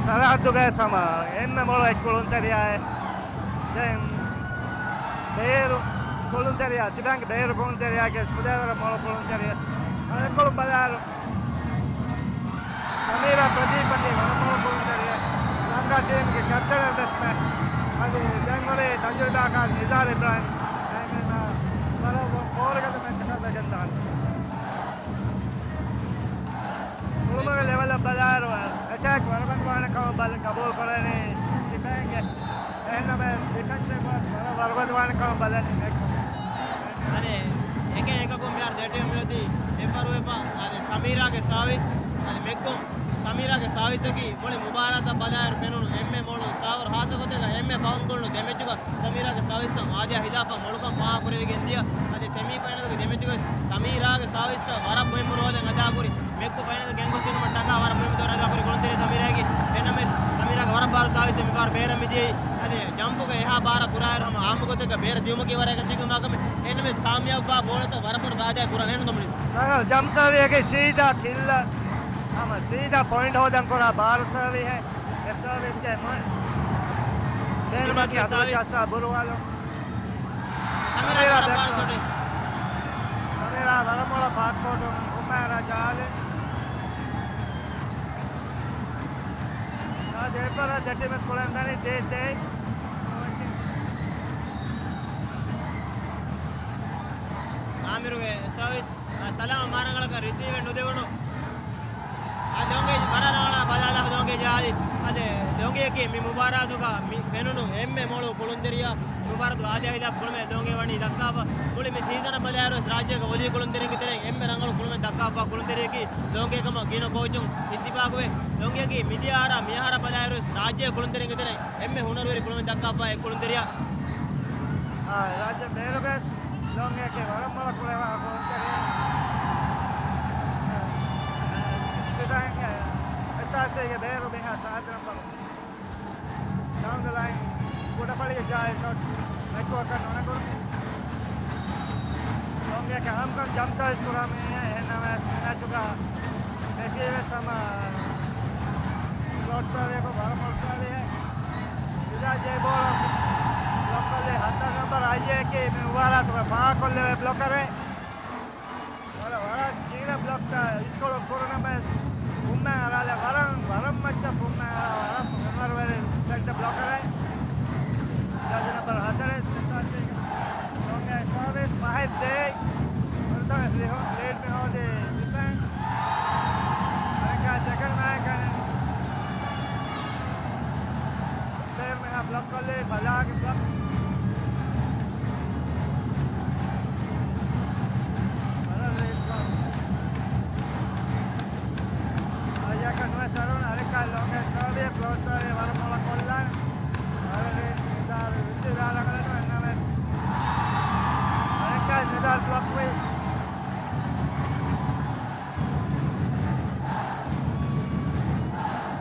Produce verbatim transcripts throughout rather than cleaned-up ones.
ސަރަހައްދުގައި ސަމާ އެންމެ މޮޅު އެއް ކުޅުންތެރިޔާއެއް. ދެން ބޭރު ކުޅުންތެރިޔާ، ސިބޭންގެ ބޭރު ކުޅުންތެރިޔާގެ ކުދޭވަރަށް މޮޅު ކުޅުންތެރިޔާ. އަދި އެކޮޅު ބަލާއިރު، ސަމީރާ ޕްރަދީޕް އަކީ ވަރަށް މޮޅު ކުޅުންތެރިޔާ. ލަންކާ ޓީމްގެ ކެޕްޓަން އެއް ބެޓްސްމެން. އަދި ދެން ހުރި ތަޖުރިބާކާރު ނިޒާރު އިބްރާހިމް. އެހެންވީމާ، ވަރަށް ކޯރުގަދަ މެޗަކަށް ވެގެންދާނެ. ކުޅުމުގެ ލެވެލަށް ބަލާއިރު، އެޓޭކް ވަރުގަދަވާނެ ކަމަށް ބަލަ-، ގަބޫލު ކުރަނީ ސިބޭންގެ. އެހެންނަމަވެސް، ޑިފެންސް ވަރަށް ވަރުގަދަވާނެ ކަމަށް ބަލަނީ މެކް. އަދި އެކެއް އެކަކުން މިހާރު ދެ ޓީމް މިއޮތީ އެއްވަރު ވެފަ. އަދި ސަމީރާގެ ސާވިސް، އަދި މެކްކޮން ސަމީރާގެ ސާވިސްއަކީ މުޅި މުބާރާތަށް ބަލާއިރު ފެނުނު އެންމެ މޮޅު ސާވަރު ހާއްސަ ގޮތެއްގަ އެންމެ ފަހުން ކުޅުނު ދެ މެޗުގަ ސަމީރާގެ ސާވިސްތައް އާދަޔާ ހިލާފަށް މޮޅުކަން ފާހަގަކުރެވިގެން ދިޔަ. އަދި ސެމީ ފައިނަލްގެ ދެ މެޗުގަ ސަމީރާގެ ސާވިސްތައް ވަރަށް މުހިއްމު ރޯލެއް އަދާކުރި. މެކްކޮން ފައިނަލް ގެންގޮސްދިނުމަށް ޓަކާ ވަރަށް މުހިއްމު ތަން ރަދާކުރި ކުޅުންތެރި ސަމީރާގެ. އެންނަމެސް ސަމީރާގެ ވަރަށް ބާރު ސާވިސް މިފަހަރު ބޭރަށް މިދިޔައީ. އަދި ޖަމްޕުގެ އެހާ ބާރަށް ކުރާއިރު ހަމަ އާއްމު ގޮތެއްގަ ބޭރަށް ދިޔުމަކީ ވަރަށް އެކަށީގެންވާ ކަމެއް. އެންނަމެސް ކާމިޔާބުވާ ބޯޅަތައް ވަރަށް ބޮޑު ފާއިދާއެއް ކުރާނެ ނުދޮމިނި. ޖަމްޕް ސާވީއަކީ ސީދާ ކިއްލަ ހަމަ ސީދާ ޕޮއިންޓް ހޯދަން ކުރާ ބާރު ސާވީހެއް. އެ ސާވީސްގެ މު-، ބޭނުމަކީ އަބްދުލް ޖައްސާ ބުރުވާލު. ސަމީރާ ވަރަށް ބާރު ސޮޓެއް. ސަމީރާ ވަރަށް މޮޅަށް ފާސްޓް ބޯލަރު ހުމައިރާ ޖާލެ. އާ، ދެއްވަރަށް ދެ ޓީމްސް ކުޅެން ދަނީ ދޭ ދޭ. އާމިރުގެ ސާވިސް، އާ، ސަލާމަށް މާރަނގަޅަކަށް ރިސީވެއް ނުދެވުނު. އާ، ލޮނގޭ ވަރަށް ރަނގަޅަށް ބަލާލާފަ ލޮނގޭ ޖާލި. އާދެ، ލޮނގޭއަކީ މި މުބާރާތުގަ މި ފެނުނު އެންމެ މޮޅު ކުޅުންތެރިޔާ. މުބާރާތުގަ އާދަޔާ ހިލާފަށް ކުޅުމެއް ލޮނގޭ ވަނީ ދައްކާފަ. މުޅި މި ސީޒަނަށް ބަލާއިރުވެސް ރާއްޖޭގެ ވޮލީ ކުޅުންތެރިންގެ ތެރެއިން އެންމެ ރަނގަޅު ކުޅުމެއް ދައްކާފަ ކުޅުންތެރިޔަކީ ލޮނގޭ ކަމަށް ގިނަ ކޯޗުން އިއްތިފާގުވެ. ލޮނގޭގެ މިދިޔަ އަހަރާ މިއަހަރާ ބަލާއިރުވެސް ރާއްޖޭގެ ކުޅުންތެރިންގެ ތެރެއިން އެންމެ ހުނަރުވެރި ކުޅުމެއް ދައްކާފަ އެ ކުޅުންތެރިޔާ. އާ، ރާއްޖެ ބޭރުގަސް ލޮނގޭގެ ވަރަށް މޮޅަށް ކުޅެވާ ކުޅުންތެރިޔާ. ސިދާއިންގެ އެސްއާރްސީގެ ބޭރު މިހާ ސާދަ ނަމްބަރު. ޑައުން ދަ ލައިން ކުޑަފަޅިގެ ޖާހިލް ޝޮޓް މެކްކޮއަކަށް ނުނެގުނު. ލޮނގޭގެ އަހަންކަން ޖަމްޕް ސާވިސް ކުރާ މީހެއް. އެހެންނަމަވެސް މި މެޗުގަ ދެ ޓީމްސް ހަމަ ފްލޯޓް ސާވީއަކު ވަރަށް ފްލޯޓް ސާވީއެއް. އިޒާ ޖޭ ބޯޅަ ބްލޮކް ކޮށްލީ ހަތަރު ނަމްބަރު އައިޔޭ އަކީ މި މުބާރާތުގަ ފާހަގަކޮށްލެވޭ ބްލޮކަރެއް. ވަރަށް، ވަރަށް ގިނަ ބްލޮކްތައް އިސްކޮޅު ކުރުނަމަވެސް ފުންމައި އަރާލެ ވަރަށް، ވަރަށް މައްޗަށް ފުންމައި އަރާ ވަރަށް ހުނަރުވެރި ސެންޓަ ބްލޮކަރެއް. ޖާޒީ ނަމްބަރު ހަތަރެއް އެސްއާރްސީ. ލޮނގޭ ސާވިސް ފަހެއް ދޭ. ވަރަށް ލީޑް މި ހޯދި ސިފައިން. އަނެއްކާ ސެކަންޑް މާއެކަނި. ޕްލޭޔަރު މިހާ ބްލޮކް ކޮށްލީ ފަލާގެ ބްލޮކް. ވަރަށް ރީތި ބްލޮކް. އައްޔަކަށް ނުވެސް އަރުން އަރެއްކާ ލޮނގޭ ސާވީ، ފްލޯޓް ސާވީ ވަރަށް މޮޅަށް ކޮށްލާން. ވަރަށް ރީތި ނިދާރު ރިސީވާ ރަނގަޅަނު އެންނަމެސް. އަރެއްކާ ނިދާރު ބްލޮކް ވީ.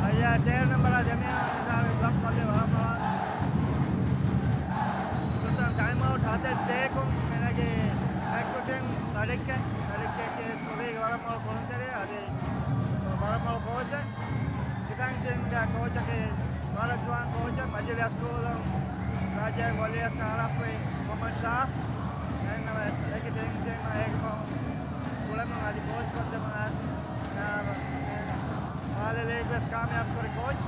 އައްޔާ ތޭރަ ނަމްބަރާ ދެމިޔާ ނިދާރު ބްލޮކް ކޮށްލި ވަރަށް މޮޅަށް. ނުކުތަ ޓައިމް އައުޓް ހަތެއް ދޭކުން މިނަގީ އެކް ކުޓިން ސަޑިއްކެ، ސަޑިއްކެ ކޭސް ކުރީގެ ވަރަށް މޮޅު ކުޅުންތެރި އަދި ވަރަށް މޮޅު ކޯޗެއް. ސިދާން ޓީމްގެ ކޯޗަކީ ވަރަށް ޖުވާން ކޯޗެއް، މަޖިލިއަސް ކޫލުން ރާއްޖޭގެ ވޮލީއަށް ތައާރަފްވި މުހައްމަދު ޝާ. އެންނަމަވެސް އެކި ޓީމް ޓީމަށް އޭގެ ފަހުން ކުޅެމުން އަދި ކޯޗް ކޮށްދެމުން އައިސް، އާ، މާލެ ލީގް ވެސް ކާމިޔާބު ކުރި ކޯޗް.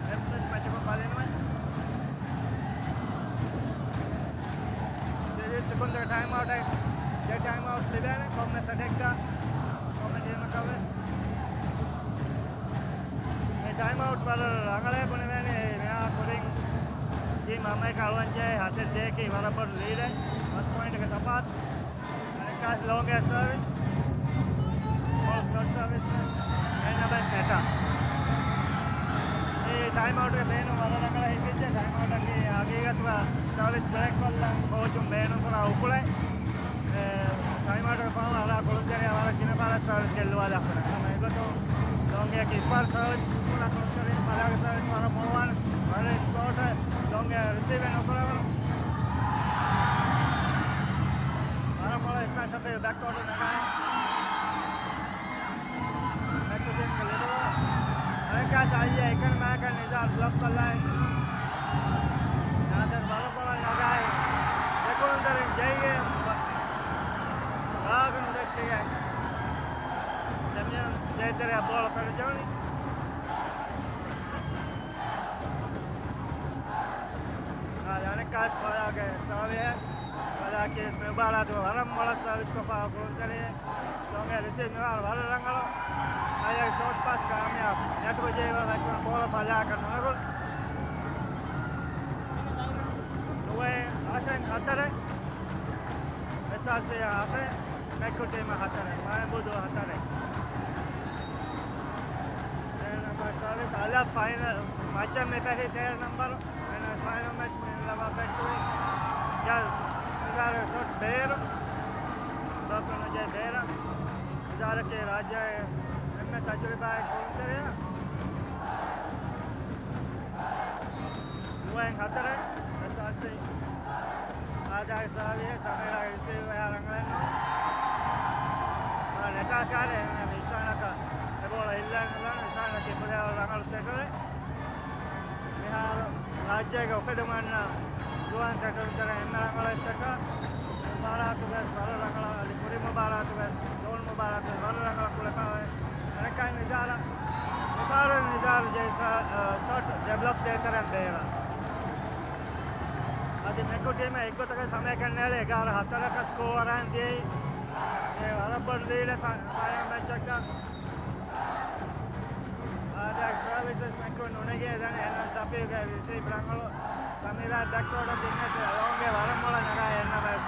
އެއްވެސް މެޗަކުން ބަލިނުވެ. ދެވި ސެކުންޑް ޓައިމް އައުޓް އެއް. ދެ ޓައިމް އައުޓް ލިބޭނެ ކޮންމެސް އެޓެކްގަ ކޮންމެ ޓީމަކަށް ވެސް. މި ޓައިމް އައުޓް ވަރަށް ރަނގަޅޭ ބުނެވޭނެ. މިހާ ކުރިން ޓީމް ހަމައެކަ އަޅުވަންޖެހޭ ހަތެއް ދޭއަކީ ވަރަށް ބޮޑު ލީޑެއް. ފަސް ޕޮއިންޓްގެ ތަފާތު. އަނެއްކާ ލޯނގޭ ސަރވިސް. ބޯޅަ ފްލޯޓް ސަރވިސް. އެން އަބަސް ނެޓާ. އެ ޓައިމް އައުޓްގެ ބޭނުން ވަރަށް ރަނގަޅަށް ހިފިއްޖެ. ޓައިމް އައުޓަކީ ހަގީގަތުގަ ސަރވިސް ބްރޭކް ކޮށްލަން ކޯޗުން ބޭނުން ކުރާ އުކުޅެއް. އެ، ޓައިމް އައުޓްގެ ފަހު އަރާ ކުޅުންތެރިޔާ ވަރަށް ގިނަ ފަހަރަށް ސަރވިސް ގެއްލުވާލާފަ. ހަމަ އެގޮތުން ލޯނގޭގެ އިއްފާރު ސަރވިސް ކުރާ ކުޅުންތެރި ބަލާގެ ސަރވިސް ވަރަށް މޮޅުވާނެ. ވަރަށް ފްލޯޓް ލޯނގޭ ރިސީވެއް ނުކުރަވަން. ވަރަށް މޮޅު އިއްފާރު ޝަފީ ބެކް ކޯޓު ނަގާނެ. ބެކް ކޯޓު ލިބުނު. އަނެއްކާ ސާއިޔާ އެކަނި މާކަން ނިޒާރު ބްލޮކް ކޮށްލާއި، ނާސިރު ބަލަ ބޮޅަށް ނަގާއި، ދެކުޅުންތެރިން ޖެއިގެން ރާގުން ދެއްކިގެން ދެމިޔަން ޖެއްތެރެއަށް ބޯޅަ ފެނިޖެހުނީ. އާ، އަނެއްކާވެސް ފަލާގެ ސާވިހެއް. ފަލާކީވެސް މި މުބާރާތުގަ ވަރަށް މޮޅަށް ސާވިސް ކޮށްފަ ކުޅުންތެރިއެއް. ލޮނގެ ރިސީވް މިވާރު ވަރަށް ރަނގަޅު. އައިއަށް ޝޯޓް ޕާސް ކާމިޔާބު. ނެޓްގަ ޖެހިވާ ބެޓްސްމަން ބޯޅަ ފަލާކަށް ނުނެގުނު. ނުވައެއް އަށެއް ހަތަރެއް. އެސްއާރްސީ އަށެއް. މެކްކު ޓީމަށް ހަތަރެއް. މާއިބޫދޫ ހަތަރެއް. ތޭރަ ނަމްބަރު ސާވިސް އަލަށް ފައިނަލް މަޗަށް މި ފެށި ތޭރަ ނަމްބަރު. މެން ފައިނަލް މެޗް މި ލަވާ ފެއްޓުވި. ޔަސް. ނިޒާރު ސޮޓް ބޭރު. ދޯކުނު ޖެ ބޭރަ. ނިޒާރަކީ ރާއްޖޭގެ އެންމެ ތަޖުރިބާއެއް ކުޅުންތެރިޔާ. ނުވައެއް ހަތަރެއް. އެސްއާރްސީ. އާދާގެ ސާވިހެއް ސަމީރާ ރިސީވް އެހާ ރަނގަޅެއް ނޫން. އާ، ނެޓާ ކާރެއް އެހެންވެ އިޝާނަކަށް އެ ބޯޅަ އިއްލައިގެން އުޅެނީ. އިޝާނަކީ ކުލައަޅު ރަނގަޅު ސެޓަރެއް. މިހާރު ރާއްޖޭގެ އުފެދުމަށް އަންނަ ޒުވާން ސެޓަރުން ތެރޭ އެންމެ ރަނގަޅު ސެޓަރ. މުބާރާތުގަސް ވަރަށް ރަނގަޅަށް އަދި ކުރީ މުބާރާތުގަސް ދޮން މުބާރާތުގަސް ވަރަށް ރަނގަޅަށް ކުޅެފަވޭ. އަނެއްކާ ނިޒާރަށް މިފަހަރު ނިޒާރު ޖެހި ސަ-، އަ، ޝޮޓް ދެ ބްލޮކް ދޭތެރެއިން ބޭރަށް. އަދި މެކު ޓީމަށް އެއްގޮތަކަށް ސަމަޔަކަށް ނޭޅި އެގާރަ ހަތަރަކަށް ސްކޯ އަރާން ދިޔައީ. އެ ވަރަށް ބޮޑު ލީޑެއް ފަ-، ފައިނަލް މެޗަކަށް. އާދާ ސާވިސް މެކު ނުނެގޭ ދަނީ އެން ޝަފީގައި ރިސީވް ރަނގަޅު. ސަމީރާ ދައްކަވަޑައި ދިންނެތި ލޯނގެ ވަރަށް މޮޅަށް ނަގާ އެންނަމަސް.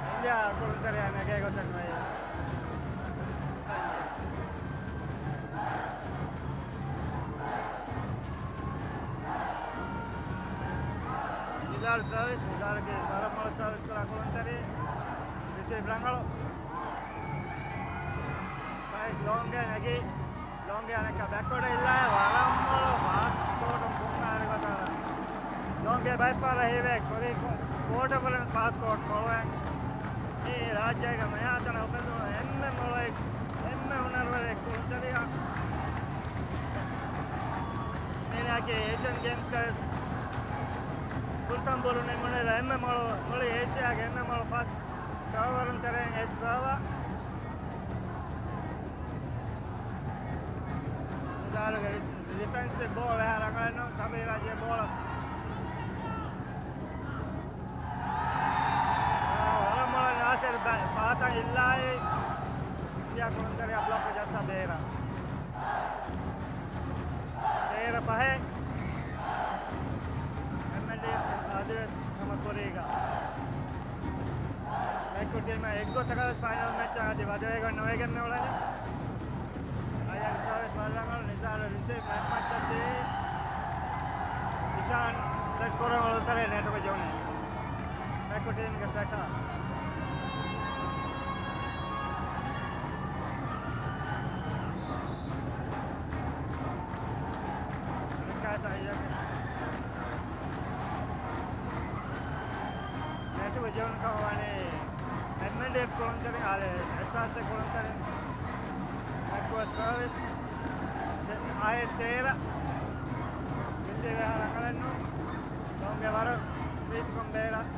އިންޑިއާ ކުޅުންތެރިޔާ ނެގޭ ގޮތެއް ނުވޭ. ނިޒާރު ސާވިސް، ނިޒާރުގެ ވަރަށް މޮޅަށް ސާވިސް ކުރާ ކުޅުންތެރި. ރިސީވް ރަނގަޅު. ބައެއް ލޯނގެ ނެގި، ލޯނގެ އަނެއްކާ ބެކްވަޑަށް އިއްލާ ވަރަށް މޮޅު ފާސްޓް ކޯޓުން ކުންނާނެ ގޮތަށް. ލޯނގެ ބައެއް ފަހަރަށް ހީވޭ ކުރީ ކޯޓަށް ވުރެން ފާސްޓް ކޯޓް ކޮޅުވެން. މި ރާއްޖޭގެ މިހާތަނަށް އުފެދުނު އެންމެ މޮޅު، އެންމެ ހުނަރުވެރި ކުޅުންތެރިޔާ. މީނާއަކީ އޭޝިއަން ގޭމްސްގައި ފުރަތަމަ ބޯޅަ ނިމުނުއިރު އެންމެ މޮޅު، މުޅި އޭޝިއާގެ އެންމެ މޮޅު ފާސްޓް ސާވަރުން ތެރެއިން އެއް ސާވާ. ނިޒާރުގެ ޑިފެންސިވް ބޯޅަ އެހާ ރަނގަޅެއް ނޫން. ސަމީރާ ޖެހި ބޯޅަ. ވަރަށް މޮޅަށް ނާސިރު ބަ-، ފަހަތަށް އިއްލާއި. އިންޑިއާ ކުޅުންތެރިޔާ ބްލޮކް ޖައްސާ ބޭރަށް. ތޭރަ ފަހެއް. އެމްއެންޑީ އަދިވެސް ހަމަ ކުރީގަ. މެކު ޓީމަށް އެއްގޮތަކަށް ވެސް ފައިނަލް މެޗަށް އަދި ވަދެވޭގޮތް ނުވެގެން މި އުޅެނީ. އައިއާރް ސާވިސް ވަރަށް ރަނގަޅު. ނިޒާރު ރިސީވް ނެޓް މައްޗަށް ދިޔައީ. އިޝާން ސެޓް ކުރަން އުޅުނުއިރު ނެޓުގަ ޖެހުނީ. މެކު ޓީމްގެ ސެޓަރ. ނެޓުގަ ޖެހުނު ކަމަށް ވަނީ އެމްއެންޑީއެފް ކުޅުންތެރިން، އާ، އެސްއާރްސީ ކުޅުންތެރިން. މެކު ސާވިސް. އާއެއް ތޭރަ. ރިސީވް އެހާ ރަނގަޅެއް ނޫން. ލޯނގެ ވަރަށް ޕްރީތިކޮށް ބޭރަށް.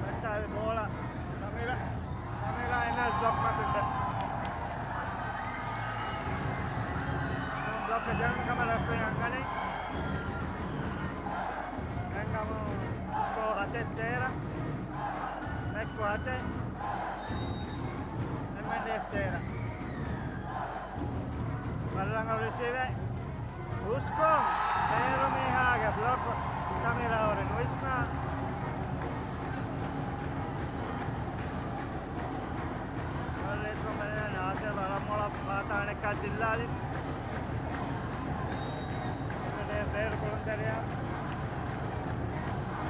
ވެއްޓާލި ބޯޅަ. ސަމީރާ. ސަމީރާ އެންއެސް ބްލޮކް މަތިން ދެ. ބްލޮކް ޖެހުނު ކަމަށް ރެފްރީ އަންގަނީ. އެންގަމު ސްކޯ ހަތެއް ތޭރަ. މެކު ހަތެއް. އެމްއެންޑީއެފް ތޭރަ. ވަރަށް ރަނގަޅު ރިސީވެއް. ހުސްކޮށް ފޭރު މީހާގެ ބްލޮކް ސަމީރާ އަވަރެ ނުވިސްނާ. ވަރަށް ރީތިކޮށް ނާސިރު ވަރަށް މޮޅަށް ފާތާނެއްކާ ސިއްލާލި. ބޭރު ކުޅުންތެރިޔާ.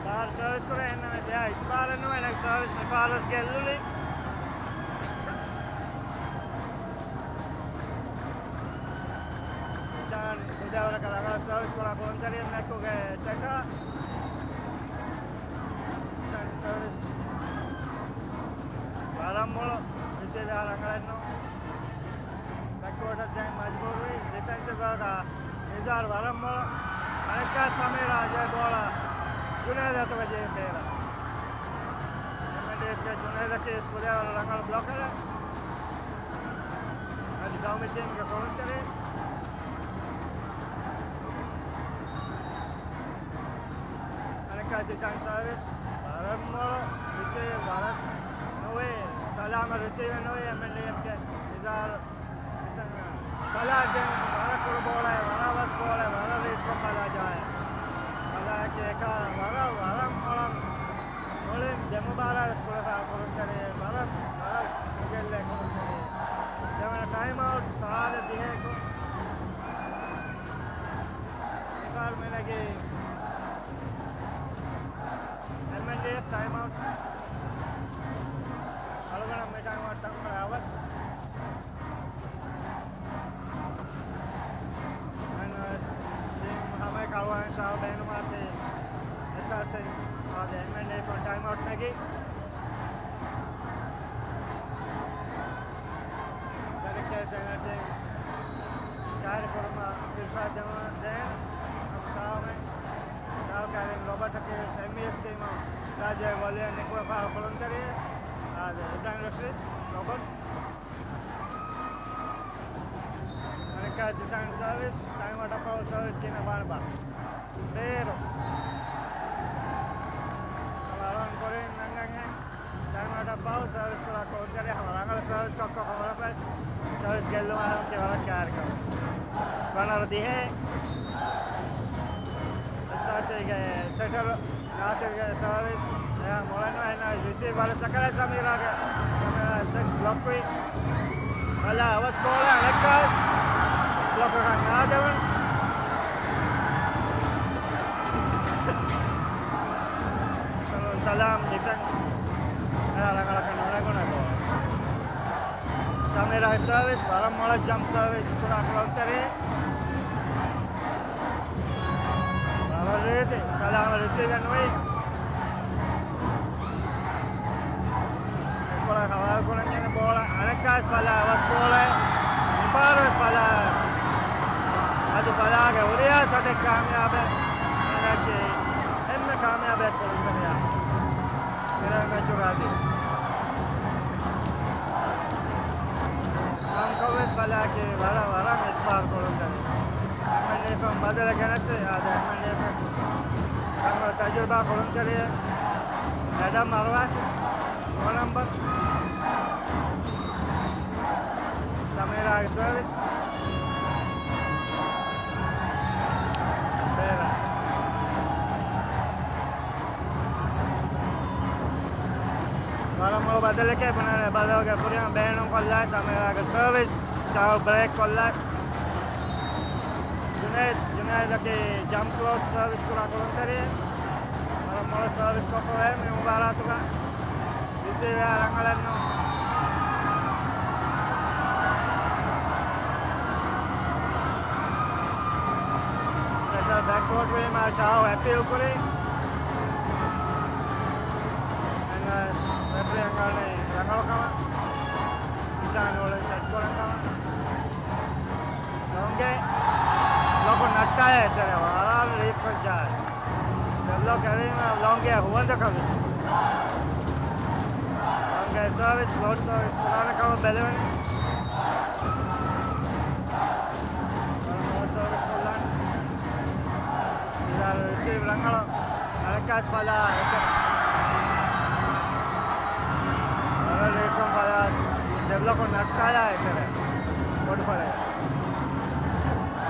ބާރު ސާވިސް ކުރޭ އެންނަމެސް އެއާ އިތުބާރެއް ނުވޭ ނެކް ސާވިސް މި ފާރުވެސް ގެއްލުނީ. އިޝާން ކުދޭވަރަކަށް ރަނގަޅަށް ސާވިސް ކުރާ ކުޅުންތެރިޔަ މެކުގެ ސެޓާ. އިޝާން ސާވިސް. ވަރަށް މޮޅު ރިސީވް އެހާ ރަނގަޅެއް ނޫން. ބެކްކޯޓަށް ދޭން މަޖްބޫރު. ގާ ނިޒާރު ވަރަށް މޮޅަށް. އަނެއްކާ ސަމީރާ ޖެހޭ ބޯޅަ ޖުނައިދު އަތުގަ ޖެހި ބޭރަށް. އެމްއެންޑީއެފްގެ ޖުނައިދަކީ ވެސް ކުރިއަށް ވަރަށް ރަނގަޅު ބްލޮކަރެއް. އަދި ގައުމީ ޓީމްގެ ކުޅުންތެރި. އަނެއްކާ ޒިޝާން ސާވިސް ވަރަށް މޮޅު ރިސީވް ވަރަށް ނުވޭ. ސަލާމަތް ރިސީވެއް ނުވޭ އެމްއެންޑީއެފްގެ ނިޒާރު. ފަލާ ދެން ވަރަށް ކުރު ބޯޅައެއް، ވަރަށް ވަސް ބޯޅައެއް، ވަރަށް ރީތިކޮށް ފަލާ ޖަހައެއް. ފަލާއަކީ އެކާ ވަރަށް، ވަރަށް މޮޅަށް މުޅިން ދެ މުބާރާތް ވެސް ކުޅެފަ ކުޅުންތެރި ވަރަށް، ވަރަށް ނުގެއްލޭ ކުޅުންތެރި. ދެވަނަ ޓައިމް އައުޓް ސާދަ ދިހައެކު. މިފަހަރު މިނެގީ އެމްއެންޑީއެފް ޓައިމް އައުޓް. އަޅުގަނޑަށް މި ޓައިމް އައުޓް ތަންކޮޅެއް އަވަސް. އަންނަސް ޓީމް ހަމައެކަނި އަޅުގަނޑު ޝާވް ބޭނުމާތި އެސްއާރްސީ އާދެ އެމްއެންޑީއެފް ޓައިމް އައުޓް ނެގި. ދަރިކޭ ސެނެޓިން ކާރި ކުރުމަށް އިރްޝާދް ދެމުން ދޭން ޝާވެ. ޝާވް ކާރިން ރޮބަޓަކީ އެމްއީއެސް ޓީމަށް ރާއްޖޭ ވޮލީއަށް ނިކުމެފަ ކުޅުންތެރި. އާދެ، އިބްރާހިމް ރަޝީދް، ރޮބަޓް. އަނެއްކާ ޒިޝާން ސާވިސް، ޓައިމް އައުޓް އަށް ފަހު ސާވިސް ގިނަ ބާނަބާ. ބޭރު. އަޅުގަނޑު ކުރިން ނަންގަންހެން. ޓައިމް އައުޓް އަށް ފަހު ސާވިސް ކުރާ ކުޅުންތެރި ހަމަ ރަނގަޅު ސާވިސް ކޮށް ކޮށް ހަމަ ސާވިސް ގެއްލުމާ ވަރަށް ކާރިކަމެއް. ވަނަރު ދިހަ. އެސްއާރްސީގެ ސެޓަރު ނާސިރުގެ ސާވިސް އެއާ މޮޅަން އެންނަ ރިސީވް ވަރަށް ސަކަރާތް ސަމީރާގެ، ސަމީރާ ސެޓް ބްލޮކް ވި. ބަލާ އަވަސް ބޯޅަ އަނެއްކާ ބްލޮކަކަށް ނާދެވުނު. ސަލާމް ޑިފެންސް އެއާ ރަނގަޅަކަށް ނުނެގުނެ ބޯޅަ. ސަމީރާގެ ސާވިސް، ވަރަށް މޮޅަށް ޖަމްޕް ސާވިސް ކުރާ ކުޅުންތެރި. ވަރަށް ރީތި، ސަލާމަށް ރިސީވެއް ނުވި. އެކޮޅަށް ހަވާލު ކުރަން އެންނަ ބޯޅަ، އަނެއްކާވެސް ފަލާ އަވަސް ބޯޅައެއް. މިފަހަރުވެސް ފަލާ. އަދި ފަލާގެ ހުރިހާ ޝޮޓެއް ކާމިޔާބެއް. އެންމެ ކާމިޔާބެއް ކުޅުންތެރިޔާ. މިރޭ މެޗުގަ އަދި. ކަމުކޮށްވެސް ފަލާއަކީ ވަރަށް، ވަރަށް އެކްސްޕާޓް ކުޅުންތެރި. އެމްއެންޑީއެފް ބަދަލެއް ގެނެސް، އާދެ، އެމްއެންޑީއެފް ތަންކޮޅެއް ތަޖުރިބާ ކުޅުންތެރިއެއް. އެޑަމް އަރުވާފި، ނަމްބަރު. ސަމީރާގެ ސަރވިސް. ބޭރަށް. ވަރަށް މޮޅު ބަދަލެކޭ ބުނާނެ. ބަދަލުގެ ފުރިހަމަ ބޭނުން ކޮށްލާ ސަމީރާގެ ސަރވިސް. ޝާހު ބްރޭކް ކޮށްލާ. ޖުނައިދް، ޖުނައިދަކީ ޖަމްޕް ފްލޯޓް ސަރވިސް ކުރާ ކުޅުންތެރިއެއް. ވަރަށް މޮޅު ސަރވިސް ކޮށްފަވޭ މި މުބާރާތުގަ. ރިސީވަރ ރަނގަޅެއްނު. ސެޓަރ ބެކްވާޓް ވީމާ ޝާހު އެޕީލް ކުރި. އެން އެސް ރެފްރީ އަންގާނީ ރަނގަޅުކަމަށް. އިޝާން އުޅެން ސެޓް ކުރަން ކަމަށް. ލޮނގެ ބްލޮކު ނައްޓާ އެތެރެ ވަރަށް ރީތިކޮށް ޖަހައި. ދެ ބްލޮކް އެރީމަ ލޮނގެ ހުވަނދަކަށް ވިސްނު. ލޮނގެ ސަރވިސް، ފްލޯޓް ސަރވިސް ކުރާނެ ކަމަށް ބެލެވެނީ. ސަރވިސް ކޮށްލާނެ. ރިސީވް ރަނގަޅު. އަނެއްކާސް ފަލާ އެތެރެ. ވަރަށް ރީތިކޮށް ފަލާ ދެ ބްލޮކު ނައްޓާލާ އެތެރެ. ބޮޑު ފަލާ.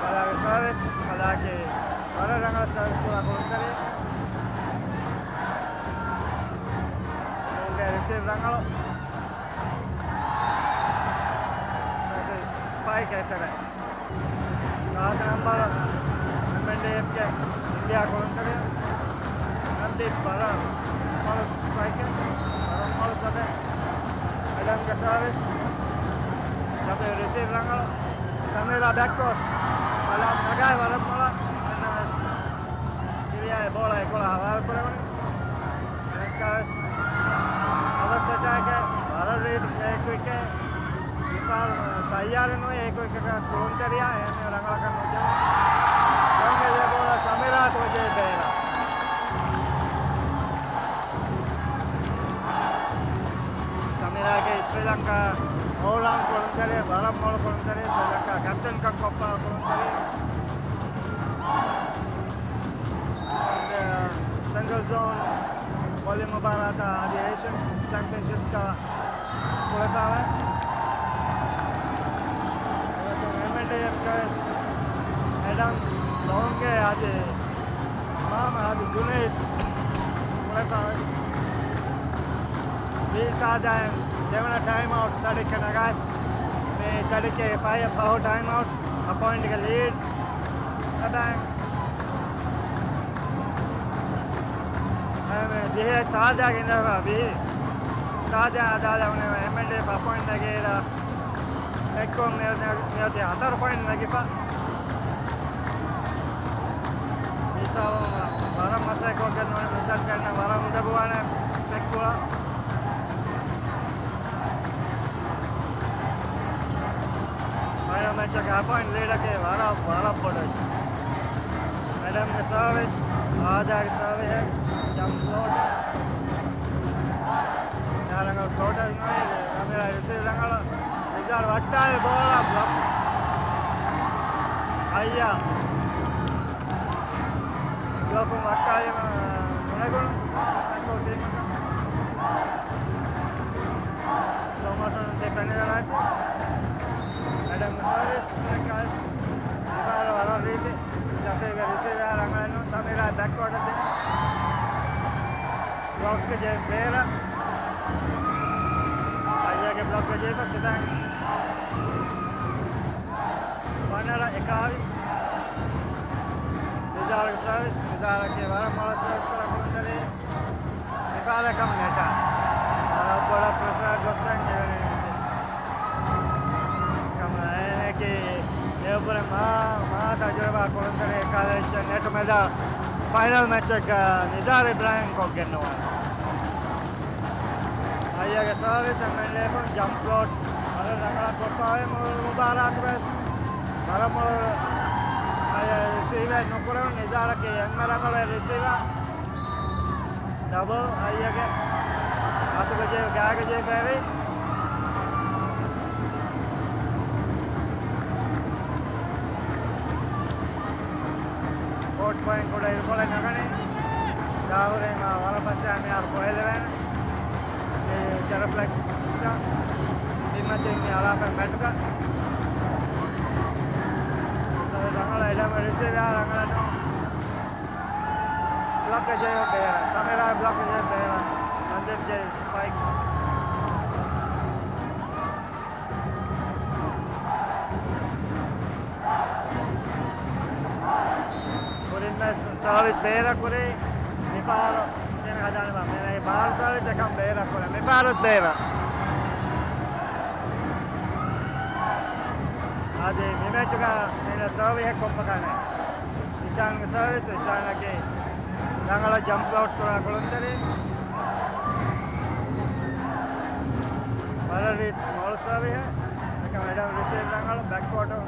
ފަލާގެ ސަރވިސް، ފަލާގެ ވަރަށް ރަނގަޅަށް ސަރވިސް ކުރާ ކުޅުންތެރި. ލޮނގެ ރިސީވް ރަނގަޅު. ސަރވިސް ސްޕައިކް އެތެރެ. ސާދަ ނަމްބަރު އެމްއެންޑީއެފްގެ އިންޑިއާ ކުޅުންތެރި ނަންދީޕް ވަރަށް މޮޅު ސްޓްރައިކަރ، ވަރަށް މޮޅު ސޮޓެއް. އެޑަމްގެ ސާވިސް. ޖަބީރު ރިސީވް ރަނގަޅު. ސަމީރާ ބެކްކޯޓް. ސަލާމް ނަގާއި ވަރަށް މޮޅަށް. އެންނަމެސް ކިރިޔާއި ބޯޅަ އެކޮޅަށް ހަވާލު ކުރެވުނު. އެކަސް އަވަސް އެޓޭކެއް ވަރަށް ރީތި ޕްލޭ ކުއިކެއް. މިފަހަރު ތައްޔާރެއް ނުވޭ އެކު އެކަކާ ކުޅުންތެރިޔާ އެހެން ރަނގަޅަކަށް ނުޖެހުނު. ލޮނގެ ލެބޯލާ ސަމިރާ ތުވެޖޭ ބޭރަށް. ސަމިރާގެ ސްރީލަންކާ އޯލްރައުންޑް ކުޅުންތެރި، ވަރަށް މޮޅު ކުޅުންތެރި، ސްރީލަންކާ ކެޕްޓަންކަން ކޮށްފާ ކުޅުންތެރި. ސެންޓްރަލް ޒޯން ވޮލީ މުބާރާތާ އަދި އޭޝިއަން ޗެމްޕިއަންޝިޕްގަ ކުޅެފައިވޭ. އެމްއެންޑީއެފްގަވެސް އެޑަމް ލޯންގެ އަދި މާމަ އަދި ޖުނައިދް ކުޅެފައިވޭ. ވީސާދާއިން ދެވަނަ ޓައިމް އައުޓް ސަޑިކް ނަގާ. މި ސަޑިކްގެ ފަހު ޓައިމް އައުޓް އަ ޕޮއިންޓްގެ ލީޑް އެބައިން. އެ، ދިހަ ސާދާގެ އިނދެފަ ވިހި. ސާދާ އަދާލަ ވުނެ އެމްއެންޑީއެފް އަ ޕޮއިންޓް ނެގޭރަ. އެއްކޮށް މި-، މި-، މިއޮތީ ހަތަރު ޕޮއިންޓް ނެގިފަ. ހިސާބު ވަރަށް މަސައްކަތްކޮށްގެން ނޫނީ މިސައްކަތް ވަރަށް އުނދަގޫވާނެ ފެއްކުޅަ. ފައިނަލް މެޗަކަށް އަ ޕޮއިންޓް ލީޑަކީ ވަރަށް، ވަރަށް ބޮޑު. އެޑަމްގެ ސާވިސް، އާދާގެ ސާވިހެއް، ޖަމްޕް ފްލޯޓް. އެހާރަނގަޅު ފްލޯޓަރ ނުވޭ، ކަމެރާ ރިސީވް ރަނގަޅު. ނިޒާރު ވައްޓާލި ބޯޅަ ބްލޮކް. އައްޔާ. ބްލޮކުން ވައްޓާލީމަ ނުނެގުނު އެކޯ ޓީމަކަށް. ސްލޯ މޯޝަނުން ތި ފެނިދަރާތި. އެޑަމް ސާވިސް ގާސް. މިފަހަރު ވަރަށް ރީތި. ޝަފީގެ ރިސީވް އެހާ ރަނގަޅެއް ނޫން. ސަމީރާ ބެކްވާޓަށް ދިނުން. ބްލޮކް ޖެ ބޭރަށް. އައްޔާގެ ބްލޮކް ޖެހިފަ ސިދާން. ފަނަރަ އެކާވީސް. ނިޒާރުގެ ސާވިސް، ނިޒާރަކީ ވަރަށް މޮޅަށް ސާވިސް ކުރާ ކުޅުންތެރި. މިފަހަރަކަށް ނެޓާ. ވަރަށް ބޮޑަށް ޕްރެޝަރ ގޮއްސަން އެވެނީ. ކަމަށް އޭނައަކީ އެއަށްވުރެ މާ، މާ ތަޖުރިބާ ކުޅުންތެރި ކަލެއްޗެއް ނެޓު މެދާ ފައިނަލް މެޗެއްގަ ނިޒާރު އިބްރާހިމް ކޮށްގެންނުވާނެ. އައްޔާގެ ސާވިސް އެމްއެންޑީއެފުން ޖަމްޕް ފްލޯޓް ވަރަށް ރަނގަޅަށް ކޮށްފައި މުޅި މުބާރާތުވެސް ވަރަށް މޮޅު ރިސީވެއް ނުކުރެވުނު ނިޒާރަކީ އެންމެ ރަނގަޅު ރިސީވަރ. ޑަބަލް އައްޔާގެ އަތުގަ ޖެހި ގާގަ ޖެހި ފެރި. ކޯޓް ކޮއިން ކުޑަ އިރުކޮޅެއް ނަގަނީ. ދާހުރޭ މާ ވަރަށް ފަސޭހަ މިހާރު ކޮއެލެވޭނެ. މި ޓެރަފްލެކްސް ބިންމަތިން މި އަޅާފަ މެޓުގަ. ސަރ ރަނގަޅަށް އެޑަމް ރިސީވް ރަނގަޅަށް ނޫން. ބްލޮކް ޖެހި ބޭރަށް. ސަމީރާ ބްލޮކް ޖެހި ބޭރަށް. ސަންދީޕް ޖެހި ސްޕައިކް. ކުރިންވެސް ސާވިސް ބޭރަށް ކުރި. މިފަހަރު ދެން ހަދާނެ ބާ. މޭނަގެ ފަހަރު ސާވިސް އެކަން ބޭރަށް ކުރި. މިފަހަރު ބޭރަށް. އަދި މި މެޗުގަ މޭނަ ސާވިހެއް ކޮށްފަ ކާނެ. އިޝާންގެ ސާވިސް، އިޝާންއަކީ ރަނގަޅަށް ޖަމްޕް ފްލޯޓް ކުރާ ކުޅުންތެރި. ވަރަށް ރީތި މޮޅު ސާވިހެއް. އެކަމް އެޑަމް ރިސީވް ރަނގަޅު ބެކް ކޯޓު.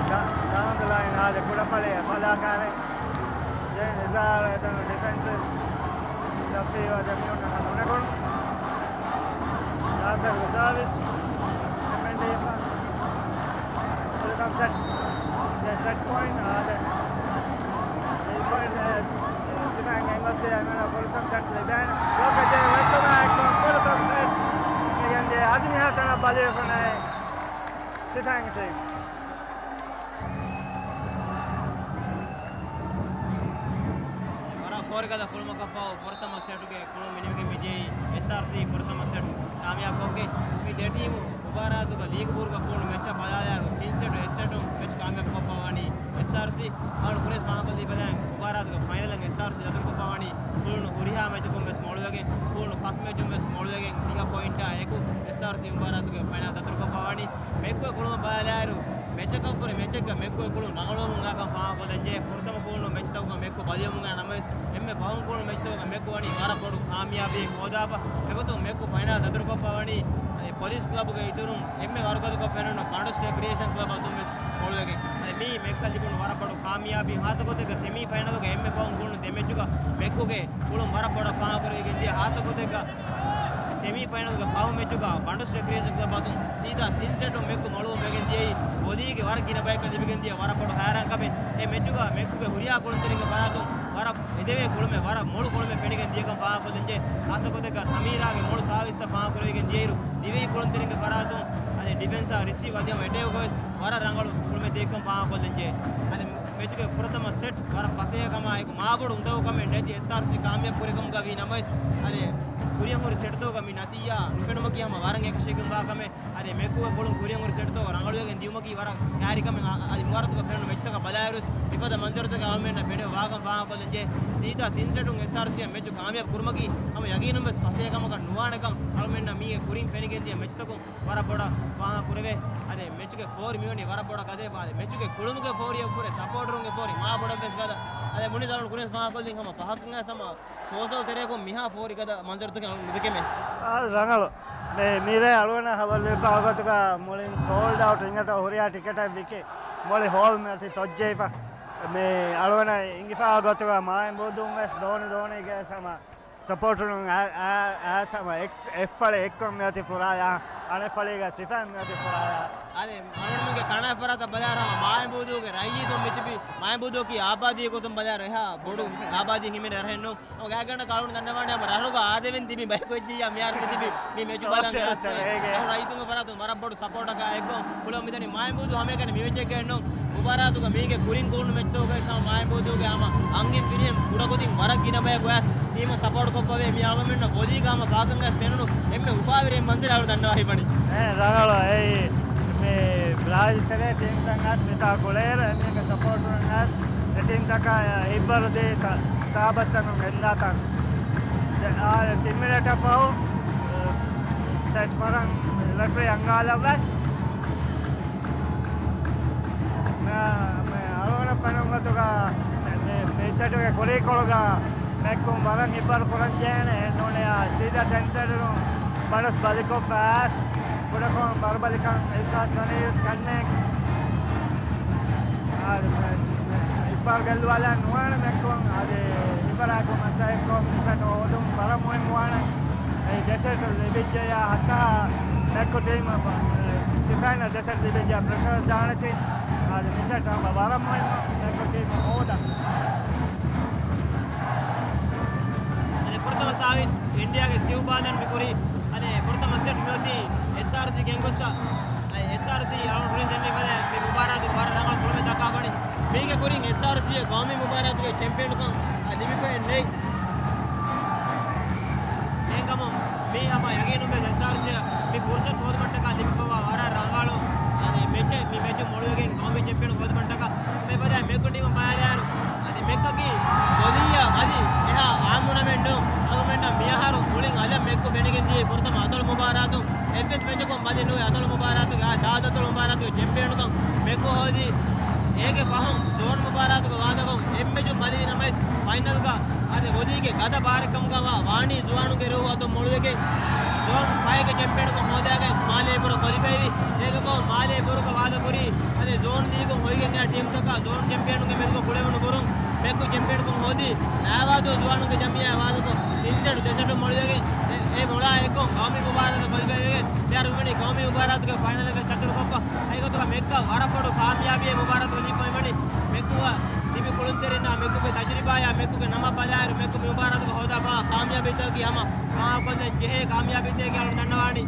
ޑަ-، ޑައުން ދަ ލައިން އާދެ ކުޑަފަޅި ފަލާކާރެއް. ޖޭ ނިޒާރު އެތަނު ޑިފެންސިވް ލަފީވާ ދެމިހުންނަ ނުނެގުން. ނާސަރުގެ ސާވިސް. އެމްއެންޑީއެފް. ފުލްކަމް ސެޓް. ސެޓް ޕޮއިންޓް އާދެ. އެ ޕޮއިންޓް ސިފައިން އެނގޮސް އެމެނަށް ފުލްކަމް ސެޓް ލިބޭނެ. ބްލޮކް ޖެހި ވެއްޓުމާ އެއްކޮށް ފުލްކަމް ސެޓް. މިގެންދިޔަ އަދި މިހާތަނަށް ބަލިވެފަނައި ސިފައިން ޓީމް. ވަރަށް ފޯރިގަދަ ކުޅުމަކަށްފަހު ފުރަތަމަ ސެޓުގެ ކުޅުން މިނިވެގެން މިދިޔައީ އެސްއާރްސީ ފުރަތަމަ ސެޓް ކާމިޔާބު ކޮށްގެން މި ދެ ޓީމު މުބާރާތުގަ ލީގު ބޫރުގަ ކުޅުނު މެޗަށް ބަލާލާއިރު ތިން ސެޓު އެއް ސެޓުން މެޗް ކާމިޔާބު ކޮށްފަވަނީ އެސްއާރްސީ. އަޅު ކުރިޔަސް ފާހަގަކޮށްލި ބަލަން މުބާރާތުގެ ފައިނަލަށް އެސްއާރްސީ ދަތުރުކޮށްފަ ވަނީ ކުޅުނު ހުރިހާ މެޗަކުން ވެސް މޮޅުވެގެން، ކުޅުނު ފަސް މެޗުން ވެސް މޮޅުވެގެން ދިހަ ޕޮއިންޓާ އެކު އެސްއާރްސީ މުބާރާތުގެ ފައިނަލް ދަތުރުކޮށްފަ ވަނީ. މެކުވެ ކުޅުމަށް ބަލާލާއިރު މެޗަކަށްވުރެ މެޗެއްގަ މެކުވެ ކުޅުނު ރަނގަޅުވަމުން އާކަން ފާހަގަކޮށްލަންޖެހޭ. ފުރަތަމަ ކުޅުނު މެޗްތަކުގަ މެކު ބަލިވަމުން އައި ނަމަވެސް އެންމެ ފަހުން ކުޅުނު މެޗްތަކުގަ މެކު ވަނީ ވަރަށް ބޮޑު ކާމިޔާބީއެއް ހޯދާފަ. އެގޮތުން މެކު ފައިނަލް ދަތުރުކޮށްފަ ވަނީ އަދި ޕޮލިސް ކްލަބުގެ އިތުރުން އެންމެ ވަރުގަދަކޮށް ފެނުނު ބަނޑުސް ރެކްރިއޭޝަން ކްލަބް އަތުން ވެސް މޮޅުވެގެން. އަދި މިއީ މެއްކަށް ލިބުނު ވަރަށް ބޮޑު ކާމިޔާބީ، ހާއްސަ ގޮތެއްގަ ސެމީ ފައިނަލުގެ އެންމެ ފަހުން ކުޅުނު ދެ މެޗުގަ މެއްކުގެ ކުޅުން ވަރަށް ބޮޑަށް ފާހަގަކުރެވިގެން ދިޔަ، ހާއްސަ ގޮތެއްގަ ސެމީ ފައިނަލްގެ ފަހު މެޗުގަ ބަނޑުސް ރެކްރިއޭޝަން ކްލަބް އަތުން ސީދާ ތިން ސެޓުން މެއްކު މޮޅުވުން ވެގެން ދިޔައީ ވޮލީގެ ވަރަށް ގިނަ ބަޔަކަށް ލިބިގެން ދިޔަ ވަރަށް ބޮޑު ހައިރާންކަމެއް. އެ މެޗުގަ މެއްކުގެ ހުރިހާ ކުޅުންތެރިންގެ ފަރާތުން ވަރަށް އެދެވޭ ކުޅުމެއް، ވަރަށް މޮޅު ކުޅުމެއް ފެނިގެން ދިޔަކަން ފާހަގަކޮށްލަންޖެހޭ. ހާއްސަ ގޮތެއްގަ ސަމީރާގެ މޮޅު ސާވިސްތައް ފާހަގަކުރެވިގެން ދިޔައިރު، ދިވެހި ކުޅުންތެރިންގެ ފަރާތުން އަދި ޑިފެންސާ ރިސީވް އަދި ހަމަ އެޓޭކުގަ ވެސް ވަރަށް ރަނގަޅު ކުޅުމެއް ދެއްކަން ފާހަގަކޮށްލަންޖެހޭ. އަދި މެޗުގެ ފުރަތަމަ ސެޓް ވަރަށް ފަސޭހަކަމާއެކު މާބޮޑު އުނދަގޫކަމެއް ނެތި އެސްއާރްސީ ކާމިޔާބު ކުރިކަމުގަ ވީ ނަމަވެސް، އަދި ކުރިއަށް ހުރި ސެޓްތަކުގަ މި ނަތީޖާ ނުފެނުމަކީ ހަމަ ވަރަށް އެކަށީގެންވާ ކަމެއް. އަދި މެކުގެ ކުޅުން ކުރިއަށް ހުރި ސެޓްތަކުގަ ރަނގަޅުވެގެން ދިޔުމަކީ ވަރަށް ކާރިކަމެއް. އަ-، އަދި މިވަރަށް ދުވަހު ފެނުނު މެޗްތަކަށް ބަލާއިރުވެސް މިފަދަ މަންޒަރުތަކެއް އަޅުމެންނަށް ފެނެވި ވާކަން ފާހަގަކޮށްލަންޖެހޭ. ސީދާ ތިން ސެޓުން އެސްއާރްސީއަށް މެޗު ކާމިޔާބު ކުރުމަކީ ހަމަ ޔަގީނުން ވެސް ފަސޭހަކަމަކަށް ނުވާނެކަން އަޅުމެންނަށް މީގެ ކުރިން ފެނިގެން ދިޔަ މެޗްތަކުން ވަރަށް ބޮޑަށް ފާހަގަކުރެވޭ. އަދި މެޗުގެ ފޯރި މިވަނީ ވަރަށް ބޮޑަށް ގަދަވާ. މެޗުގެ ކުޅުމުގެ ފޯރިއަށް ކުރެ ސަޕޯޓަރުންގެ ފޯރި މާ ބޮޑަށް ވެސް ގަދަ. އަދި މުނި ދަޅުން ކުރިން ފާހަގަކޮށްލިން ހަމަ ފަހަކަށް ހަމަ ސޯޝަލް ތެރެއަކުން މިހާ ފޯރި ގަދަ މަންޒަރުތަކެއް ނުދެކެމޭ. އާ، ރަނގަޅު. މި-، މިރޭ އަޅުގަނޑަށް ހަވާލުވެފަ ގޮތުގަ މުޅިން ސޯލްޑް އައުޓް އިނގޭތޯ ހުރިހާ ޓިކެޓެއް ވިކި މުޅި ހޯލް މިއޮތީ ތޮއްޖެހިފަ. މި އަޅުގަނޑަށް އިނގިފަ ގޮތުގަ މާހިން ބޫދޫން ވެސް ދޯނި ދޯނީގެ ސަމާ ސަޕޯޓުން އާ، އާ، އާ، ސަމާ އެއް-، އެއްފަޅެއް އެއްކޮށް މިއޮތީ ފުރާޔާ، އަނެއްފަޅީގަ ސިފައިން މިއޮތީ ފުރާޔާ. އަދި އަޅުގަނޑުމެންގެ ކަނާ ފަރާތަށް ބަލާއިރު މާހިން ބޫދޫގެ ރައްޔިތުން މިތިބީ، މާހިން ބޫދޫއަކީ އާބާދީ ގޮތުން ބަލާއިރު އެހާ ބޮޑު އާބާދީ ހިމެނޭ ރަށެއްނު. ގާތްގަނޑަކަށް އަޅުގަނޑު ދަންނަވާނެ ހަމަ ރަށުގަ އާދެވެން ތިބި ބަޔަކު ވެއްޖިއްޔާ މިހާރު މިތިބި މި މެޗު ބަލަން އައިސްފައި. ރަށު ރައްޔިތުންގެ ފަރާތުން ވަރަށް ބޮޑު ސަޕޯޓަކާ އެއްކޮށް ކުޅެވުން މިދަނީ. މާހިން ބޫދޫ ހަމައެކަނި މި މެޗެއްގައެއްނު. މުބާރާތުގަ މީގެ ކުރިން ކުޅުނު މެޗްތަކުގައި ހަމަ މާހިން ބޫދޫގެ ހަމަ އަންހެން ފިރިހެން ކުޑަކުދިން ވަރަށް ގިނަ ބަޔަކު އައިސް ޓީމަށް ސަޕޯޓް ކޮށްފަވޭ. މި އަޅުގަނޑުމެންނަށް ވޮލީގަ ހަމަ ފާކަން އައިސް ފެނުނު އެންމެ އުފާވެރި މަންޒަރެއް އަޅުގަނޑު ދަންނަވާ ހިތްވަނީ. އެ ރަނގަޅު އެއީ މި ބްރާޒިލް ތެރޭ ޓީމްތައް އައިސް މިތާ ކުޅޭއިރު އެމީހުންގެ ސަޕޯޓުން އައިސް އެ ޓީމްތަކާ ހިތްވަރުދީ ސަ-، ސާބަސްތަނުން ގެންދާތަން. އާ، ތިން މިނެޓަށް ފަހު، ސެޓް ފަރަން ރެފްރީ އަންގާލައްވައި. މެ-، މެ-، އަޅުގަނޑަށް ފެނުނު ގޮތުގަ މި-، މި ސެޓުގެ ކުރީކޮޅުގަ މެކުން ވަރަށް ހިތްވަރު ކުރަން ޖެހޭނެ ނޫނެއް. ސީދާ ސެންޓަރުން ބަނޑުސް ބަލިކޮށްފަ އައިސް ކުޑަކޮށް ބަރުބަލިކަން އިހްސާސް ވަނީ ވެސް ކަންނޭނގެ. އާދެ، މެ-، މެ-، އިއްބާރު ގެއްލުވާލާން ނުވާނެ މެކުން. އާދެ، އިއްބާރާއެކު މަސައްކަތްކޮށް މި ސެޓް ހޯދުން ވަރަށް މުހިންމުވާނެ. އެ ދެ ސެޓް ލިބިއްޖެޔާ ހަތާ މެކު ޓީމަށް، އެ، ސިފައިންނަށް ދެ ސެޓް ލިބިއްޖެޔާ ޕްރެޝަރ ދާނެތީ. އާދެ، މި ސެޓް ހަމަ ވަރަށް މުހިންމު މެކު ޓީމަށް ހޯދަން. އަދި ފުރަތަމަ ސާވިސް އިންޑިއާގެ ސިއުބާލަން މި ކުރީ. އަދި ފުރަތަމަ ސެޓް މިއޮތީ އެސްއާރްސީ ގެންގޮއްސަ. އަދި އެސްއާރްސީ އަޅުގަނޑު ކުރިން ދެންނެވި ފަދަ މި މުބާރާތުގަ ވަރަށް ރަނގަޅު ކުޅުމެއް ދައްކާފަނީ. މީގެ ކުރިން އެސްއާރްސީ ގައުމީ މުބާރާތުގެ ޗެމްޕިއަނުކަން ލިބިފައެއް ނެތް. އެހެންކަމުން މީ ހަމަ ޔަގީނުންވެސް އެސްއާރްސީ މި ފުރުސަތު ހޯދުމަށްޓަކާ ލިބިފައިވާ ވަރަށް ރަނގަޅު، އަދި މެޗެއް، މި މެޗު މޮޅުވެގެން ގައުމީ ޗެމްޕިއަން ހޯދުމަށްޓަކާ މިފަދަ މެކު ޓީމަށް ބަލާލާއިރު، އަދި މެކަކީ ވޮލީއަށް އަދި އެހާ އާއްމު ނަމެއް ނޫން. އަޅުގަނޑަށް މިއަހަރު މުޅިން އަލަށް މެކު ފެނިގެން ދިޔައީ ފުރަތަމަ އަތޮޅު މުބާރާތުން. އެއްވެސް މެޗަކުން މަދި ނުވި އަތޮޅު މުބާރާތުގެ އާ ދާދަ އަތޮޅު މުބާރާތުގެ ޗެމްޕިއަނުކަން މެކު ހޯދީ. އޭގެ ފަހުން ޒޯން މުބާރާތުގެ ވާދަކޮށް އެއްމެޗު މަދިވި ނަމަވެސް ފައިނަލްގަ އަދި ވޮލީގެ ގަދަ ބާރެއްކަމުގަވާ ވާނީ ޒުވާނުންގެ ރޫހު އަތުން މޮޅުވެގެން ޒޯން ފައިގެ ޗެމްޕިއަނުކަން ހޯދާގެން މާލޭ ބުރަ ކޮލިފައިވި. އޭގެކޮށް މާލޭ ބުރުގަ ވާދަކުރީ އަދި ޒޯން ލީގުން ހޮވިގެން އައި ޓީމްތަކާ ޒޯން ޗެމްޕިއަނުންގެ މެދުގަ ކުޅެވުނު ބުރުން މެކު ޗެމްޕިއަނުކަން ހޯދީ. ނާވާދޫ ޒުވާނުންގެ ޖަމިއްޔާ ވާދަކޮށް ތިން ސެޓު ދެ ސެޓު މޮޅުވެގެން އެ، އެ މޮޅާ އެއްކޮށް ގައުމީ މުބާރާތަށް ކޮލިފައިވެގެން މިހާރު ވަނީ ގައުމީ މުބާރާތުގެ ފައިނަލެއް ވެސް ދަތުރުކޮށްފަ. އެގޮތުގަ މެކްގަ ވަރަށް ބޮޑު ކާމިޔާބީއެއް މުބާރާތުގަ ލިބިފައިވަނީ. މެކުގަ ތިބި ކުޅުންތެރިންނާ މެކުގެ ތަޖުރިބާޔާ މެކުގެ ނަމަށް ބަލާއިރު މެކު މި މުބާރާތުގަ ހޯދާފަ ކާމިޔާބީތަކަކީ ހަމަ ފާހަގަކޮށްލަން ޖެހޭ ކާމިޔާބީތަކެއް އަޅުގަނޑު ދަންނަވާނީ.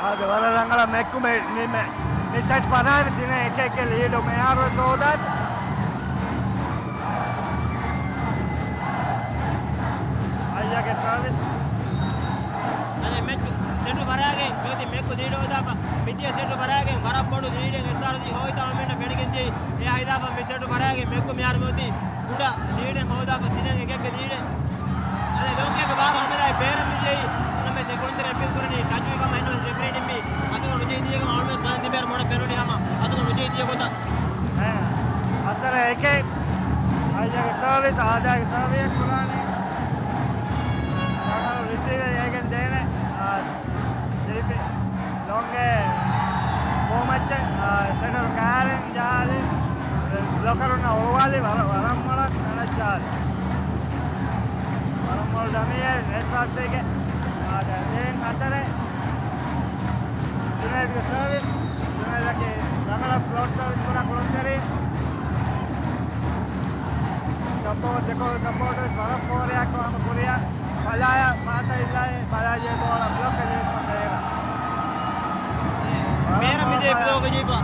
އާދެ، ވަރަށް ރަނގަޅަށް މެކު މެ-، މި މެ-، މި ސެޓް ފަރާއިން ތިނެއް އެކެއްގެ ލީޑު މިހާރުވެސް ހޯދާފަ. އައްޔަގެ ސާވިސް. އަދި މެޗު ސެޓު ފަރާގެން މިއޮތީ މެކު ލީޑު ހޯދާފަ. މިދިޔަ ސެޓު ފަރާގެން ވަރަށް ބޮޑު ލީޑެއް އެސްއާރްސީ ހޯދިތަން އަޅުމެންނަށް ފެނިގެން ދިޔައީ. އެ ހައިދާފަ މި ސެޓު ފަރާގެން މެކު މިހާރު މިއޮތީ ކުޑަ ލީޑެއް ހޯދާފަ ތިނެއް އެކެއްގެ ލީޑެއް. އަދި ލޯކެއްގެ ބާރު ހަމަލާއި ބޭރަށް މިދިޔައީ. ނަމަވެސް އެ ކުޅުންތެރި އަޕީލް ކުރަނީ ޓަޗުވި ކަމަށް އެހެންނަމަވެސް ރެފްރީ ނިންމީ އަތުގަ ނުޖެހި ދިޔަކަމަށް އަޅުމެން ބަލަން ތިބޭރު މޮޅަށް ފެނުނީ ހަމަ އަތުގަ ނުޖެހި ދިޔަ ގޮތަށް. އަތަރ އެކެއް އައްޔަގެ ސާވިސް އާދައިގެ ސާވިއެއް ކުރާނީ. ސެޓަރު ކާރިން ޖަހާލި، ބްލޮކަރުންނަށް އޮޅުވާލި، ވަރަށް، ވަރަށް މޮޅަށް ނަނައްޖާލި. ވަރަށް މޮޅު ދަމީއެއް އެސްއާރްސީގެ. އާދެ، ލޭން އަތަރެއް. ޖުނައިދުގެ ސަރވިސް. ޖުނައިދަކީ ރަނގަޅަށް ފްލޯޓް ސަރވިސް ކުރާ ކުޅުންތެރި. ސަޕޯޓް، ދެކޮޅު ސަޕޯޓަރސް ވަރަށް ފޯރިއަކު ހަމަ ކުރިއަށް. ބަލާޔަ މާތަ އިލާއި ބަލާޖޭ ބޯޅަ ބްލޮކް ކެލެވިފަ ބޭރަ. ބޭރަ މިދޭ ބްލޮކް ޖީބަ.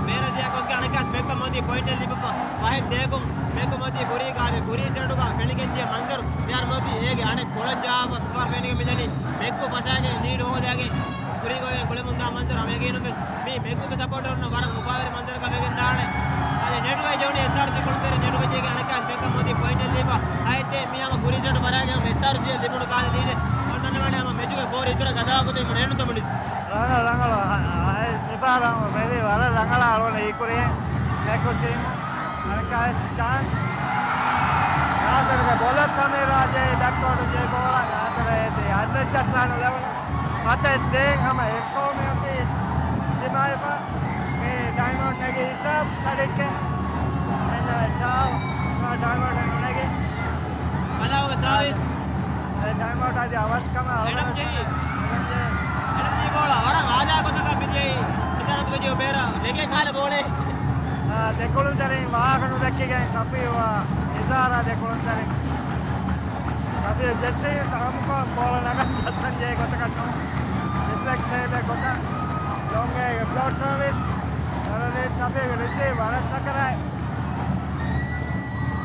ބޭރަ ދިޔަ ކޮސްގެ އަނެއްކާސް މެކްކަ މޮދީ ޕޮއިންޓެއް ލިބިފަ. ފަހެއް ދޭކުން މެކްކަ މޮދީ ކުރީ ގާލެ ކުރީ ސެޓުގަ ފެނިގެން ދިޔަ މަންޒަރު މިހާރު މޮދީ އޭގެ އަނެއް ކުޅަ ޖާފަ ފެނިގެން މިދަނީ. މެކްކު ފަށާގެން ލީޑް ހޯދާގެން ކުރީގޮތް ގުޅެމުންދާ މަންޒަރު ހަމަޔަގީނުން ވެސް މީ މެކްކުގެ ސަޕޯޓަރުންނަށް ވަރަށް އުފާވެރި މަންޒަރަކަށް ވެގެންދާނެ. އަދި ނެޓްގައި ޖެހުނީ އެސްއާރްސީ ކުޅުންތެރި ނެޓްގައި ޖެހިގެން އަނެއްކާސް މެކްކަ މޮދީ ޕޮއިންޓެއް ލީފަ. އާއެއްދެ މީ ހަމަ ކުރީ ސެޓު ފަށާގެން އެސްއާރްސީއަށް ލިބުނު ގާލެ ލީޑެއް. އޮން ދަންނަވާނެ ހަމަ މެޗުގެ ފޯރު އިތުރަށް ގަދަވާގޮތެއް ހިމަނެއްނު ތޮމުނިސް. ރަނގަޅު، ރަނގަޅު. އަ، އަ، މިފަހަރު ހަމަ މެދި ވަރަށް ރަނގަޅަށް އަޅުގަނޑު ހީކުރި މެކްކު ޓީމު. އަނެއްކާސް ޗާންސް. ނާސަރުގެ ބޮލަށް ސަމީރާ ޖެހި ބެކްވާޑު ޖެހި ބޯޅަ. ނާސަރަށް އޭތި އަދްވެސްޖައްސާނު ލެވުނު. މަތައް ދޭން ހަމަ ސްކޯ މިއޮތީ ދިމާވެފަ. މި ޓައިމްއައުޓް ނެގި ހިސާބު ސަޑިއްކެ. އެންނަ ޝާވް ޓައިމްއައުޓް ނެގި. ބަލާވަގެ ސާވިސް. އެ ޓައިމްއައުޓް އަދި އަވަސް ކަމަށް އަޅުގަނޑަށް އެޑަމް ޖެހި. އެޑަމް ޖެހި. އެޑަމް ޖެހި ބޯޅަ ވަރަށް އާދަ ގޮތަކަށް މިދިޔައީ. ނިދާރަތުގެ ޖެހި ބޭރަ ނެގޭ ކާލަ ބޯޅޭ. އާ، ދެކުޅުންތެރިން ވާހަކަ ނުދެއްކިގެން ޝަފީއު އާ ނިޒާރާ ދެކުޅުންތެރިން. ޝަފީއު ޖެއްސީ ސާމުކޮށް ބޯޅަ ނަގަން ޖައްސަން ޖެހޭ ގޮތަކަށް ނޫން. ރިފްލެކްޓް ސޭވް ގޮތަށް. ލޮނގް އޭގެ ފްލޯޓް ސާވިސް. ޝަފީއުގެ ރިސީވް ވަރަށް ސަކަރާތް.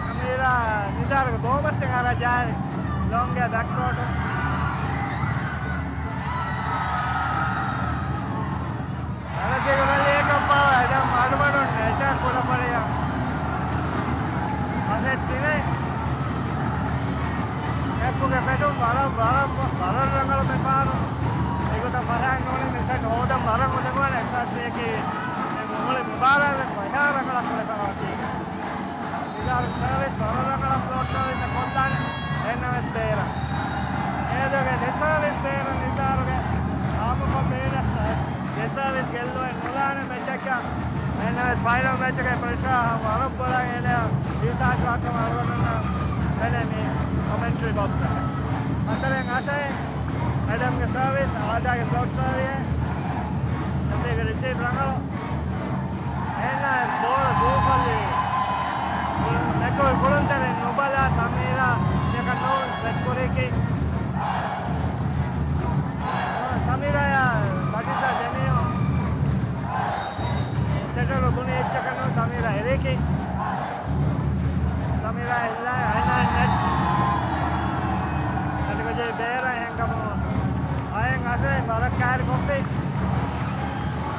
ސަމީރާ ނިޒާރުގެ ބޯމައްތެއް އަރާ ޖާރި. ލޮނގް އޭ ބެކް ކޯޓު. އަރަބިގެ ވަލި އެކައްޕާވަ އެޑަމް އަޑުމަޑުން އެޓޭކް ކުޑަ ފަރިޔަ. މަސެއް ތިނެއް. އެކުގެ ފެޓުން ވަރަށް، ވަރަށް، ވަރަށް ރަނގަޅު މިފަހަރު. އެގޮތަށް ފަރާތް ނޫނީ މި ސެޓް ހޯދަން ވަރަށް އުނދަގޫވާނެ އެސްއާރްސީއަކީ މި މުޅި މުބާރާތް ވެސް ވަހާ ރަނގަޅަށް ކުޅެފަ އޮތީ. ނިޒާރު ސާވިސް ވަރަށް ރަނގަޅަށް ފްލޯޓް ސާވިސް ކޮށްލާނެ. އެންނަމެސް ބޭރަށް. އޭދޮގެ ދެ ސާވިސް ބޭރަށް ނިޒާރުގެ އާމުކޮށް ބޭރަށް ދެ ސާވިސް ގެއްލުވެ ނުލާނެ މެޗަކަށް. އެންނަމެސް ފައިނަލް މެޗުގެ ޕްރެޝާ ވަރަށް ބޮޑަށް އޭނަ އިހްސާސް ވާކަމަށް އަޅުގަނޑުންނަށް ފެނޭ މި ކޮމެންޓްރީ ބޮކްސަށް. ހަތަރެއް އަށެއް އެޑަމްގެ ސާވިސް، އާދާގެ ފްލޯޓް ސާވިސް. ޝަފީގެ ރިސީވް ރަނގަޅު. އޭނާ ބޯޅަ ދޫކޮށްލީ. މެކްކު ކުޅުންތެރިން ނުބަލާ ސަމީރާ އެކަން ނޫން ސެޓް ކުރީކީ. ސަމީރާޔާ ބަޓިސާ ދެނިޔު. ސެޓަރު ބުނި އެއްޗަކަށް ނޫން ސަމީރާ އެރީކީ. ސަމީރާ އެއްލާ އައިނާ ނެޓް. އަދި ކޮޖެ ބޭރަށް ހެންކަމުން އައިން އަށެއް ވަރަށް ކާރި ކޮށްފި.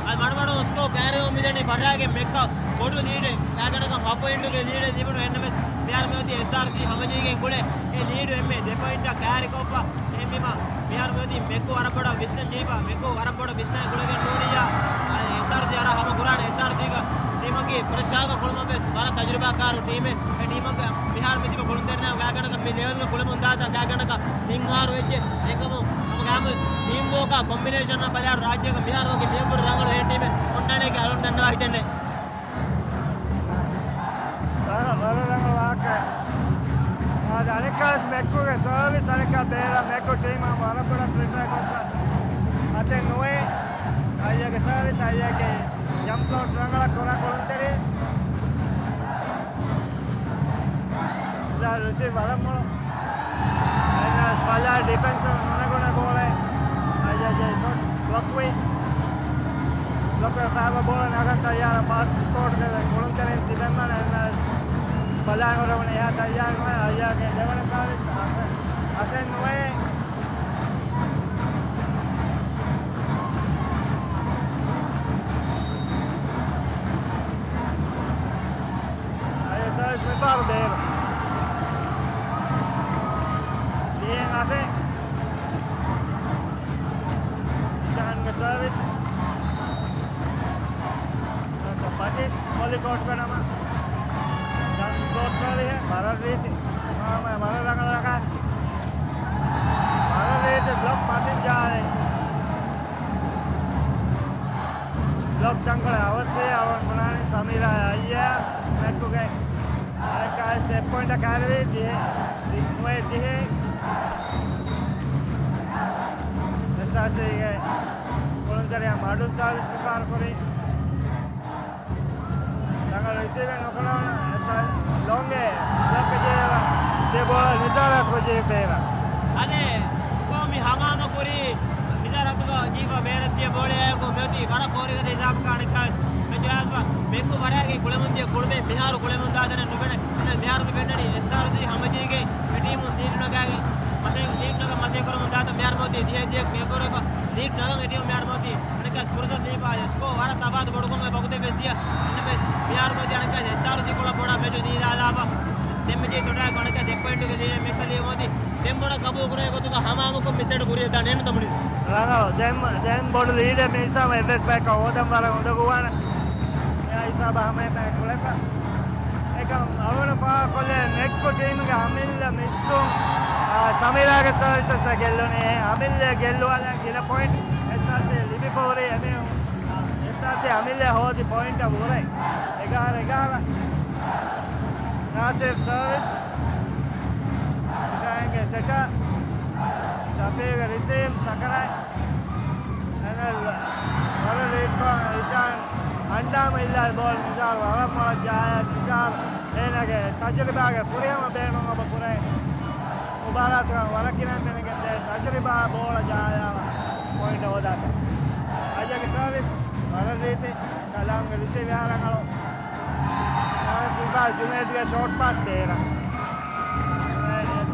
އަދި މަޑުމަޑު ސްކޯ ކާރިއަށް މިދަނީ ފަށާގެ މެކްކަ ބޮޑު ލީޑެއް. ގާގަނޑަކަށް ހަ ޕޮއިންޓުގެ ލީޑެއް ލިބުނު އެންނަމެސް މިހާރު މިއޮތީ އެސްއާރްސީ ހަމަޖެހިގެން ގުޅޭ. އެ ލީޑު އެންމެ ދެ ޕޮއިންޓަށް ކާރި ކޮށްފަ. އެހެންވީމަ މިހާރު މިއޮތީ މެކްކު ވަރަށް ބޮޑަށް ވިސްނަން ޖެހިފަ. މެކްކު ވަރަށް ބޮޑަށް ވިސްނަން ގުޅެގެން ނޫނިއްޔާ. އެސްއާރްސީ އަރާ ހަމަ ގުރާނެ އެސްއާރްސީގަ ޓީމަކީ ޕްރެޝާގަ ކުޅުމަށް ވެސް ވަރަށް ތަޖުރިބާކާރު ޓީމެއް. އެ ޓީމަކަށް މިހާރު މިތިބަ ކުޅުންތެރިންނާ ގާގަނޑަކަށް މި ލެވެލްގަ ކުޅެމުން ދާތާ ގާގަނޑަކަށް ހިންހާރު ވެއްޖެ. އެކަމު ހަމަ ގާމުސް ޓީމް ވޯކާ ކޮމްބިނޭޝަން ބަލާރު ރާއްޖޭގަ މިހާރު ވަކި މިޔަނބުރި ރަނގަޅު އެހެން ޓީމެއް އޮންނާނެކޭ އަޅުން ދަންނަވާ ހިތެއްނެތް. ރަނގަ-، ވަރަށް ރަނގަޅު ވާހަކަ. އާދެ، އަނެއްކާވެސް މެކްކުގެ ސާވިސް އަނެއްކާ ބޭރަށް މެކްކު ޓީމަށް ވަރަށް ބޮޑަށް ޕްރިފަރ ކޮށްފަ އަތެއް ނުވޭ. އައްޔަގެ ސާވިސް އައްޔަގެ ޖަމްޕް ޝޮޓް ރަނގަޅަށް ކުރާ ކުޅުންތެރި. ރިސީވް ވަރަށް މޮޅު. އެންއެސް ފަލާ ޑިފެންސް ނުނެގުނެ ބޯޅަ. އައްޔަގެ ޝޮޓް ބްލޮކް ވި. ބްލޮކް ވެ ފައިވަ ބޯޅަ ނަގަން ތައްޔާރަށް ފާސްޓް ކޯޓްގެ ކުޅުންތެރިން ތިބެންވަން އެންއެސް ފަލާ ހުރެވުނު އެހާ ތައްޔާރު ނުވެ އައްޔާގެ ދެވަނަ ސާވިސް އަށެއް، އަށެއް ނުވޭ. އައްޔާ ސާވިސް މިފަހަރު ބޭރު. ލިޔެން އަށެއް. ޝާންގެ ސާވިސް. ބަޓިސް މޮލި ކޯޓްގަ ނަމަ. ދަން ކޯޓް ސާވިހެ ވަރަށް ރީތި. މާމަ ވަރަށް ރަނގަޅަކަށް. ވަރަށް ރީތި ބްލޮކް މަތިން ޖާލެ. ތަންކޮޅެއް އަވަސްވީ އަޅުގަނޑު ބުނާނީ ސަމީރާ އައްޔާ މެކުގެ އަނެއްކާ ސެޓް ޕޮއިންޓަށް ކައިރިވީ ދިހަ، ނުވައެއް ދިހަ. އެސްއާރްސީގެ ކުޅުންތެރިޔާ މަޑުން ސާވިސް މިފަހަރު ކުރީ. ރަނގަޅު ރިސީވެއް ނުކުރެވުނު. އެސްއާރް ލޮނގޭ ބްލޮކް ޖެހި ދިޔަ ބޯޅަ ނިޒާރާ އަތުގަ ޖެހި ބޭރަށް. އަދެ ސްކޯ މި ހަމަހަމަ ކުރީ ނިޒާރާ އަތުގަ ޖެހިފަ ބޭރަށް ދިޔަ ބޯޅައާއެކު މިއޮތީ ވަރަށް ކޯރިގަދަ ހިސާބަކަށް އަނެއްކާވެސް މެޗު އައިސްފަ. މެކު ވަރައިގެ ކުޅެމުން ދިޔަ ކުޅުމެއް މިހާރު ކުޅެމުން ދާތަނެއް ނުފެނެ. އެހެން މިހާރު މި ފެންނަނީ އެސްއާރްސީ ހަމަޖެހިގެން އެ ޓީމުން ލީޑް ނަގާގެން މަސޭ، ލީޑް ނަގަ މަސޭ ކުރަމުން ދާތަން މިހާރު މިއޮތީ ދިހަ ދިހަ ކެކުރެފަ ލީޑް ނަގަން އެ ޓީމު މިހާރު މިއޮތީ. އަނެއްކާ ފުރުސަތު ލީފާ ސްކޯ ވަރަށް ތަފާތު ބޮޑުކޮށް ވަގުތެއް ވެސް ދިޔަ. އެންނަމެސް މިހާރު މިއޮތީ އަނެއްކާ އެސްއާރްސީ ކޮޅަށް ބޮޑަށް މެޗު ދީލާލާފަ. ދެން މެޗު ސޮޓާ އަނެއްކާ ސެޓް ޕޮއިންޓުގެ ލީޑެއް މެކަލީ މޮދި. ދެން ބޮޑަށް ގަބޫލު ކުރޭ ގޮތުގަ ހަމަހަމަކޮށް މި ސެޓް ކުރިއަށް ދާން އެން ތަމުނިސް. ރަނގަޅު. ދެން، ދެން ބޮޑު ލީޑެއް މި ހިސާބަށް އެއްވެސް ބަޔަކަށް ހޯދަން ވަރަށް އުނދަގޫވާނެ. އެ ހިސާބަށް ހަމަ އެބަ ކުޅެފަ. އެކަމް އަޅުގަނޑު ފާހަގަކޮށްލޭ މެކްކު ޓީމުގެ އަމިއްލަ މިސް ސުން، އާ، ސަމީރާގެ ސަރވިސަސް އަށް ގެއްލުނީ. އެ އަމިއްލަ ގެއްލުވާލަން ގިނަ ޕޮއިންޓް އެސްއާރްސީ ލިބިފަ ހުރި އެމީހުން، އާ، އެސްއާރްސީ އަމިއްލަ ހޯދި ޕޮއިންޓަށް ވުރެ އެގާރަ އެގާރަ. ނާސިރް ސަރވިސް، ސިކާއިންގެ ސެޓަ، ޝަފީގް ރިސީވް، ސަކަރާތް. އެނެލް ވަރަށް ރީތިކޮށް އިޝާން އަންޑާމު އިއްލާ ބޯޅަ ނިޒާރު ވަރަށް މޮޅަށް ޖަހާ ނިޒާރު އޭނާގެ ތަޖުރިބާގެ ފުރިހަމަ ބޭނުން އެބަ ކުރޭ. މުބާރާތުގަ ވަރަށް ގިނަ މީހުން ދޭ ތަޖުރިބާ ބޯޅަ ޖަހާލާ ޕޮއިންޓް ހޯދާތަން. އަޖަގެ ސާވިސް ވަރަށް ރީތި. ސަލާމްގެ ރިސީވް އަހަރަށް އަޅު. ސާވިސް މިފަހަރު ޖުނޭދުގެ ޝޯޓް ޕާސް ބޭރަށް.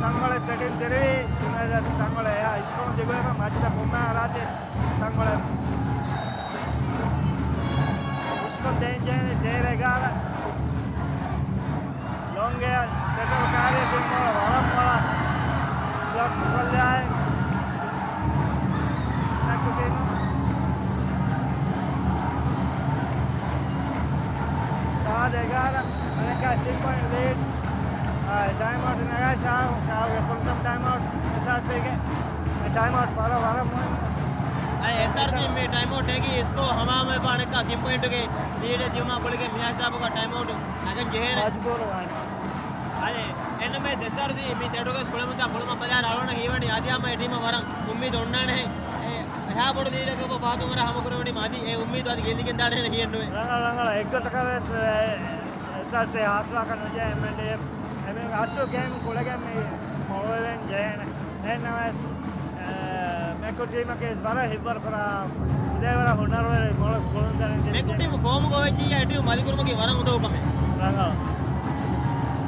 ތަންކޮޅެއް ސެޓިން ތެރެވި ޖުނޭދު ތަންކޮޅެއް އެހާ އިސްކޮޅު ދިގުވެފަ މައްޗަށް ފުންމާ އަރާތި. ތަންކޮޅެއް ހުސްކޮށް ދޭން ޖެހޭނެ ތޭރަ އެގާރަ. ލޮނގް އެއަރ ސެޓަރު ކާރިއަށް ދިން ބޯޅަ ވަރަށް މޮޅަށް ބްލޮކް ކޮށްލާއި. މެކްކު ޓީމު ސާދަ އެގާރަ އަނެއްކާ ސިކްސް ޕޮއިންޓް ލީޑް. އާ، ޓައިމް އައުޓް ނަގާ ޝާހު، ޝާހުގެ ފުރުސަތު ޓައިމް އައުޓް އެސްއާރްސީގެ. އެ ޓައިމް އައުޓް ވަރަށް، ވަރަށް މުހިންމު. އައި އެސްއާރްސީ މި ޓައިމް އައުޓް އެގީ ސްކޯ ހަމަހަމަވެފަ އަނެއްކާ ތިން ޕޮއިންޓުގެ ލީޑެއް ދިޔުމާ ގުޅިގެން މިހާ ހިސާބުގަ ޓައިމް އައުޓް ނަގަން ޖެހޭނެ. މަޖުބޫރު ވާނެ. އަދެ، އެންނަމެސް އެސްއާރްސީ މި ޝެޑުގަސް ކުޅެމުންދާ ކުޅުމަށް ބަލާއިރު އަޅުގަނޑަށް ހީވަނީ އަދި ހަމަ އެ ޓީމަށް ވަރަށް އުއްމީދު އޮންނާނެހެ. އެ، އެހާ ބޮޑު ލީޑެއްގެ ފަހަތުން ވަރަށް ހަމަ ކުރެވުނީމަ އަދި އެ އުއްމީދު އަދި ގެއްލިގެން ދާނެހެން ހިޔެއްނުވޭ. ރަނގަޅު، ރަނގަޅު. އެއްގޮތަކަށް ވެސް، އެ، އެސްއާރްސީ ހާސްވާކަށް ނުޖެހޭ އެމްއެންޑީއެފް. އެމީހުން އަސްލު ގޭމް ކުޅެގެން މި މޮޅުވެވެން ޖެހޭނެ. އެހެންނަމަވެސް، އެ، މެކު ޓީމަކީ ވަރަށް ހިތްވަރުކުރާ، އުދޭވަރަށް ހުނަރުވެރި މޮޅު ކުޅުންތެރިން މެކު ތިބި ޓީމު ފޯމުގަ އޮވެއްޖިއްޔާ އެ ޓީމު މަދިކުރުމަކީ ވަރަށް އުނދަގޫ ކަމެއް. ރަނގަޅު.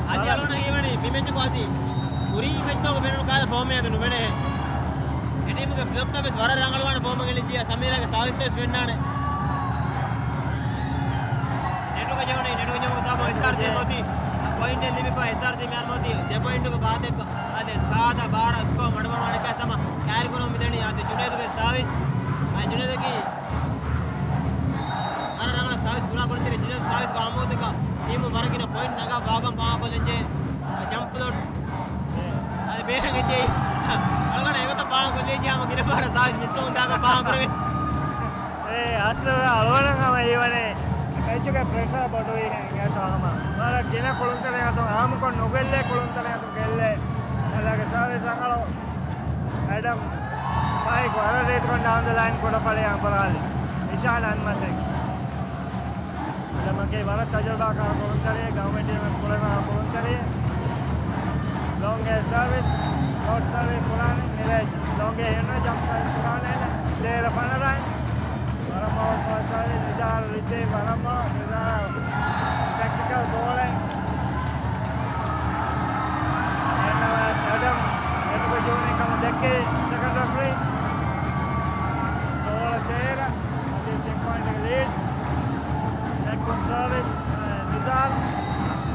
އަދި ވަރަށް. އަޅުގަނޑަށް ހީވަނީ މި މެޗަކު އަދި ކުރީ މެޗްތަކުގަ ފެނުނު ކާލަ ފޯމެއް އަދި ނުފެނޭ. އެ ޓީމުގެ ބްލޮކްތައް ވެސް ވަރަށް ރަނގަޅުވާނެ ފޯމެއް އެޅިއްޖިއްޔާ ސަމީރާގެ ސާވިސްތައް ވެސް ފެންނާނެ. ނެޓުގަ ޖެހުނީ، ނެޓުގަ ޖެހުމުގެ ސަބަބުން އެސްއާރްސީ އޮތީ ޕޮއިންޓެއް ލިބިފަ އެސްއާރްސީ މިހާރު މިއޮތީ ދެ ޕޮއިންޓުގެ ފަހަތެއްގަ. އާދެ، ސާދަ ބާރަށް ސްކޯ މަޑުމަޑު އަނެއްކާ ހަމަ ކާރިކުރަމުން މިދަނީ. އާދެ، ޖުނޭދުގެ ސާވިސް. އާ، ޖުނޭދަކީ ވަރަށް ރަނގަޅަށް ސާވިސް ކުރާ ކުޅުންތެރި. ޖުނޭދު ސާވިސްގެ އާމުވެތަކަށް ޓީމު ވަރަށް ގިނަ ޕޮއިންޓް ނަގާ ވާގަން ފާހަގަކޮށްލަންޖެހޭ. އާ، ޖަމްޕް ފްލޯޓް. އާދެ، ބޭނުން އެއްޗެހި. އަޅުގަނޑަށް އެގޮތަށް ފާހަގަކޮށްލައްޖެ ހަމަ ގިނަ ފަހަރަށް ސާވިސް މިސްވަމުން ދާގަ ފާހަގަކުރެވޭ. އޭ، އަސްލު އަޅުގަނޑަށް ހަމަ ހީވަނީ މެޗުގެ ޕްރެޝާ ބޮޑުވީހެން އެތޯ ހަމަ. ވަރަށް ގިނަ ކުޅުންތެރިން އަތުން އާއްމުކޮށް ނުގެއްލޭ ކުޅުންތެރިން އަތުން ގެއްލޭ. އަލާގެ ސާވިސް ރަނގަޅު. އެޑަމް ފައިކު ވަރަށް ރީތިކޮށް ޑައުން ދަ ލައިން ކުޑަފަޅި އަނބުރާލި. އިޝާން އަންމަތެއް. އެޑަމަކީ ވަރަށް ތަޖުރިބާކާރު ކުޅުންތެރިއެއް، ގައުމެއް ޓީމަށް ކުޅެވޭ ކުޅުންތެރިއެއް. ލޯނގް އެއަރ ސާވިސް، ޝޯޓް ސާވިސް ކުރާނެ މިރޭ ލޯނގް އެއަރ ހެންނަ ޖަމްޕް ސާވިސް ކުރާނެ ތޭރަ ފަނަރައިން. ވަރަށް މޮޅު ކޯޗާލި ނިޒާރު ރިސީވް ވަރަށް މޮޅު ނިޒާރު ޓެކްޓިކަލް ބޯޅައެއް. އެންއަރ އެސް އެޑަމް އެނުގެ ޖޫނި ކަމަށް ދެއްކި ސެކަންޑް ރެފްރީ. ސޯޅަ ތޭރަ އަދި ސިކްސް ޕޮއިންޓްގެ ލީޑް. ނެކުން ސާވިސް، ނިޒާރު.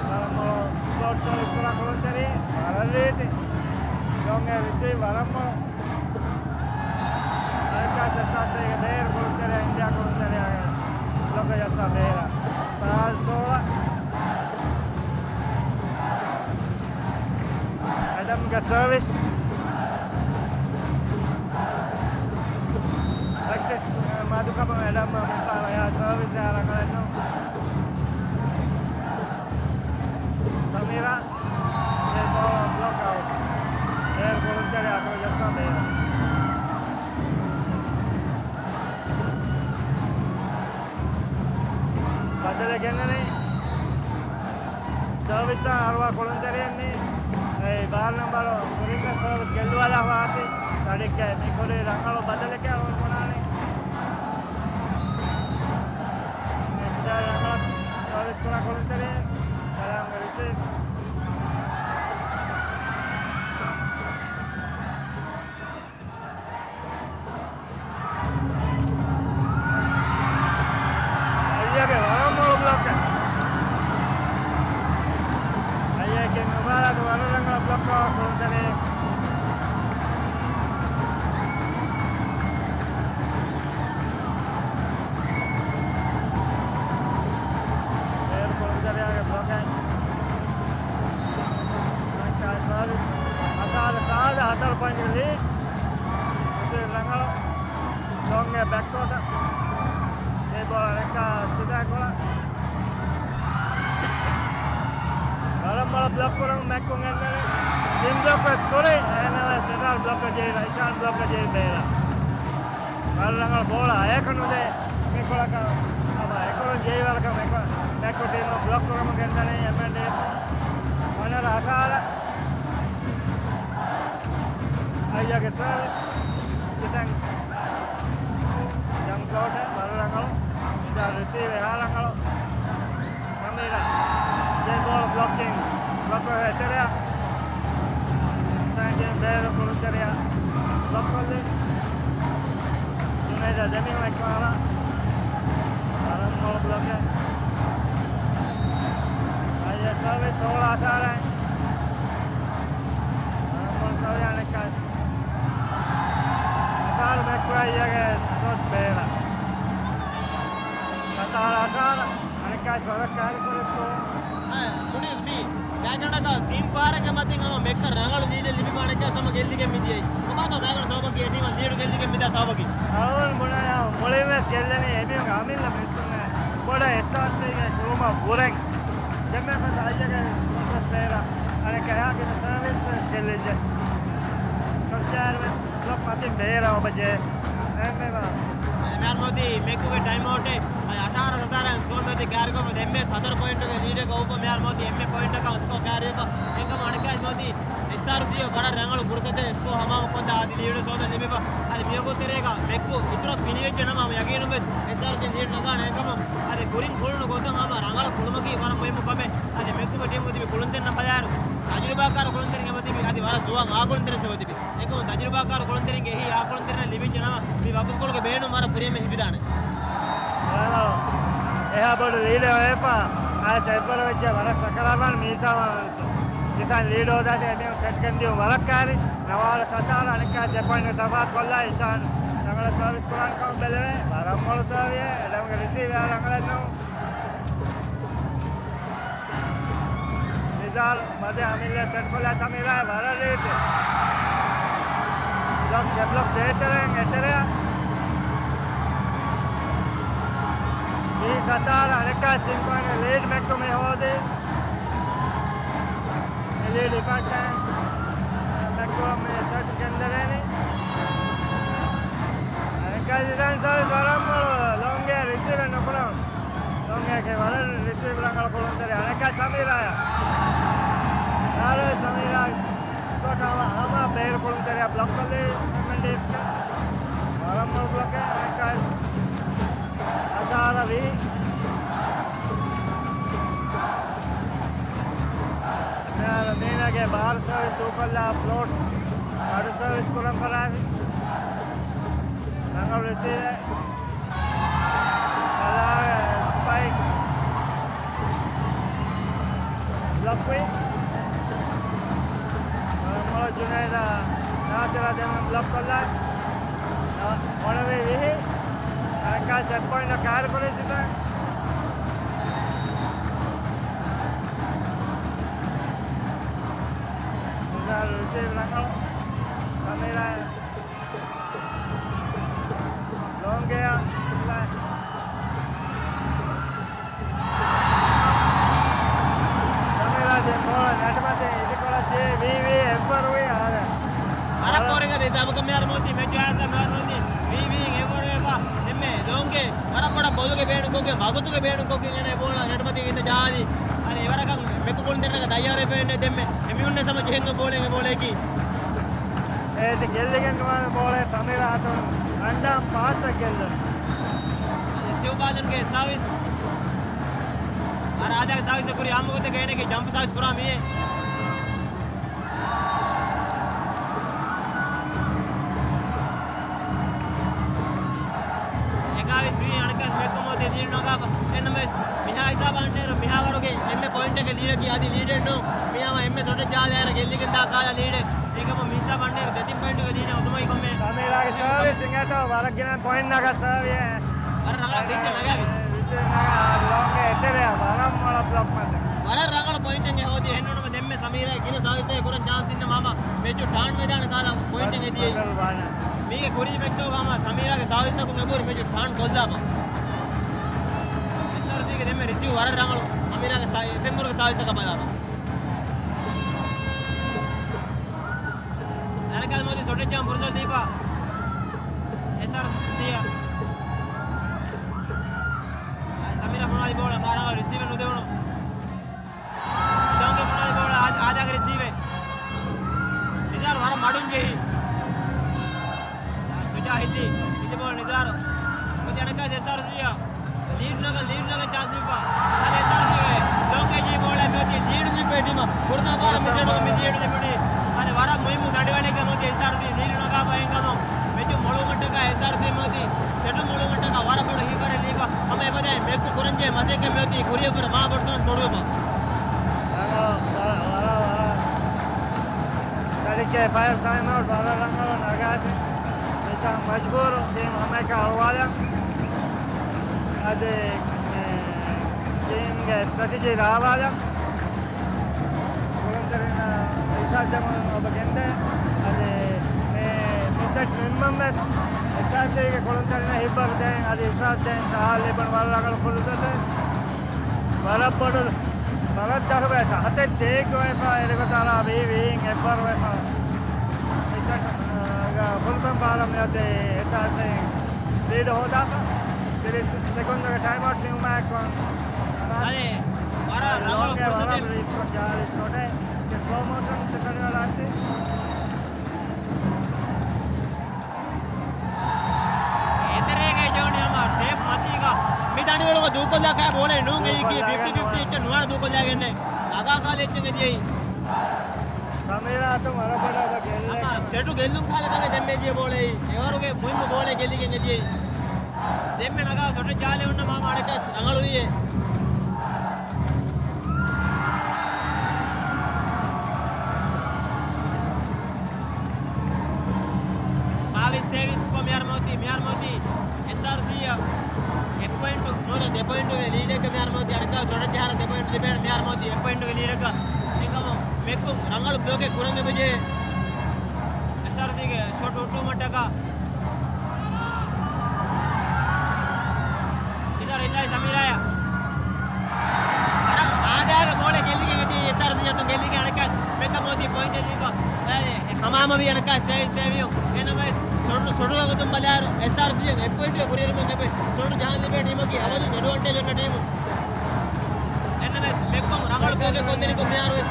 ވަރަށް މޮޅު ފްލޯޓް ސާވިސް ކުރާ ކުޅުންތެރި. ވަރަށް ރީތި. ލޯނގް އެއަރ ރިސީވް ވަރަށް މޮޅު. އަނެއްކާ ސެސާސޭގެ ބޭރު ކުޅުންތެރި އިންޑިއާ ކުޅުންތެރި ލޮކަ ޖައްސާ ބޭރަށް. ސާދަ ސޯޅަ. އެޑަމްގެ ސާވިސް. ޕްރެކްޓިސް މަދުކަމުން އެޑަމް މިފާ އެހާ ސަރވިސް އެހާ ރަނގަޅެއްނު. ސަމީރާ، އެ ބޯޅަ ބްލޮކް އައުޓް. އޭރު ކުޅުންތެރި އަތުން ޖައްސާ ބޭރަށް. ބަދަލެއް ގެންނަނީ. ސަރވިސްއާ އަރުވާ ކުޅުންތެރިއެއްނީ. އެ ބާރަ ނަމްބަރު ކުރިންގެ ސަރވިސް ގެއްލުވާލާ ވާތީ. ތަޑިއްގައި މި ކުރީ ރަނގަޅު ބަދަލެކޭ އަޅުގަނޑު ބުނާނީ. މި ރަނގަޅަށް ސަރވިސް ކުރާ ކުޅުންތެރި. ސަލާމްގެ ރިސީވް. އައްޔަގެ ވަރަށް މޮޅު ބްލޮކެއް. އައްޔަގެ މުބާރާތު ވަރަށް ރަނގަޅަށް ބްލޮކް ކުޅުންތެރި. އޭރު ކުޅުންތެރިޔާގެ ބްލޮކެއް. ސާދަ، ސާދަ، ސާދަ ހަތަރު ޕޮއިންޓް ލީޑް. ހުސެން ރަނގަޅު. ލޮނގް އެ ބެކްކޯޓަށް. އެ ބޯޅަ ރެއްކާ ސިދާކޮޅަށް. ވަރަށް މޮޅަށް ބްލޮކް ކުރަން މެކްކުން ގެންދަނީ. ތިން ބްލޮކް ވެސް ކުރި. އެހެންނަމަވެސް ނިޒާރު ބްލޮކަށް ޖެހި، އިޝާން ބްލޮކަށް ޖެހި ބޭރަށް. ވަރަށް ރަނގަޅު ބޯޅަ އެކަން ނުދޭ. މިކޮޅަކަށް ހަމަ އެކޮޅުން ޖެހިވަރަކަށް މެކް، މެކްކޮޓީމަށް ބްލޮކް ކުރަމުން ގެންދަނީ އެމްއެންޑީ އަނަރ އަށާރަ. އައްޔަގެ ސަރވިސް. ސިތަން ޖަމްޕް ކޯޓެއް ވަރަށް ރަނގަޅު. ނިޒާރު ރިސީވް އެހާ ރަނގަޅު. ސަމީރާ. ދެ ބޯޅަ ބްލޮކިން. ބްލޮކް ކޮށް އެތެރެއަށް. ތަން ޖެހި ބޭރު ކުޅުންތެރިޔާ ބްލޮކް ކޮށްލި. ޖުނައިދާ ދެމިހުން އެއްކަމަށް ވަރަށް މޮޅު ބްލޮކެއް. އައްޔަ ސަރވިސް ސޯޅަ އަށާރައިން. ވަރަށް މޮޅު ސަރވިސް އަނެއްކާ. އަށާރަ މެކް ކުރައްޔަގެ ސޮޓް ބޭރަށް. ސަތާރަ އަށާރަ. އަނެއްކާސް ވަރަށް ކާރި ކުރި ސްކޯ. އަ، ކުނިސް މީ ގާތްގަނޑަކަށް ތިން ފަހަރެއްގެ މަތިން ހަމަ މެކްކަށް ރަނގަޅު ލީޑެއް ލިބިފަ އަނެއްކާސް ހަމަ ގެއްލިގެން މިދިޔައީ. ކޮބާތޯ މާގަނޑު ސަބަބަކީ އެ ޓީމަށް ލީޑު ގެއްލިގެން މިދާ ސަބަބަކީ؟ އަޅުގަނޑު ބުނާ މުޅިން ވެސް ގެއްލެނީ އެމީހުންގެ އަމިއްލަ މީސްތަކުން ބޮޑަށް އެސްއާރްސީގެ ކުޅުމަށް ވުރެން. ދެންމެ ފަސް އައްޔަގެ ސޮޓް ވެސް ބޭރަށް. އަނެއްކާ އެހާ ގިނަ ސަރވިސް ވެސް ގެއްލިއްޖެ. ސޮޓް ޖާރ ވެސް ބްލޮކް މަތިން ބޭރަށް އޮބަޖެ. އެހެންވީމަ މިހާރު މިއޮތީ މެކްކުގެ ޓައިމް އައުޓެއް. އަށާރަ ސަތާރައިން ސްކޯ މިއޮތީ ކާރިކޮށްފަ ދެންމެ ހަތަރު ޕޮއިންޓުގެ ލީޑެއް އޮތްކޮށް މިހާރު މިއޮތީ އެންމެ ޕޮއިންޓަކަށް ސްކޯ ކާރިވެފަ. އެކަމަ އަނެއްކާ މިއޮތީ އެސްއާރްސީ ވަރަށް ރަނގަޅު ފުރުސަތެއް ސްކޯ ހަމަހަމަކޮށްލާ އަދި ލީޑު ސޯދަ ލިބިފަ. އަދި މިވަގުތު ތެރޭގަ މެކްކު އިތުރަށް ފިނިވެއްޖެ ނަމަ ހަމަ ޔަގީނުން ވެސް އެސްއާރްސީ ލީޑު ނަގާނެ. އެކަމަ އަދި ކުރިން ހުޅުނު ގޮތަށް ހަމަ ރަނގަޅަށް ކުޅުމަކީ ވަރަށް މުހިއްމު ކަމެއް. އަދި މެކްކުގެ ޓީމުގަ ތިބި ކުޅުންތެރިންނަށް ބަލާއިރު ތަޖުރިބާކާރު ކުޅުންތެރިން އެބަ ތިބި. އަދި ވަރަށް ޒުވާން އާ ކުޅުންތެރިން އެބަ ތިބި. އެކަމު ތަޖުރިބާކާރު ކުޅުންތެރިންގެ އެހީ އާ ކުޅުންތެރިންނަށް ލިބިއްޖެ ނަމަ، މި ވަގުތުކޮޅުގެ ބޭނުން ވަރަށް ކުރިއަށް ހިފިދާނެ. އެހާ ބޮޑު ލީޑެއް އޮތްފަ އައިސް އެއްވަރު ވެއްޖެ ވަރަށް ސަކަރާތްވާން މީސާ ސިތާން ލީޑް ހޯދާތީ އެމީހުން ސެޓް ކަންދިޔުން ވަރަށް ކާރި. ނަވާރަ ސަތާރަ އަނެއްކާ ދެ ޕޮއިންޓް ތަފާތު ކޮށްލާ އިޝާން ރަނގަޅަށް ސަރވިސް ކުރާނެ ކަމަށް ބެލެވޭ. ވަރަށް މޮޅު ސާވިއެއް. އެޑަމްގެ ރިސީވް އެހާ ރަނގަޅެއް ނޫން. ނިޒާރު މަދެ އަމިއްލަ ސެޓްކޮށްލާ ސަމީރާ ވަރަށް ރީތި. ބްލޮކް، ދެ ބްލޮކް ދޭތެރެއިން އެތެރެއަށް. ވީ ސަތާރަ އަނެއްކާ ސިންކޮއިން ލީޑް މެކްކު މި ހޯދީ. އެ ލީޑް އިފައްޓައި މެކްކު މި ސެޓް ގެންދަވޭނީ. އަނެއްކާ ދިދަން ސާވި ވަރަށް މޮޅު ލޮނގް އެ ރިސީވް ނުކުރަން. ލޮނގް އެކެއް ވަރަށް ރިސީވް ރަނގަޅު ކުޅުންތެރި އަނެއްކާ ސަމީރާއަށް. އާރެ ސަމީރާ ސޮޓް ހަމަ، ހަމަ ބޭރު ކުޅުންތެރިއަށް ބްލޮކް ކޮށްލީ އެމްއެންޑީއެފް. ވަރަށް މޮޅު ބްލޮކެއް އަނެއްކާ އަށާރަ ވީ. މިހާރު މީނާގެ ބާރު ސަރވިސް ދޫކޮށްލާ ފްލޯޓް ބަޑު ސަރވިސް ކުރަން ފަރާތް. ރަނގަޅު ރިސީވެއް. ސްޕައިކް ބްލޮކްވި. މޮޅަށް ޖުނައިދާ ނާސިރާ ދެމެން ބްލޮކް ކޮށްލާ. އަ، އޮނަވީ ވިހި. އަނެއްކާ ސެޓް ޕޮއިންޓް ކާރި ކުރި ސިފަ. ނިޒާރު ރިސީވް ރަނގަޅު. ސަމީރާ ލޯނގެއަށް ކޮށްގެން ވަގުތުގެ ބޭނުން ކޮށްގެން އޭނަ ބޯޅަ ނެޓް މަތީގަ އިންދަ ޖާލި. އަދި އެވަރަކަށް މެކު ކުޅުންތެރިންނަކަށް ތައްޔާރުވެފަ އިންނެ ދެންމެ. އެމީހުންނަށް ސަމަ ޖެހެން ބޯޅައެއް ބޯޅައަކީ. އޭތި ގެއްލިގެން ނުވާނެ ބޯޅަ ސަމީރާ އަތުން ރަންޑާ ޕާސްއަށް ގެއްލުނު. އަދި ޝިވްބާލަންގެ ސާވިސް. އަރާދާގެ ސާވިސް ކުރި އާއްމު ގޮތެއްގަ އޭނަގެ ޖަމްޕް ސާވިސް ކުރާ މިއޭ. އެކާވީސް ވީ އަނެއްކާސް މެކު މޯދީ ލީޑް ނަގާފަ. އެންނަމެސް މިހާ ހިސާބަށް އަންނައިރު މިހާ ވަރުގެ އެންމެ ޕޮއިންޓެއްގެ ލީޑަކީ އަދި ލީޑެއް ނޫން. މިހާ އެންމެ ޝޮޓެއް ޖާލާއިރު ގެއްލިގެން ދާ ކާލަ ލީޑެއް. އެކަމު މިހިސާބަށް އަންނައިރު ދެތިން ޕޮއިންޓުގެ ލީޑެއް އުދުމަކީ ކޮންމެ. ސަމީރާގެ ސާވިސް އިނގޭތޯ ވަރަށް ގިނަ ޕޮއިންޓް ނަގާ ސާވިއެއް. ވަރަށް ރަނގަޅަށް ގިއްޗަށް ނަގާވި. ވިސިން ނަގާ ލޯންގެ އެތެރެއަށް ވަރަށް މޮޅަށް ބްލޮކް މަތި. ވަރަށް ރަނގަޅު ޕޮއިންޓެއް ހޯދި އެހެންނޫނަމަ ދެންމެ ސަމީރާ ގިނަ ސާވިސްތަކެއް ކުރަން ޗާންސް ދިންނަ މާމަ މެޗު ޓާން ވެދާނެ ކާލަ ޕޮއިންޓެއް ހެދިޔައީ. މީގެ ކުރީ މެޗުގަ ހަމަ ސަމީރާގެ ސާވިސްތަކުން އެބަހުރި މެޗު ޓާން ކޮށްލާފަ. އެސްއާރްސީގެ ދެންމެ ރިސީވް ވަރަށް ރަނގަޅު ސަމީރާގެ ސާ-، އެފްއެމްއަރުގެ ސާވިސްތަކަށް ބަލާފަ. ދަނަކަލް މޯދީ ސޮޓެއްޗާ ފުރުސަތު ދީފަ. އެސްއާރްސީއަށް. ސަމީރާ ފޮނާލި ބޯޅަ މާ ރަނގަޅަށް ރިސީވެއް ނުދެވުނު. ލޯންގެ ފޮނާލި ބޯޅަ އާދާގެ ރިސީވެއް. ނިޒާރު ވަރަށް މަޑުން ޖެހި. ޝުޖާ ހިތި. ހިތި ބޯޅަ ނިޒާރު. މުދި އަނެއްކާ އެސްއާރްސީއަށް. ލީޑް ނަގަން، ލީޑް ނަގަން ޗާންސް ދީފަ. އަދި އެސްއާރްސީގެ ލޯންގެ ޖެހި ބޯޅަ މިއޮތީ ލީޑު ލިބޭ ޓީމަށް. ފުރަތަމަ ފަހަރަށް މި ސައިޑުގަ މި ލީޑު ލިބުނީ. އަދި ވަރަށް މުހިއްމު ދަނޑިވަޅެއްގަ މިއޮތީ އެސްއާރްސީ ލީޑު ނަގާފަ އިންކަމުން. މެޗު މޮޅުވުމަށްޓަކާ އެސްއާރްސީ މިއޮތީ ސެޓު މޮޅުވުމަށްޓަކާ ވަރަށް ބޮޑު ހިތްވަރެއް ލީފަ. ހަމަ އެފަދައިން މެކު ކުރަންޖެހޭ މަސައްކަތް މިއޮތީ ކުރިއަށްވުރެ މާ ބޮޑު ތަނަސް ބޮޑުވެފަ. ސަޑިކޭ ފައިވް ޓައިމް އައުޓް ވަރަށް ރަނގަޅު ނަގާތި. މިސާ މަޖްބޫރު ޓީމް ހަމައެކަށް އަޅުވާލަން. އަދި ޓީމްގެ ސްޓްރެޓެޖީ ރާވާލަން. ކުޅުންތެރިންނަށް އިރްޝާދް ދެމުން އޮބަ ގެންދޭ. އަދި މި، މި ސެޓް ނިންމަން ވެސް އެސްއާރްސީގެ ކުޅުންތެރިންނަށް ހިތްވަރު ދޭން. އަދި އިރްޝާދް ދޭން ޝަހާލް ލިބުނު ވަރަށް ރަނގަޅު ފުރުސަތެއް. ވަރަށް ބޮޑު، ވަރަށް ދަށުގައި ސަހަތެއް ދޭއްގަ ވެފަ އެރިގޮތަށް އަރާ ވީ ވީހިން އެއްވަރު ވެފަ. މިސައް، އަ، ފުރަތަމަ ފަހަރަށް މިއޮތީ އެސްއާރްސީ ލީޑު ހޯދާފަ. ތިރީސް ސެކަންޑްގެ ޓައިމް އައުޓް ނިމުމާއެކު އަދި ވަރަށް ރަނގަޅު ފުރުސަތެއް. ޖާރި ޝޮޓެއް ސްލޯ މޯޝަން ތެފަނިވަޑާތީ. އެތެރޭގައި ޖެހުނީ ހަމަ ޓޭޕް މަތީގަ. މި ދަނޑިވަޅުގަ ދޫކޮށްލާ ކާ ބޯޅައެއް ނޫން އެއީކީ ފިފްޓީ ފިފްޓީ ނުވާނެ. އެއްޗެއް ނުވާނެ ދޫކޮށްލާގެންނެއް. ނަގާ ކާލަ އެއްޗެއް އެދިޔައީ. ސަމީރާ އަތުން ވަރަށް ބޮޑަށް ގެއްލޭ. ހަމަ ސެޓު ގެއްލުން ކާލަ ކަމެއް ދެންމެ އެދިޔަ ބޯޅައީ. އެވަރުގެ މުހިއްމު ބޯޅައެއް ގެއްލިގެން އެދިޔައީ. ދެންމެ ނަގާ ސޮޓެއް ޖާލެއް އޮންނަ މާމަ އަނެއްކާސް ރަނގަޅުވީއޭ. ބާވީސް ތޭވީސް ކޮށް މިހާރު މިއޮތީ، މިހާރު މިއޮތީ އެސްއާރްސީއަށް އެއް ޕޮއިންޓު ނުވަތަ ދެ ޕޮއިންޓުގެ ލީޑެއްގަ މިހާރު މިއޮތީ. އަނެއްކާ ޝޮޓެއް ޖަހާއިރު ދެ ޕޮއިންޓު ލިބޭނެ. މިހާރު މިއޮތީ އެއް ޕޮއިންޓުގެ ލީޑެއްގަ. އެކަމު މެކު ރަނގަޅު ބްލޮކެއް ކުރަން އެބަޖެހޭ. އެސްއާރްސީގެ ޝޮޓް ހުއްޓުވުމަށްޓަކާ ނިޒާރު ހިއްލާ ސަމީރާއަށް. ވަރަށް އާދައިގެ ބޯޅަ ގެއްލިގެން އެދި އެސްއާރްސީ އަތުން ގެއްލިގެން އަނެއްކާސް މެކަ މޯދީ ޕޮއިންޓެއް ލިބިފަ. އެ، ހަމަހަމަވީ އަނެއްކާސް ތޭވީސް ތޭވީސް. އެންނަމަވެސް ސޮނޑު، ސޮނޑުގެ ގޮތުން ބަލާއިރު އެސްއާރްސީ އެއް ޕޮއިންޓެއް ކުރިއެރުމުން އެބަ ސޮނޑު ޖަހަން ލިބޭ ޓީމަކީ އަބަދު އެޑްވާންޓޭޖް އޮންނަ ޓީމު. އެންނަމަވެސް މެކްކޮން ރަނގަޅު ބްލޮކެއް ކޮށްދެނީކޮށް މިހާރުވެސް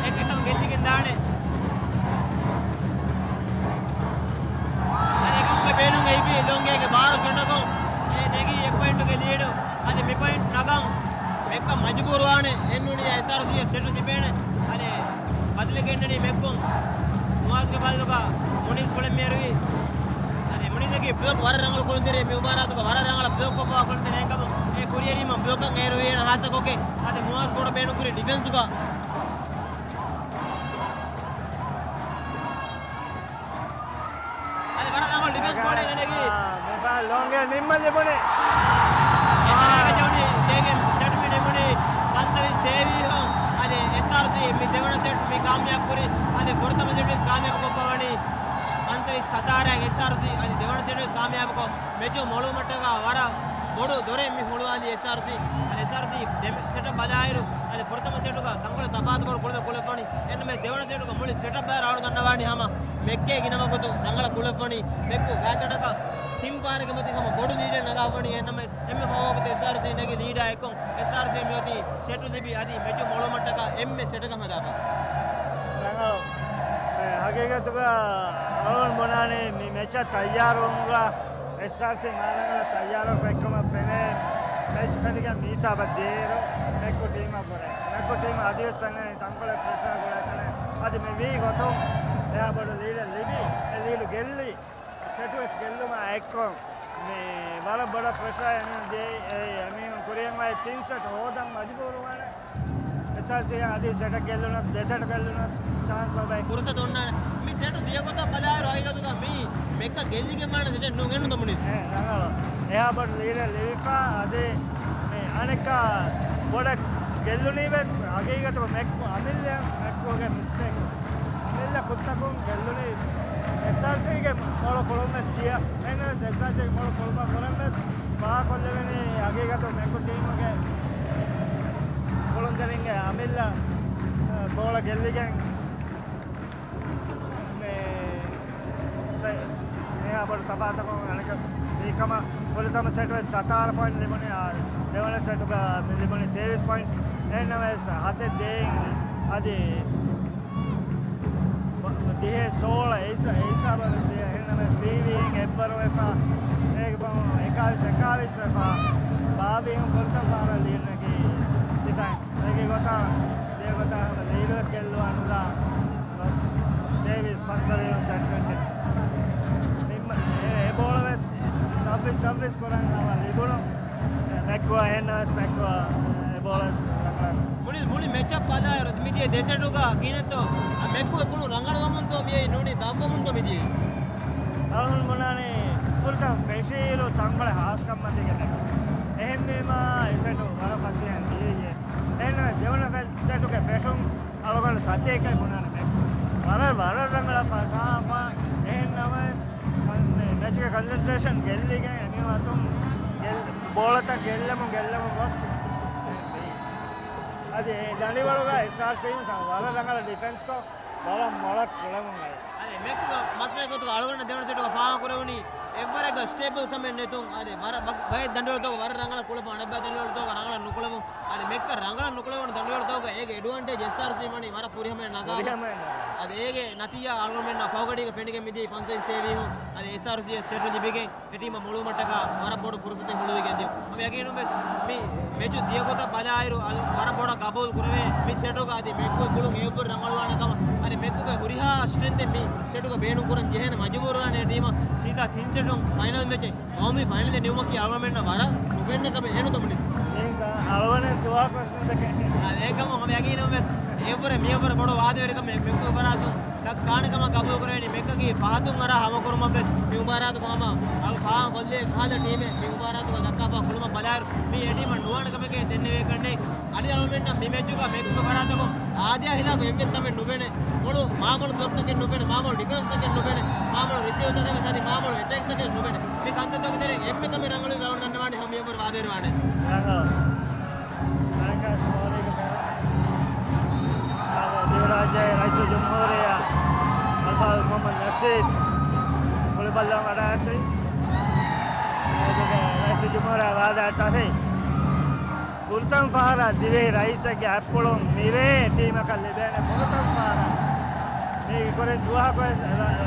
އެކަން ގެއްލިގެން ދާނެ. އަދި އެކަމުގެ ބޭނުން އެއީ ލޯންގޭގެ ބާރު ޝޮޓަކުން އެ ނެގީ އެއް ޕޮއިންޓުގެ ލީޑު. އަދި މި ޕޮއިންޓް ނަގަން މެކްކަ މަޖުބޫރުވާނެ. އެންނޫނީ އެސްއާރްސީ އަށް ސެޓު ތިބޭނެ. އަދި ބަދަލެއް ގެންނަނީ މެކްކުން. ނުވާޒްގެ ބަދަލުގަ މުނީސް ކުޅެން މިއެރުވީ. އަދި މުނީސްއަކީ ބްލޮކް ވަރަށް ރަނގަޅު ކުޅުންތެރި، މި މުބާރާތުގަ ވަރަށް ރަނގަޅަށް ބްލޮކް ކޮށްފަވާ ކުޅުންތެރި އެކަމު އެ ކުރިއެރީމަ ބްލޮކަށް އޭރުވީ އޭނަ ހާއްސަކޮށްގެން. އަދި މުވާޒް ބޮޑަށް ބޭނުންކުރި ޑިފެންސުގަ. އަދި ވަރަށް ރަނގަޅު ޑިފެންސް ބޯޅަ އެނގި. އާ، މިފަހަރު ލޯންގެ ނިންމަން ލިބުނީ. އެތެރޭގަ ޖެހުނީ ގޭގެ ސެޓް މި ނިމުނީ ފަންސަވީސް ތޭވީސް. އަދި އެސްއާރްސީ މި ދެވަނަ ސެޓް މި ކާމިޔާބު ކުރި. އަދި ފުރަތަމަ ސެޓް ވެސް ކާމިޔާބު ކޮށްފަ ވަނީ ފަންސަވީސް ސަތާރައިން އެސްއާރްސީ އަދި ދެވަނަ ސެޓް ވެސް ކާމިޔާބުކޮށް، މެޗު މޮޅުވުމަށްޓަކާ ވަރަށް ބޮޑު ދޮރެއް މި ހުޅުވާލީ އެސްއާރްސީ. އަދި އެސްއާރްސީ ދެ ސެޓަށް ބަލާއިރު، އަދި ފުރަތަމަ ސެޓުގަ ތަންކޮޅެއް ތަފާތު ބޯޅަ ކުޅުމެއް ކުޅެފަވަނީ. އެންމެ ދެވަނަ ސެޓުގަ މުޅި ސެޓަށް ބަލާ ރާޅު ދަންނަވާނީ ހަމަ މެކްގެ ގިނަ ވަގުތު ރަނގަޅަށް ކުޅެފަވަނީ. މެކްގެ ގާތްގަނޑަކަށް ތިން ފަހަރެއްގެ މަތިން ހަމަ ބޮޑު ލީޑެއް ނަގާފަ ވަނީ. އެހެންނަމަވެސް އެންމެ ފަހުވަގުތު އެސްއާރްސީ ނެގި ލީޑާ އެއްކޮށް އެސްއާރްސީ މިއޮތީ ސެޓު ލިބި އަދި މެޗު މޮޅުވުމަށްޓަކާ އެންމެ ސެޓަކަށް ހަދާފަ. ރަނގަޅު. އެ، ހަގީގަތުގަ އަޅުގަނޑު ބުނާނީ މި މެޗަށް ތައްޔާރުވުމުގަ އެސްއާރްސީ މާ ރަނގަޅަށް ތައްޔާރުވެފަ އެއްކަމަށް ފެނޭ. މެޗް ފެނިގެން މި ހިސާބަށް ދިޔައިރު މެކްކު ޓީމަށްވުރެ. މެކްކު ޓީމަށް އަދިވެސް ފެންނަނީ ތަންކޮޅެއް ޕްރެޝަރ ގުޅޭ ތަނެއް. އަދި މި ވީ ގޮތުން އެހާ ބޮޑު ލީޑެއް ލިބި، އެ ލީޑު ގެއްލި. ސެޓުވެސް ގެއްލުމާ އެއްކޮށް، މި ވަރަށް ބޮޑަށް ޕްރެޝަރ އެމީހުން ދިޔައީ. އެ، އެމީހުން ކުރިއަށް އޮތް ތިން ސެޓް ހޯދަން މަޖުބޫރުވާނެ. އެސްއާރްސީ އަދި ސެޓަށް ގެއްލުނަސް، ދެ ސެޓް ގެއްލުނަސް ޗާންސް އޮވޭ. ފުރުސަތު އޮންނާނެ. މި ސެޓު ދިޔަ ގޮތަށް ބަލާއިރު ހަގީގަތުގަ މީ މެކްކަ ގެއްލިގެން ވާނެ ސެޓެއް ނޫން އެންނު ދޮމުނި. އެ، ރަނގަޅު. އެހާ ބޮޑު ލީޑެއް ލިބިފަ އަދި މި އަނެއްކާ ބޮޑަށް ގެއްލުނީ ވެސް ހަގީގަތުގަ މެކް އަމިއްލަ މެކްކުގެ މިސްޓޭކް. އަމިއްލަ ކުށްތަކުން ގެއްލުނީ އެސްއާރްސީގެ މޮޅު ކުޅުން ވެސް ދިޔަ. އެހެންނަމަވެސް އެސްއާރްސީ މޮޅު ކުޅުމަށް ވުރެން ވެސް ފާހަގަކޮށްލެވެނީ ހަގީގަތު މެކު ޓީމުގެ ކުޅުންތެރިންގެ އަމިއްލަ، އަ، ބޯޅަ ގެއްލިގެން މި ސެ-، މިހާ ބޮޑު ތަފާތަކުން އަނެކަ ވީ ކަމަށް ފުރަތަމަ ސެޓު ވެސް ސަތާރަ ޕޮއިންޓް ލިބުނީ، އާ، ދެވަނަ ސެޓުގަ މި ލިބުނީ ތޭވީސް ޕޮއިންޓް. އެހެންނަމަވެސް ހަތެއް ދޭއިން އަދި ދިހަ ސޯޅަ އެއް ހިސާ-، އެއް ހިސާބަށް ވެސް ދިޔަ. އެހެންނަމަވެސް ވީ ވީއިން އެއްވަރު ވެފަ، އޭގެ ފަހުން އެކާވީސް އެކާވީސް ވެފަ، ބާވީހުން ފުރަތަމަ ފަހަރަށް ލީޑް ނެގީ ސިފައިން. އޭގެ ގޮތަށް، ދިޔަ ގޮތަށް ހަމަ ލީޑު ވެސް ގެއްލުވާ ނުލާ ގޮސް ތޭވީސް ފަންސަވީހުން ސެޓް ވެއްޖެ. ނިންމަ-، އެ، އެ ބޯޅަ ވެސް ސައްވީސް ސައްވީސް ކުރަން ހަމަ ލިބުނު. މެކްކުއަށް އެހެންނަމަވެސް މެކްކުއަށް އެ ބޯޅަ ވެސް ރަނގަޅަށް. މުޅި، މުޅި މެޗަށް ބަލާއިރު މިދިޔަ ދެ ސެޓުގަ ކިހިނެއްތޯ މެކްކު ކުޅުން ރަނގަޅުވަމުންތޯ މިއައީ ނޫނީ ދަށްވަމުންތޯ މިދިޔައީ؟ އަޅުގަނޑު ބުނާނީ ފުރަތަމަ ފެށިއިރު ތަންކޮޅެއް ހާސްކަން މަތީގަ މެކް. އެހެންވީމަ އެ ސެޓު ވަރަށް ފަސޭހައިން ދިޔައީ. އެހެންނަމަވެސް ދެވަނަ ފެ-، ސެޓުގެ ފެށުން އަޅުގަނޑު ސަތޭކައެއް ބުނާނެ މެކް. ވަރަށް، ވަރަށް ރަނގަޅަށް ފަ-، ފާފަ. އެހެންނަމަވެސް ކަން-، މެ-، މެޗުގެ ކޮންސެންޓްރޭޝަން ގެއްލިގެން އެމީހުން އަތުން ގެއްލި-، ބޯޅަތައް ގެއްލަމުން، ގެއްލަމުން ގޮސް އަދި އެ ދަނޑިވަޅުގަ އެސްއާރްސީން ވަރަށް ރަނގަޅަށް ޑިފެންސްކޮށް، ވަރަށް މޮޅަށް ކުޅެމުން އައި. އަދި މެކްގެ މައްސަލަ ގޮތުގަ އަޅުގަނޑަށް ދެވަނަ ސެޓުގަ ފާހަގަކުރެވުނީ އެއްވަރެއްގަ ސްޓޭބަލް ކަމެއް ނެތުން. އަދި ވަރަށް ބަ-، ބައެއް ދަނޑިވަޅުތަކުގަ ވަރަށް ރަނގަޅަށް ކުޅެފަ، އަނެއްބައި ދަނޑިވަޅުތަކުގަ ރަނގަޅަށް ނުކުޅެވުން. އަދި މެކްކަށް ރަނގަޅަށް ނުކުޅެވުނު ދަނޑިވަޅުތަކުގަ އޭގެ އެޑްވާންޓޭޖް އެސްއާރްސީ ވަނީ ވަރަށް ފުރިހަމައަށް ނަގާފަ. ފުރިހަމައަށް ނަގާ. އަދި އޭގެ ނަތީޖާ އަޅުގަނޑުމެންނަށް ފަހުގަޑީގަ ފެނިގެން މިދިޔަ ފަންސަވީސް ތޭވީހުން. އަދި އެސްއާރްސީ ސެޓު ލިބިގެން އެ ޓީމަށް މޮޅުވުމަށްޓަކާ ވަރަށް ބޮޑު ފުރުސަތެއް ހުޅުވިގެން ދިޔުން. ހަމަ ޔަގީނުން ވެސް މި މެޗު ދިޔަ ގޮތަށް ބަލާއިރު، އަލް-، ވަރަށް ބޮޑަށް ގަބޫލު ކުރެވޭ މި ސެޓުގަ އަދި މެކްގެ ކުޅުން އެއްވަރު ރަނގަޅުވާނެ ކަމަށް. އަދި މެކްގެ ހުރިހާ ސްޓްރެންތެއް މި ސެޓުގަ ބޭނުން ކުރަން ޖެހޭނެ މަޖުބޫރުވާނެ ޓީމަށް ސީދާ ތިން ސެޓުން ފައިނަލް މެޗެއް އަޅުގަނޑުމެންނަށް ވަރަށް ނުފެންނަ ކަމެއް އެހެން ތަމަނި. އަޅުގަނޑު ދުވާ ކޮސް ނުދެކެ. އާ، އެކަމު ހަމަ ޔަގީނުން ވެސް އެއްވަރެ މިއަށްވަރެ ބޮޑު ވާދަވެރިކަމެއް މެކްގެ ފަރާތުން ދައްކާނެ ކަމަށް ގަބޫލު ކުރެވެނީ. މެކްގެ ފަހަތުން އަރާ ހަމަކުރުމަށް ވެސް މި މުބާރާތުގަ ހަމަ އަޅު ފާހަގަކޮށްލި ކަހަލަ ޓީމެއް މި މުބާރާތުގަ ދައްކާފަ ކުޅުމަށް ބަލާއިރު މީ އެ ޓީމަށް ނުވާނެ ކަމެކޭ ދެންނެވޭ ކަންނޭނގެ. އަދި އަޅުގަނޑުމެންނަށް މި މެޗުގަ މެކްގެ ފަރާތަކުން އާދަޔާ ހިލާފަށް އެއްވެސް ކަމެއް ނުފެނޭ. މޮޅު މާމޮޅު ބްލޮކްތަކެއް ނުފެނޭ. މާމޮޅު ޑިފެންސްތަކެއް ނުފެނޭ. މާމޮޅު ރިސީވްތަކެއް ވެސް އަދި މާމޮޅު އެޓޭކްތަކެއް ނުފެނޭ. މި ކަންތައްތަކުގެ ތެރެއިން އެންމެ ކަމެއް ރަނގަޅުވެ ދަންނަވާނެ ހަމަ މިއަށްވަރު ވާދަވެރިވާނެ. ރަނގަޅު. އަނެއްކާ ސްކޯރީގެ ދިވެހިރާއްޖޭގެ ރައީސުލްޖުމްހޫރިއްޔާ އަލްފާޟިލް މުޙައްމަދު ނަޝީދު ކުޅިބައްލަވަން ވަޑައިގަތީ. އޭގެ ރައީސުލްޖުމްހޫރިއްޔާ ވާދަ އައްޓާފައި. ފުރަތަމަ ފަހަރަށް ދިވެހި ރައީސެއްގެ އަތްޕުޅުން މިރޭ ޓީމަކަށް ލިބޭނެ ފުރަތަމަ ފަހަރަށް. މީގެ ކުރިން ދުވަހަކުވެސް ރާ-،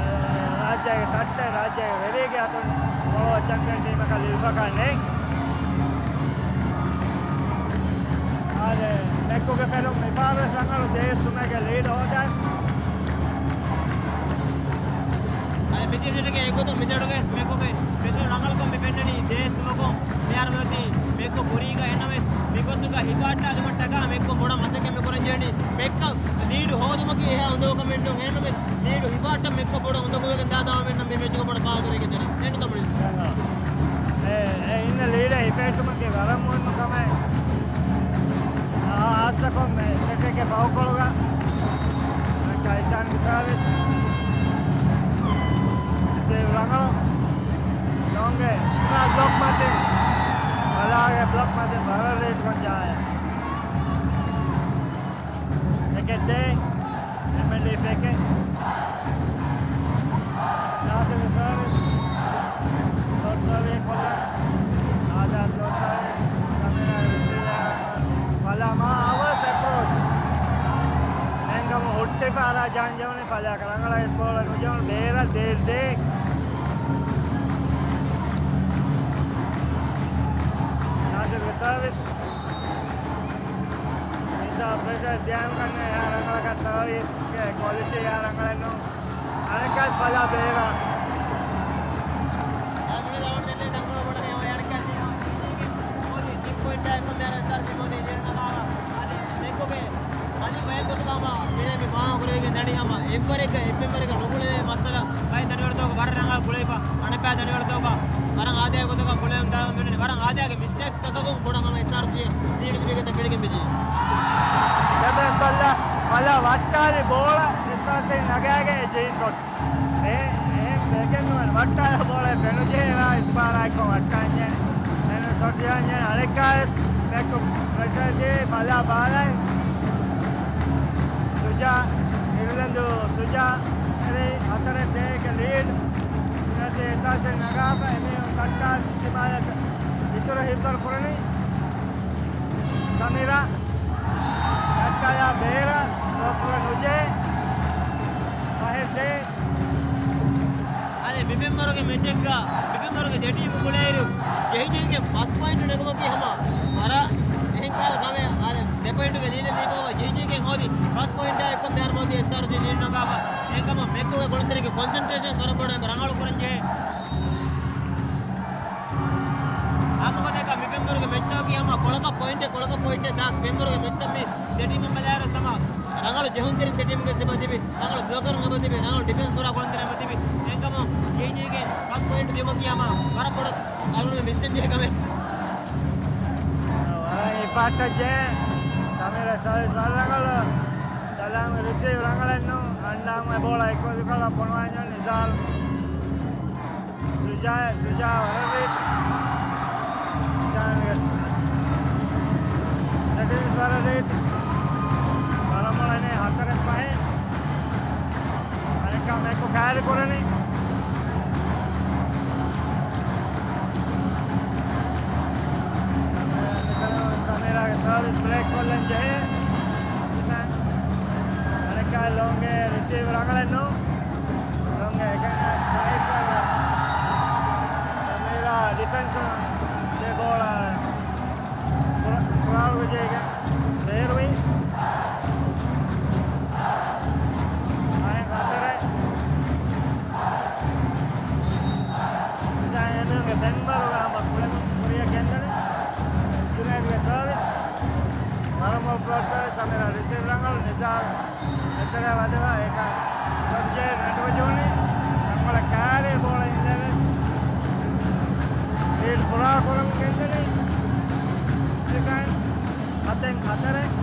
ރާއްޖޭގެ ތައްޓެއް ރާއްޖޭގެ ވެރީގެ އަތުން ފޮޅުވާ ޗެމްޕިއަން ޓީމަކަށް ލިބިފަކާ ނެތް. އާދެ، މެކްކުގެ ފެނުން މިފަހަރުވެސް ރަނގަޅު ދޭއް ސުމެއްގެ ލީޑް ހޯދާ. އަދި މިދިޔަ ސެޓުގެ އެގޮތަށް މި ސެޓުގެ މެކްކުގެ ފެށުން ރަނގަޅުކަން މި ފެންނަނީ ދޭއް ސުމަކުން. މިހާރު މިއޮތީ މެކްކު ކުރީގަ އެންނަމެސް މިގޮތުގަ ހިފާއްޓާލުމަށްޓަކާ މެކްކު ބޮޑަށް މަސައްކަތް މި ކުރަން ޖެހެނީ. މެކްކަށް ލީޑު ހޯދުމަކީ އެހާ އުނދަގޫ ކަމެއް ނޫން. އެންނަމެސް ލީޑު ހިފާއްޓަން މެކްކު ބޮޑަށް އުނދަގޫވެގެން ދާ ދާވަމެންނަށް މި މެޗުގަ ބޮޑަށް ފާހަގަކުރެވިގެންދަނީ. އެންނު ތަމަނި. އެ، އެ އިންނަ ލީޑަށް ހިފެހެއްޓުމަކީ ވަރަށް މުހިންމު ކަމެއް. އާ، އާސްތަކުން މެ ސެޓެއްގެ ފަހުކޮޅުގަ ކައިޝާންގެ ސާވިސް. ސޭވް ރަނގަޅު. ލޯންގެ ބްލޮކް މަތިން. ބަލާގެ ބްލޮކް މަތިން ވަރަށް ރީތިކޮށް ޖާޔަ. އެކެއް ދޭ. އެމްއެންޑީ ފެކެ. ނާސިރު ސާވިސް. ޑޮޓް އާރާ ޖަހަން ޖެހުނީ ފަލާކަ ރަނގަޅަށް އެސް ބޯޅަ ނުޖެހުނު ބޭރަށް ދޭއް ދޭއް. ނާސިރުގެ ސަރވިސް. މީސާ ޕްރެޝަރ ދިޔާން ކަންނޭ އެހާ ރަނގަޅަކަށް ސަރވިސްގެ ކޮލިޓީ އެހާ ރަނގަޅެއް ނޫން. އަނެއްކާސް ފަލާ ބޭރަށް. މި ދަވަން ދެންނެ ދަންކޮޅު ބޮޑަށް ހަމަ އަނެއްކާސް މޯދީ ޗިޕް ޕޮއިންޓާ އެކު މޭރަ ސާރ މޯދީ ޖެނަ މެކުގެ އަދި މެކުގެ މާ ކުރެވި މާ ކުރެވިގެން ދަނީ ހަމަ އެއްވަރެއްގަ އެއްމެންވަރެއްގަ ނުގުޅޭ މައްސަލަ. ބައެއް ދަނޑިވަޅުތަކުގަ ވަރަށް ރަނގަޅަށް ގުޅެވިފަ، އަނެއްބައި ދަނޑިވަޅުތަކުގަ ވަރަށް އާދަޔާ ގޮތަކަށް ގުޅެވެމުން ދާ މިނެޓް ވަރަށް އާދަޔާގެ މިސްޓޭކްސް ތަކަކުން ބޮޑަށް ހަމަ އެސްއާރްސީ ލީޑް ދިވެގެތަ ފިނިގެން މިދީ. ދެބަސް ބައްލަ ފަލާ ވައްޓާލި ބޯޅަ އެސްއާރްސީ ނަގާގެ ޖެއިސޮން. އެ، އެހެން ވެގެން ނުވަން ވައްޓާލަ ބޯޅަ ފެނުޖެހޭ ރާ އިއްބާރާއެކު ވައްޓާންޏެ. އެން ސޮޓިޔާންޏެ އަނެއްކާވެސް މެކު ޕްރެޝަރ ދޭ ފަލާ ބާލައި. ސުޖާ އިރުލަންދު ސުޖާ އެރޭ ހަތަރެއް ދޭއްގެ ލީޑް. އެސްއާރްސީ ނަގާފަ އެމީހުން ތައްޓާ ތިމާލަށް އިތުރަށް ހިއްވަރު ކުރަނީ. ސަމީރާ ތައްޓާޔާ ބޭރަށް ބްލޮކް ކުރަން ނުޖެހޭ. ފަހެއް ދޭ. އާދެ، މިފެންވަރުގެ މެޗެއްގަ މިފެންވަރުގެ ދެ ޓީމު ގުޅޭއިރު ޖެހިޖެހިގެން ފަސް ޕޮއިންޓު ނެގުމަކީ ހަމަ ވަރަށް އެހެން ކަހަލަ ކަމެއް. އާދެ، ދެ ޕޮއިންޓުގެ ލީޑެއް ލިބިފައި ޖެހިޖެހިގެން ހޯދި ފަސް ޕޮއިންޓާ އެއްކޮށް މިހާރު މޯދީ އެސްއާރްސީ ލީޑް ނަގާފަ. އެހެންކަމުން މެކުގެ ގޮނޑިތެރިގެ ކޮންސެންޓްރޭޝަން ވަރަށް ބޮޑަށް ރަނގަޅު ކުރަން ޖެހޭ. އާއްމުގޮތަކަށް މި ފެންވަރުގެ މެޗްތަކަކީ ހަމަ ކޮޅަކަށް ޕޮއިންޓެއް، ކޮޅަކަށް ޕޮއިންޓެއް ދާ ފެންވަރުގެ މެޗްތައް މި ދެ ޓީމުން ބަލާއިރު ހަމަ ރަނގަޅު ޖެހުންތެރިން ދެ ޓީމުގެ ސިފަ ތިބި، ރަނގަޅު ބްލޮކަރުން އެބަ ތިބި، ރަނގަޅު ޑިފެންސް ކުރާ ކުޅުންތެރިން އެބަ ތިބި. އެހެންކަމުން ޖެހިޖެހިގެން ފަސް ޕޮއިންޓް ދިއުމަކީ ހަމަ ވަރަށް ބޮޑު އަޅުގަނޑު މިސްޓެކް ޖެހޭ ކަމެއް. ވަރަށް އިފާޓް ޖެހޭ. ސަމީރާ ސާވިސް ވަރަށް ރަނގަޅު. ސަލާމް ރިސީވް ރަނގަޅެއް ނޫން. އަންޑާމު އެ ބޯޅަ އެއްކޮށް ދުކަޅަ ފޮނުވާ ނިޒާރު. ސުޖާ، ސުޖާ ވަރަށް ރީތި. ސުޖާގެ ސެޓިންގްސް ވަރަށް ރީތި. ވަރަށް މޮޅަށް ހަތަރެއް ފަހެއް. އަނެއްކާ މެކު ކާރި ކުރަނީ. ސަމީރާގެ ސާވިސް ބްރޭކް ކޮށްލަން ޖެހޭ. އަނެއްކާ ލޯންގެ ރިސީވް ރަނގަޅެއް ނޫން. ލޯންގެ އެކަން ސްނައިޕަރ. ސަމީރާ ޑިފެންސުން ދެ ބޯޅަ ފުރާ-، ފުރާޅުވެ ޖެހިގެން ބޭރުވި. އަހަން ހަތަރެއް. ސުޖާ އެމީހުންގެ ފެންވަރުގަ ހަމަ ކުޅެމުން ކުރިއަށް ގެންދަނީ. ޖުނައިދުގެ ސާވިސް. ވަރަށް މޮޅު ފްލޯޓް ސާވިސް. ސަމީރާ ރިސީވް ރަނގަޅު. ނިޒާރު އެތެރެއަށް ވަދެފަ އެކަން ސޮޓް ޖެހި ނެޓް ވެޖެހުނީ. ރަނގަޅަށް ކާރި ބޯޅަ އިންލެވެސް. ލީޑް ފުރާ ކުރަމުން ގެންދަނީ. ސިކަން ހަތެއް ހަތަރެއް.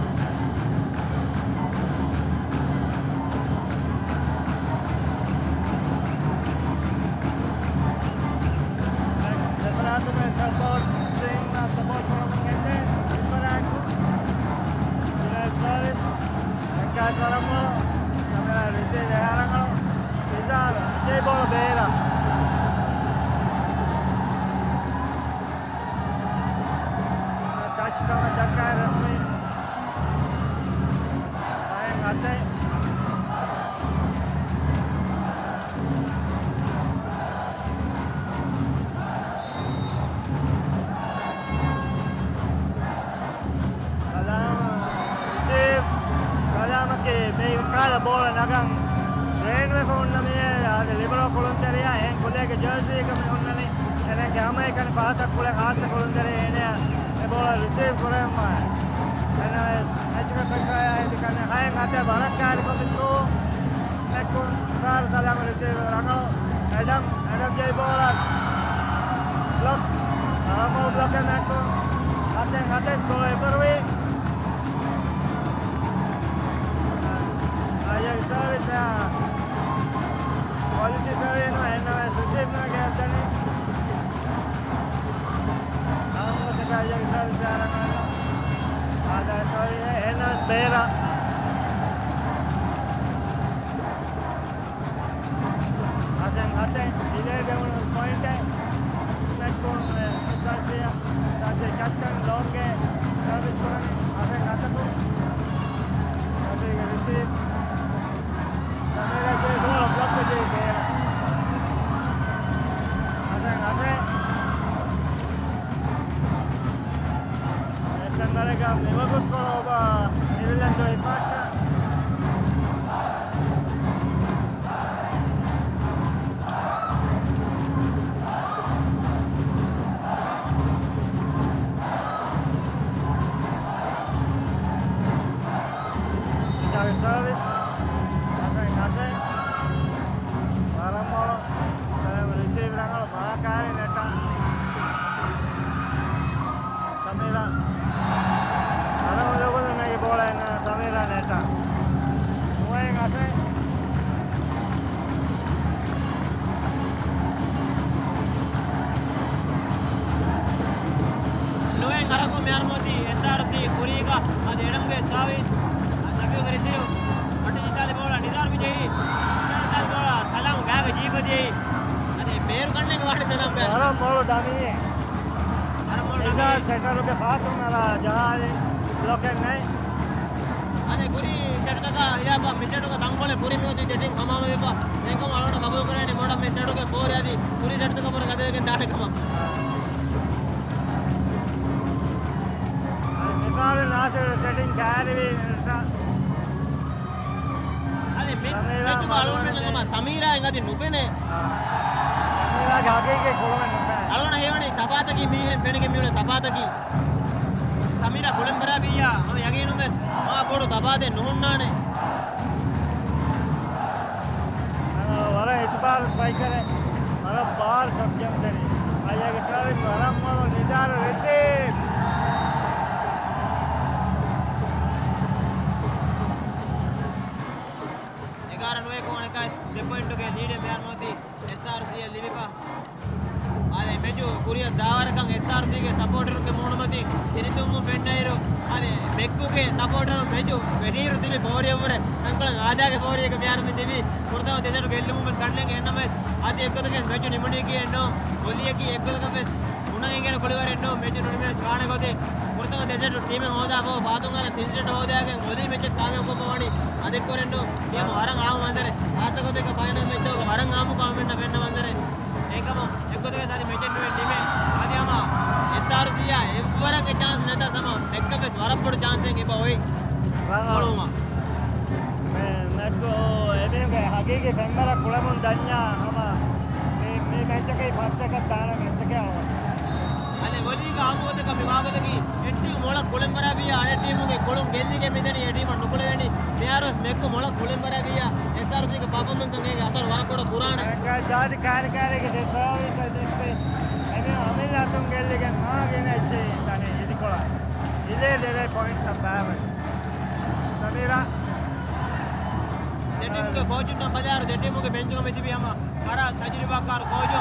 ދެފަރާތުގެ ސަޕޯޓް ޓީމް ސަޕޯޓް ކުރަމުން ގެންދޭ ދެފަރާތު. ޖުނައިދް ސާވިސް. އެއްކާސް ވަރަމު ކެމެރާ ރިސީވް އެހާރަނގަޅު. ނިޒާރު ދެ ބޯޅަ ބޭރަށް. ޓަޗް ކަމަށް ދައްކާ ރެފްރީ. ފައިން އަތެއް. ސަލާމް ރިސީވް. ސަލާމަކީ މި ކަހަލަ ބޯޅަ ނަގަން ޓްރޭން ވެފަ ހުންނަ މީހެއް އާދެ، ލިބެރޯ ކުޅުންތެރިޔާ އެހެން ކުލޭގެ ޖާޒީގަ މި ހުންނަނީ. އެނެގެ ހަމައެކަނި ފަހަތަށް ކުޅެން ހާއްސަ ކުޅުންތެރި އޭނަޔާ އެ ބޯޅަ ރިސީވް ކުރެވުމާ. އެންއެސް އެޗްގެ ޕްރެޝަރ އެދި ކަންނެ ހައެއް އަތެއް ވަރަށް ކާރިކޮށް މިސްކޫ. މެކުން ފާރު ސަލާމަ ރިސީވް ރަނގަޅު. އެޑަމް، އެޑަމް ޖެ ބޯޅަ ބްލޮކް. ރަނގަޅު ބްލޮކެއް މެކުން. ހަތެއް ހަތެއް ސްކޯރ އެބަރުވި. އާޔަ ސާވިސް އާ. ކޮލިޓީ ސާވިސް ނުވެ އެންއެސް ރިސީވް ނުވެ ގެންދަނީ. އާ، މުގަ ތެކާ އާޔަ ސާވިސް އާ ރަނގަޅު. އާދަ ސާވިސް އެންއެސް ބޭރަށް. ހަތެއް ހަތެއް ޑިލޭ ދެވުނު ޕޮއިންޓެއް. މެކުން އެސްއާރްސީ، އެސްއާރްސީ ކެޕްޓަން ލޯންގެ ސާވިސް ކުރަނީ ހަތެއް ހަތަކު. ރަފީގެ ރިސީވް. މިވަގުތުކޮޅު އޮބާ ނިވިލަންދޫ ހިފާއްޓާ. ސިޓާގެ ސާވިސް. ނަސޭ، ނަސޭ. ވަރަށް މޮޅު. ރިސީވް ރަނގަޅު. ބާކާރި ނެޓާ. ސަމީރާ. އަނަހުލަގުން ނަގި ބޯޅައިން ސަމީރާ ނެޓާ. ނުވައެއް އަސެ. ނުވައެއް އަރަކު މިހާރު މޯދީ އެސްއާރްސީ ކުރީގަ އަދި އެޑަމްގެ ސާވިސް. ޝަފީގެ ރިސީވް. އަޓި ޖިތާލި ބޯޅަ ނިޒާރު ބިޖެހި. ޖިތާލި ބޯޅަ ސަލާމް ގާގަ ޖީބަ ދިޔައީ. އަދި ބޭރު ކަންނޭނގެ ވާނެ ސަލާމް ގާ. ވަރަށް މޮޅު ދަމީ. ވަރަށް މޮޅު ނިޒާރު ދަމީ. ސެޓަރުގެ ފާތުން އަރާ ޖަހާލި ބްލޮކެއް ނެތް. އަދި ކުރީ ސެޓުތަކާ ހިލާފަށް މި ސެޓުގެ ތަންކޮޅެއް ކުރިން މިއޮތީ ދެ ޓީމް ހަމަހަމަވެފަ. އެކަމަށް އަޅުގަނޑު ގަބޫލު ކުރޭނީ މޮޑަށް މި ސެޓުގެ ފޯރު އަދި ކުރީ ސެޓުތަކާ ބޮޑަށް ގަދަވެގެން ދާނެ ކަމަށް. މިފަހަރު ނާސިރު ސެޓިން ކައިރިވީ ނެޓް. އަދި މިސް ސަމީރާ މެޗުގަ އަޅުގަނޑުމެން ހަމަ ސަމީރާ އެނގަދި ނުފެނޭ. ސަމީރާގެ ހަގީގީ ކުޅުމެއް ނުފެނޭ. އަޅުގަނޑަށް ހީވަނީ ތަފާތަކީ މީހެއް ފެނިގެން މިއުޅޭ ތަފާތަކީ. ސަމީރާ ކުޅެން ބަރާބީއްޔާ ހަމަ ޔަގީނުން ވެސް މާ ބޮޑު ތަފާތެއް ނުހުންނާނެ. ވަރަށް އިތުބާރު ސްޕައިކަރެއް، ވަރަށް ބާރު ޝޮޓް ގެންދެނީ. އައިއާގެ ސާވިސް ވަރަށް މޮޅު ނިދާރު ރިސީވް. އެގާރަ ނުވައެކު އަނެކާވެސް ދެ ޕޮއިންޓުގެ ލީޑެއް މިހާރު މޯދީ އެސްއާރްސީއަށް ލިބިފަ. އާދެ، މެޗު ކުރިއަށް ދާވަރަކަށް އެސްއާރްސީގެ ސަޕޯޓަރުންގެ މޫނުމަތިން ތިނިތުންވުން ފެންނައިރު، އާދެ، މެއްކުގެ ސަޕޯޓަރުން މެޗު ވެޑިއިރު ތިބި ފޯރިއަށްވުރެ ތަންކޮޅެއް އާދާގެ ފޯރިއެއްގަ މިހާރު މި ތިބީ. ފުރަތަމަ ދެ ސެޓު ގެއްލުމުން ވެސް ގަނޑުލެން އެހެންނަމަވެސް، އަދި އެއްގޮތަކަށް މެޗު ނިމުނީކީއެއް ނޫން. ވޮލީއަކީ އެއްގޮތަކަށް ވެސް ބުނަން އިނގޭނެ ކުޅިވަރެއް ނޫން، މެޗު ނުނިމެނެސް ވާނެ ގޮތެއް. ފުރަތަމަ ދެ ސެޓު ޓީމެއް ހޯދާފަ ފާތުން އަރާ ތިން ސެޓު ހޯދާގެން ވޮލީ މެޗެއް ކާމިޔާބުކޮށްފަ ވަނީ އަދެއްކޮށް ނޫން. މިހަމަ ވަރަށް އާންމު މަންޒަރެއް. ހާއްސަ ގޮތެއްގަ ފައިނަލް މެޗްތަކުގަ ވަރަށް އާންމުކޮށް އަޅުގަނޑަށް ފެންނަ މަންޒަރެއް. އެކަމަށް އެއްގޮތަކަށް ސާދި މެޗެއް ނުވެ ނިމޭ. އަދި ހަމަ އެސްއާރްސީއާ އެއްވަރަކަށް ޗާންސް ނެތާ ހަމަ މެއްކަށް ވެސް ވަރަށް ބޮޑު ޗާންސެއް އެބަ އޮތް. ރަނގަޅު. ކުޅުމަށް. މެ-، މެއްކު އެމީހުންގެ ހަގީގީ ފެންވަރަށް ކުޅެމުން ދަންޏާ ހަމަ މި، މި މެޗަކީ ފަސްއަކަށް ދާނެ މެޗެކޭ އަޅުގަނޑު. އަދި ވޮލީގެ އާންމުގޮތަކަށް މި ވާގޮތަކީ އެއް ޓީމް މޮޅަށް ކުޅެން ބަރާބީއާ އަނެއް ޓީމުގެ ކުޅުން ގެއްލިގެން މިދަނީ އެ ޓީމަށް ނުކުޅެވޭނީ. މިހާރުވެސް މެއްކު މޮޅަށް ކުޅެން ބަރާބީއާ އެސްއާރްސީގެ ޕަފޯމަންސަށް އޭގެ އަސަރު ވަރަށް ބޮޑަށް ކުރާނެ. ޖާދި ކާރި ކާރީގެ ދެ ސާވީސް އަދި އިސްވެ އެމީ އަމިއްލަ އަތުން ގެއްލިގެން މާ ގިނަ އެއްޗެއް ދަނީ އިދިކޮޅާ. އިލޭ ދެރޭ ޕޮއިންޓްތައް ބާވަން. ސަމީރާ. ދެ ޓީމުގެ ކޯޗުންނަށް ބަލާއިރު ދެ ޓީމުގެ ބެންޗުގަ މިތިބީ ހަމަ ވަރަށް ތަޖުރިބާކާރު ކޯޗު،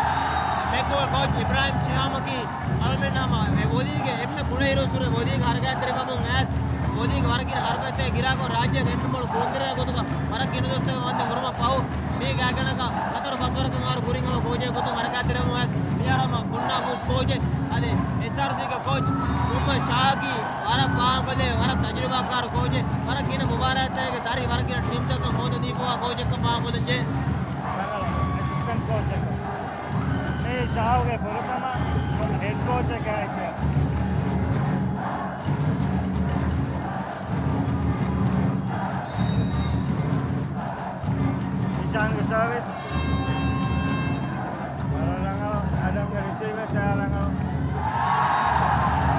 މެއްކުގެ ކޯޗް އިބްރާހިމް ޝިހާމަކީ އަޅުމެން ހަމަ އެ ވޮލީގެ އެންމެ ކުޑަ އިރުއްސުރެ ވޮލީގެ ހަރަކާތްތެރިކަމުން އައިސް، ވޮލީގެ ވަރަށް ގިނަ ހަރަކާތްތައް ގިރާކޮށް ރާއްޖޭގެ އެންމެ މޮޅު ކުޅުންތެރިޔާ ގޮތުގަ ވަރަށް ގިނަ ދުވަސްތަކެއް ވަންދެން ހުރުމަށް ފަހު، މީގެ ގާތްގަނޑަކަށް ހަތަރު ފަސް ވަރަކަށް އަހަރު ކުރިން ހަމަ ކޯޗެއް ގޮތުން ހަރަކާތްތެރިވަމުން އައިސް، މިހާރު ހަމަ ފުންނާ ބޫސް ކޯޗެއް. އަދި އެސްއާރްސީގެ ކޯޗް މުހައްމަދު ޝާހަކީ ވަރަށް ފާހަގަކޮށްލޭ، ވަރަށް ތަޖުރިބާކާރު ކޯޗެއް، ވަރަށް ގިނަ މުބާރާތްތަކުގެ ތާރީޚް ވަރަށް ގިނަ ޓީމްތަކަށް ހޯދަދީފަވާ ކޯޗެއްކަން ފާހަގަކޮށްލަންޖެހޭ. ރަނގަޅު އެސިސްޓެންޓް ކޯޗެއް. މީ ޝާހުގެ ފުރަތަމަ ހެޑް ކޯޗެއްގެ ހައިސިއްޔަތު. އިޝާންގެ ސާވިސް. ވަރަށް ރަނގަޅު. އެޑަމްގެ ރިސީވް ވެސް ވަރަށް ރަނގަޅު.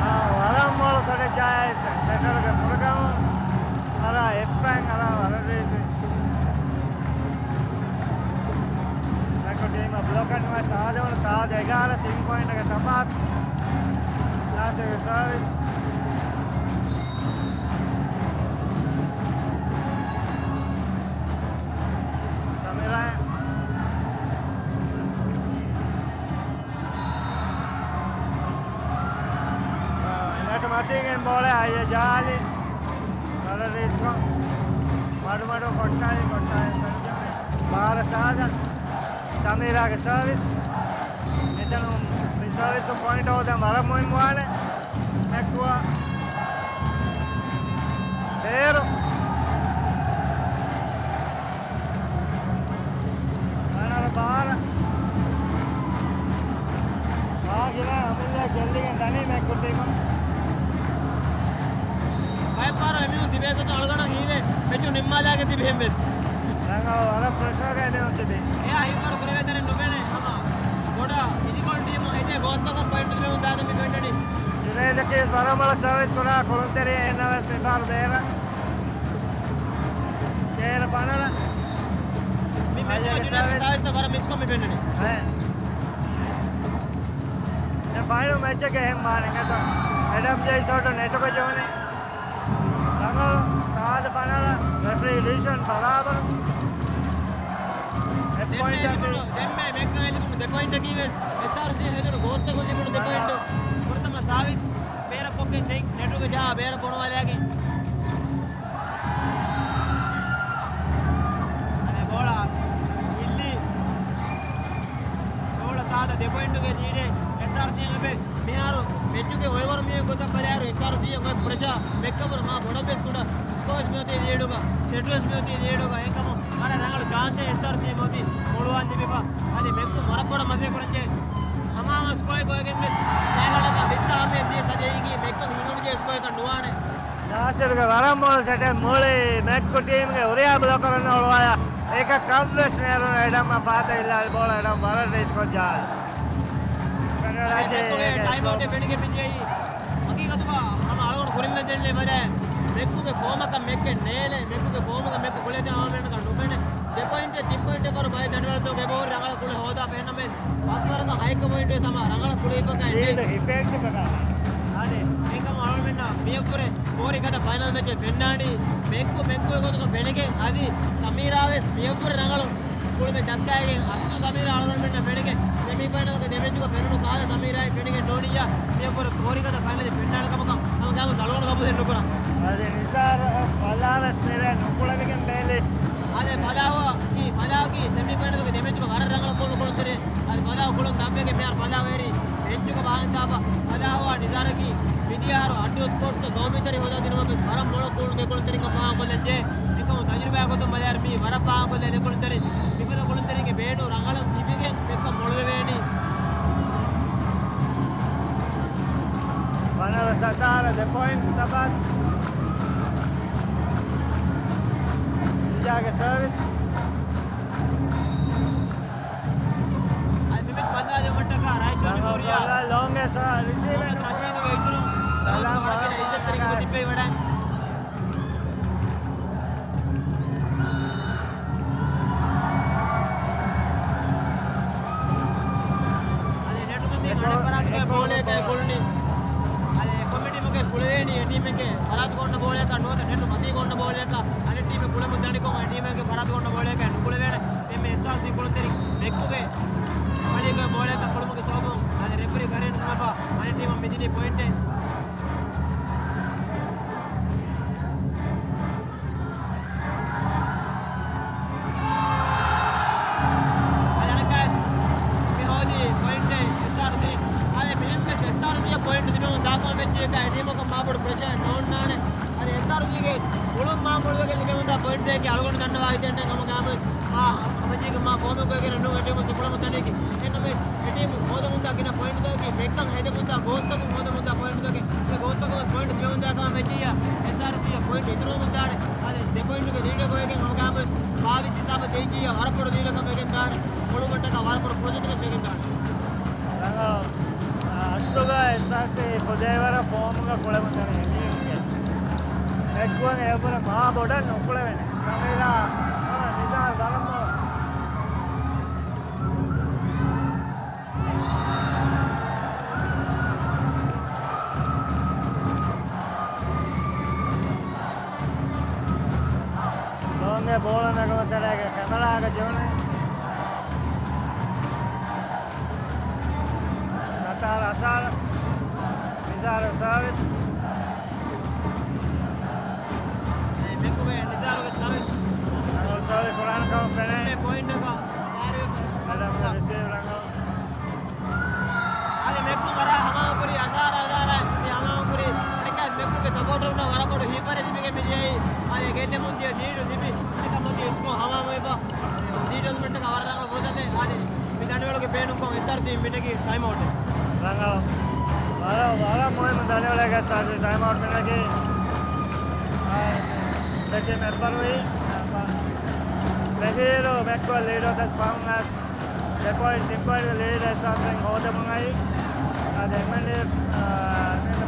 އާ، ވަރަށް މޮޅު ސޮޓެއް ޖައިސް ސެޓަރުގެ ފުރަގަމު. އަރާ އެއްފައިން އަރާ ވަރަށް ރީތި. މެކު ޓީމަށް ބްލޮކަށް ނުވެސް އާދެވުނު ސާދަ އެގާރަ ތިން ޕޮއިންޓްގެ ތަފާތު. ނާސިރުގެ ސާވިސް. ސަމީރާ. އާ، އެންޑަކަށް މަތީގެން ބޯޅަ އައި ޖާލި. ވަރަށް ރީތިކޮށް. މަޑުމަޑު ކޮށްޓާލި، ކޮށްޓާލި. ބާރަ ސާދަ. ސަމީރާގެ ސާވިސް. މިތަނުން މި ސާވިސް ޕޮއިންޓް ހޯދަން ވަރަށް މުހިއްމުވާނެ. މެކުއަށް ބޭރު. ރަނަރ ބާރަ. ވާގިނަ އަމިއްލަ ގެއްލިގެން ދަނީ މެކު ޓީމަށް. އެއްބާރު އެމީހުން ތިބޭގޮތުން އަޅުގަނޑަށް ހީވޭ މެޗު ނިންމާލާގެން ތިބިހެން ވެސް. ރަނގަޅު ވަރަށް ޕްރެޝަރގަ އެމީހުން ތިބި. އެއާ ހިތްވަރު ކުރެވޭތަނެއް ނުބޭނެ ހަމަ ބޮޑަށް އިދިކޮޅު ޓީމު ހިތޭ ގޯސްތަކުން ޕޮއިންޓު ދިނުމުން ދާދެ މި ފެންނަނީ. ޖުނޭދަކީ ވަރަށް ބޮޑަށް ސަރވިސް ކުރާ ކުޅުންތެރި އެހެންނަމަވެސް މިފަހަރު ބޭރަށް ބޭރަށް ފަނަރަ. މި މެޗުގަ ޖުނޭދުގެ ސަރވިސް ވަރަށް މިސްކޮށް މި ފެންނަނީ. އެ ފައިނަލް މެޗެއްގެ އެހެން މާނައެއް ނެތޯ. އެޑަމް ޖެއިސޯޓު ނެޓުގަ ޖެހުނީ. ރަނގަޅު ސާދަ ފަނަރަ ރެފްރީ ޑިސިޝަން ބަރާބަރު. އެއް ދެންމެ ޕޮއިންޓަކީ ލިބުނު، ދެންމެ މެކްކަން ލިބުނު ދެ ޕޮއިންޓަކީ ވެސް އެސްއާރްސީ ހެދުނު ގޯސްތަކުން ލިބުނު ދެ ޕޮއިންޓު. ފުރަތަމަ ސާވިސް ބޭރަށް ކޮށްގެން ދެން ނެޓުގަ ޖަހާ ބޭރަށް ބޮނުވާލައިގެން. އަދި ބޯޅަ އިއްލީ. ސޯޅަ ސާދަ ދެ ޕޮއިންޓުގެ ލީޑެއް އެސްއާރްސީ ލިބޭ. މިހާރު މެޗުގެ އޮއިވަރު މިއޮތް ގޮތަށް ބަލާއިރު އެސްއާރްސީ އޮތް ޕްރެޝާ މެކްކަން ވަރަށް މާ ބޮޑަށް ވެސް ކުޑަ. ސްކޯއެއް މިއޮތީ ލީޑުގަ، ސެޓުވެސް މިއޮތީ ލީޑުގަ. އެހެންކަމުން ވަރަށް ރަނގަޅު ޗާންސެއް އެސްއާރްސީ މިއޮތީ މޮޅުވާން ލިބިފަ. އަދި މެކްކު ވަރަށް ބޮޑަށް މަސޭ ކުރަންޖެހޭ. ހަމަހަމަ ސްކޯއެއް ގޮވެގެން ވެސް ގާތްގަނޑަކަށް ވިއްސާ ހަމަޔަށް ދިޔަ ސަޖައީގީ މެކްކަން ހިނގަމުންޖެހޭ ސްކޯއެއްކަން ނުވާނެ. ނާސިރުގެ ވަރަށް މޮޅު ސެޓެއް މުޅި މެކްކު ޓީމްގެ ހުރިހާ ބްލޮކަރުން އޮޅުވާލާ އެކަކަށްވެސް ނޭރުނު އެޑަމްއަށް ފާތަށް އިއްލާލި ބޯޅަ އެޑަމް ވަރަށް ރީތިކޮށް ޖަހާލި. އަދި މެކްކުގެ ޓައިމް އައުޓެއް ފެނިގެން މިދިޔައީ. ހަގީގަތުގަ ހަމަ އަޅުގަނޑު ކުރިން ދެންނެވި ބަލައި މެކްކުގެ ފޯމަކަށް މެކްކެއް ނޭޅޭ، މެކްކުގެ ފޯމުގަ މެކްކު ކުޅޭތެރި އަޅުގަނޑަކަށް ނުފެނޭ. ދެ ޕޮއިންޓެއް ތިން ޕޮއިންޓެއް ވަރު ބައެއް ދަނޑިވަޅަށް ދޯ ގެބޯ ހުރި ރަނގަޅަށް ކުޅެ ހޯދާފަ އެހެންނަމަވެސް ފަސްވަރަކަށް ހައެއްކަ ޕޮއިންޓުވެސް ހަމަ ރަނގަޅަށް ކުޅެފަކަ އެއް އަދި އެހެންކަމު އަޅުގަނޑުމެންނަށް މިއަށްވުރެ ބޯރި ގަދަ ފައިނަލް މެޗެއް ފެންނާނީ މެކްކު މެކްކު ގޮތަކަށް ފެނިގެން އަދި ސަމީރާވެސް މިއަށްވުރެ ރަނގަޅު ކުޅުމެއް ދައްކައިގެން އަސްލު ސަމީރާ އަޅުގަނޑުމެންނަށް ފެނިގެން ސެމީ ފައިނަލްގެ ދެ މެޗުގަ ފެނުނު ކާލަ ސަމީރާއެއް ފެނިގެން ނޫނިއްޔާ މިއަށްވުރެ ބޯރި ގަދަ ފައިނަލެއް ފެންނާނެ ކަމަކަށް ހަމަ ގާމުސް އަޅުގަނޑު ގަބޫލެއް ނުކުރާ. އަދި ނިޒާރު އަސް ފަލާވެސް މިރޭ ނުކުޅެވިގެން ބޭލި. އަދި ފަލާވަކީ، ފަލާވަކީ ސެމީ ފައިނަލްގެ ދެ މެޗުގަ ވަރަށް ރަނގަޅަށް ކުޅުނު ކުޅުންތެރި. އަދި ފަލާވަ ކުޅުން ދަށްވެގެން މިހާރު ފަލާވަ އެރީ ބެންޗުގަ ބާހަން ދާފަ. ފަލާވަ ނިޒާރަކީ މިދިޔަ އަހަރު އައްޑޫ ސްޕޯޓްސް ގައުމީ ތަރި ހޯދާ ދިނުމަށް ވެސް ވަރަށް މޮޅަށް ކުޅުނު ދެ ކުޅުންތެރިންގެ މާ ކޮށްލަންޖެހޭ. އެކަމު ތަޖުރިބާ ގޮތުން ބަލާއިރު މީ ވަރަށް ބާހަން ކޮށްލާ ދެ ކުޅުންތެރިން. މިފަދަ ކުޅުންތެރިންގެ ބޭނުން ރަނގަޅަށް ލިބިގެން މެކްކަން މޮޅުވެވޭނީ. ފަނަރަ ސަތާރަ ދެ ޕޮއިންޓް ތަފާތު. އިންޖާގެ ސަރވިސް. އަދި މި މެޗް ބަންދާލެވުމަށްޓަކާ ރައިޝާން މެމޯރިއާ ލޯންގް ސާ ރިސީވް މުހައްމަދު ރަޝީދުގެ އިތުރުން ސަލާމް ވަރަކަށް އިއްޒަތްތެރިކަމަށް ތިއްބެވި ވަޑައި. އަދި ނެޓުމަތީ އަނެއް ފަރާތުގެ ބޯޅައަކަށް ކުޅުނީ. އަދި ކޮމިޓީމަކަށް ކުޅެވޭނީ އެ ޓީމެއްގެ ފަރާތުގަ އޮންނަ ބޯޅައަކަށް ނުވަތަ ނެޓުމަތީގަ އޮންނަ ބޯޅައަކަށް އަނެއް ޓީމެއް ކުޅެމުން ދަނިކޮށް އެ ޓީމެއްގެ ފަރާތުގަ އޮންނަ ބޯޅައަކަށް ނުކުޅެވޭނެ. ދެންމެ އެސްއާރްސީ ކުޅުންތެރިން މެކްކުގެ މަލީގެ ބޯޅައަކަށް ކުޅުމުގެ ސަބަބުން އަދި ރެފްރީ ކަރަންޓް ނުލަފާ އަނެއް ޓީމަށް މިދިނީ ޕޮއިންޓެއް. އަދި އަނެއްކާވެސް މި ހޯދީ ޕޮއިންޓެއް އެސްއާރްސީ. އަދި މިހެންވެސް އެސްއާރްސީއަށް ޕޮއިންޓް ތިބެމުން ދާކަމަށް ވެއްޖެއްޔާ އެ ޓީމަކަށް މާބޮޑު ޕްރެޝަރެއް ނޯންނާނެ. އަދި އެސްއާރްސީގެ ކުޅުން މާ މޮޅުވެގެން ލިބެމުންދާ ޕޮއިންޓްތަކަކީ އަޅުގަނޑު ދަންނަވާ އެތަން ހަމަ ގާމުސް މާ ހަމަޖީގަ މާ ފޯމެއް ގޮވެގެން ނޫން އެ ޓީމު ކުޅަމުން ދަނީކީ. އެހެންނަމަވެސް އެ ޓީމު ހޯދަމުންދާ ގިނަ ޕޮއިންޓްތަކަކީ މެކްކަން ހެދެމުންދާ ގޯސްތަކުން ހޯދަމުންދާ ޕޮއިންޓްތަކެއް. އެ ގޯސްތަކުން ޕޮއިންޓް ލިބެމުންދާ ކަމަށް ވެއްޖިއްޔާ އެސްއާރްސީއަށް ޕޮއިންޓް އިތުރުވަމުންދާނެ. އަދި ދެ ޕޮއިންޓުގެ ލީޑެއް ގޮވެގެން ހަމަ ގާމުސް ބާވީސް ހިސާބަށް ދެއްޖިއްޔާ ވަރަށް ބޮޑު ލީޑަކަށް ވެގެން ދާނެ. ކުޅުމަށްޓަކާ ވަރަށް ބޮޑު ފުރުސަތަކަށް ވެގެން ދާނެ. ރަނގަޅު. އަސްލުގަ އެސްއާރްސީ ފުދޭވަރަށް ފޯމުގަ ކުޅެމުންދަނީ އެމީހުންގެ. މެކްކުއަށް އެއަށްވުރެ މާ ބޮޑަށް ނުކުޅެވޭނެ. ސަމީރާ، އާ، ނިޒާރު ވަރަށް މޮޅު. ލޯންގެ ބޯޅަ ނަގަމުން ތެރޭގެ ކެމެރާގަ ޖެހުނީ. ނަތާރަ އަސާރަ. ނިޒާރު ސާވިސް. މެކުގެ ނިޒާރުގެ ސާވިސް. ނިޒާރު ސާވިސް ކުރާން ކަމަށް ފެނޭ. ޕޮއިންޓަކަށް އަޑަމްގެ ރިސީވް ރަނގަޅު. އާދެ، މެކު ވަރަށް ހަމަހަމަކުރި، އަށާރަ އަށާރަ މި ހަމަހަމަކުރި. އަނެއްކާ މެކުގެ ސަޕޯޓަރުންނަށް ވަރަށް ބޮޑު ހިތްވަރެއް ލިބިގެން މިދިޔައީ. އާދެ، ގެއްލެމުން ދިޔަ ލީޑު ލިބި، އަނެއްކާ މަތީ ސްކޯ ހަމަހަމަވެފަ. ލީޑު ލިބުމަށްޓަކާ ވަރަށް ރަނގަޅު ފުރުސަތެއް. އާދެ، މި ދަނޑިވަޅުގެ ބޭނުންކޮށް އެސްއާރްސީ މިނެގީ ޓައިމް އައުޓެއް. ރަނގަޅު. ވަރަށް، ވަރަށް މުހިއްމު ދަނޑިވަޅެއްގަ އެސްއާރްސީ ޓައިމް އައުޓް މިނެގީ. ދެތިން އެއްބަރުވީ. ދެތިން މެކްކު ލީޑް އޮތަސް ފަހުން އަސް ދެ ޕޮއިންޓް ތިން ޕޮއިންޓް ލީޑް އެއްސާސް ހޯދަމުން އައީ. އަދި އެމްއެންޑީ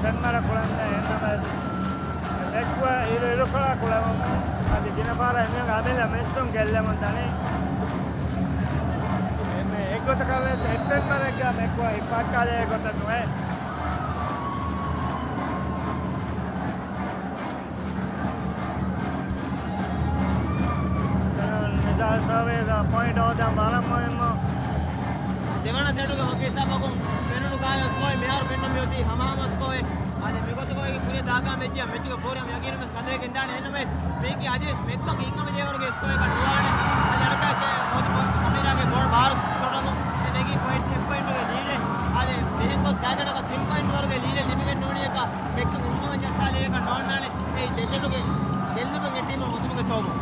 ފެންމަރ ކުޅަން އެންނަމަސް މެކްކު އިރު އިރުކޮޅާ ކުޅެމުން އަދި ގިނަ ފަހަރަށް އެމީހުން އަމިއްލަ މިސްސުން ގެއްލެމުން ދަނީ. އެއްގޮތަކަށް ވެސް އެއްފެންމަރެއްގަ މެކްކު ހިއްޕާއްކާލޭ ގޮތެއް ނުވޭ. ނިޒާމް ސާވޭ ޕޮއިންޓް ހޯދަން ވަރަށް މުހިއްމު. ދެވަނަ ސެޓުގެ ހޮކި ހިސާބަކުން ފެނުނު ކާލަ ސްކޯއެއް މިހާރު ފެންނަ މިއޮތީ ހަމަހަމަ ސްކޯއެއް. އާދެ، މިގޮތުގައި ކުރިއަށް ދާކާ މެޗްއިއްޔާ މެޗުގެ ފޯރިހަމަ ޔަގީނުން ވެސް ކަނދައިގެން ދާނެ. އެހެންނަމަވެސް، މީކީ އަދިވެސް މެކްކަން ހިންގަމަޖެހޭވަރުގެ ސްކޯއެއް ނުވާނެ. އަދި އަނެކާސް ހޯދި ސަމީރާގެ ބޯޅަ ބާރު ސޮޓަކު ނެގި ޕޮއިންޓް، އެއް ޕޮއިންޓުގެ ލީޑެއް. އާދެ، މިހެން ގޮސް ގާތަނަކަށް ތިން ޕޮއިންޓް ވަރުގެ ލީޑެއް ލިބިގެން ނޫނީއަކަށް މެކްކަން ހިންގަމަޖެހޭ ކަން ނޯންނާނެ. އެއީ ދެ ސެޓުގެ ގެއްލުމެއް އެ ޓީމަށް އޮތުމުގެ ސަބަބުން.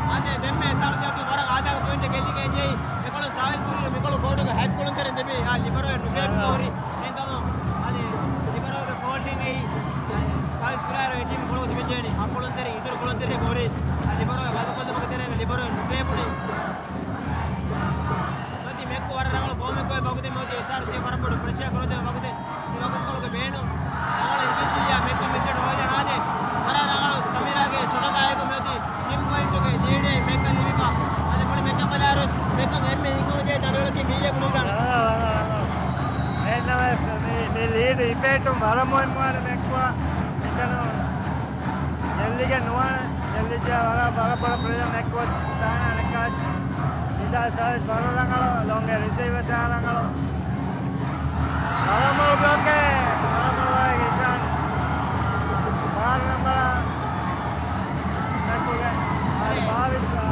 އާދެ، ދެންމެ އެސްއާރްސީ އަތުން ވަރަށް އާދައިގެ ޕޮއިންޓެއް ގެއްލިގެން ޖެހި، އެކޮޅުން ސާވިސް ކުރިއިރު މިކޮޅު ކޯޓުގެ ހަތް ކުޅުންތެރިން ލިބި، އާ، ލިބަރޯއެއް ނުފޭބު ހުރި. އެހެންކަމުން އާދެ، ލިބަރޯގެ ފޯލްޑިން އެއީ، އާދެ، ސާވިސް ކުރިއިރު އެ ޓީމް ކޮޅު ތިބެޖޭނީ ހަ ކުޅުންތެރި، އިތުރު ކުޅުންތެރި ހުރި، އާ، ލިބަރޯގެ ގަދަކޮށްލުމުގެ ތެރޭގަ ލިބަރޯއެއް ނުފޭބުނީ. މިއޮތީ މެކްކު ވަރަށް ރަނގަޅު ފޯމެއްގައި ވަގުތެއް މިއޮތީ އެސްއާރްސީ ވަރަށް ބޮޑު ޕްރެޝަރ ކުރެވޭ ވަގުތެއް. މި ވަގުތުކޮޅުގެ ބޭނުން ރަނގަޅު އިނގިއްޖިއްޔާ މެކްކަ މިސެޓް ހޯދަން އާދެ. ވަރަށް ރަނގަޅު ސަމީރާގެ ޝޮޓަކާއެކު މިއޮތީ ތިން ޕޮއިންޓުގެ ލީޑެއް މެކްކަ ލިބިފަ. އާދެ މުޅި މެޗަށް ބަލާއިރުވެސް މެކްކަ އެންމެ ހިނގަމަޖެހޭ ދަނޑުވަޅަކީ މިއީ ބުނެލާނެ. ރަނގަޅު، ރަނގަޅު، ރަނގަޅު. އެހެންނަމަވެސް މި، މި ލީޑް ހިފޭއްޓުން ވަރަށް މުހިންމުވާނެ މެކްކަ. އެކަނު ގެއްލިގެން ނުވާނެ. ގެއްލިއްޖެ ވަރަށް، ވަރަށް ބޮޑަށް ޕްރެޝަރ މެކްކޮށް ދާނެ އަނެއްކާސް. ނިދާ ސާވިސް ވަރަށް ރަނގަޅު، ލޮނގެ ރިސީވަރސް އާ ރަނގަޅު. ވަރަށް މޮޅު ބްލޮކެއް، ވަރަށް މޮޅު އިޝާން. ބާރަ ނަންބަރ މެކްކޮގެ. އާ، ބާވީސް، އާ،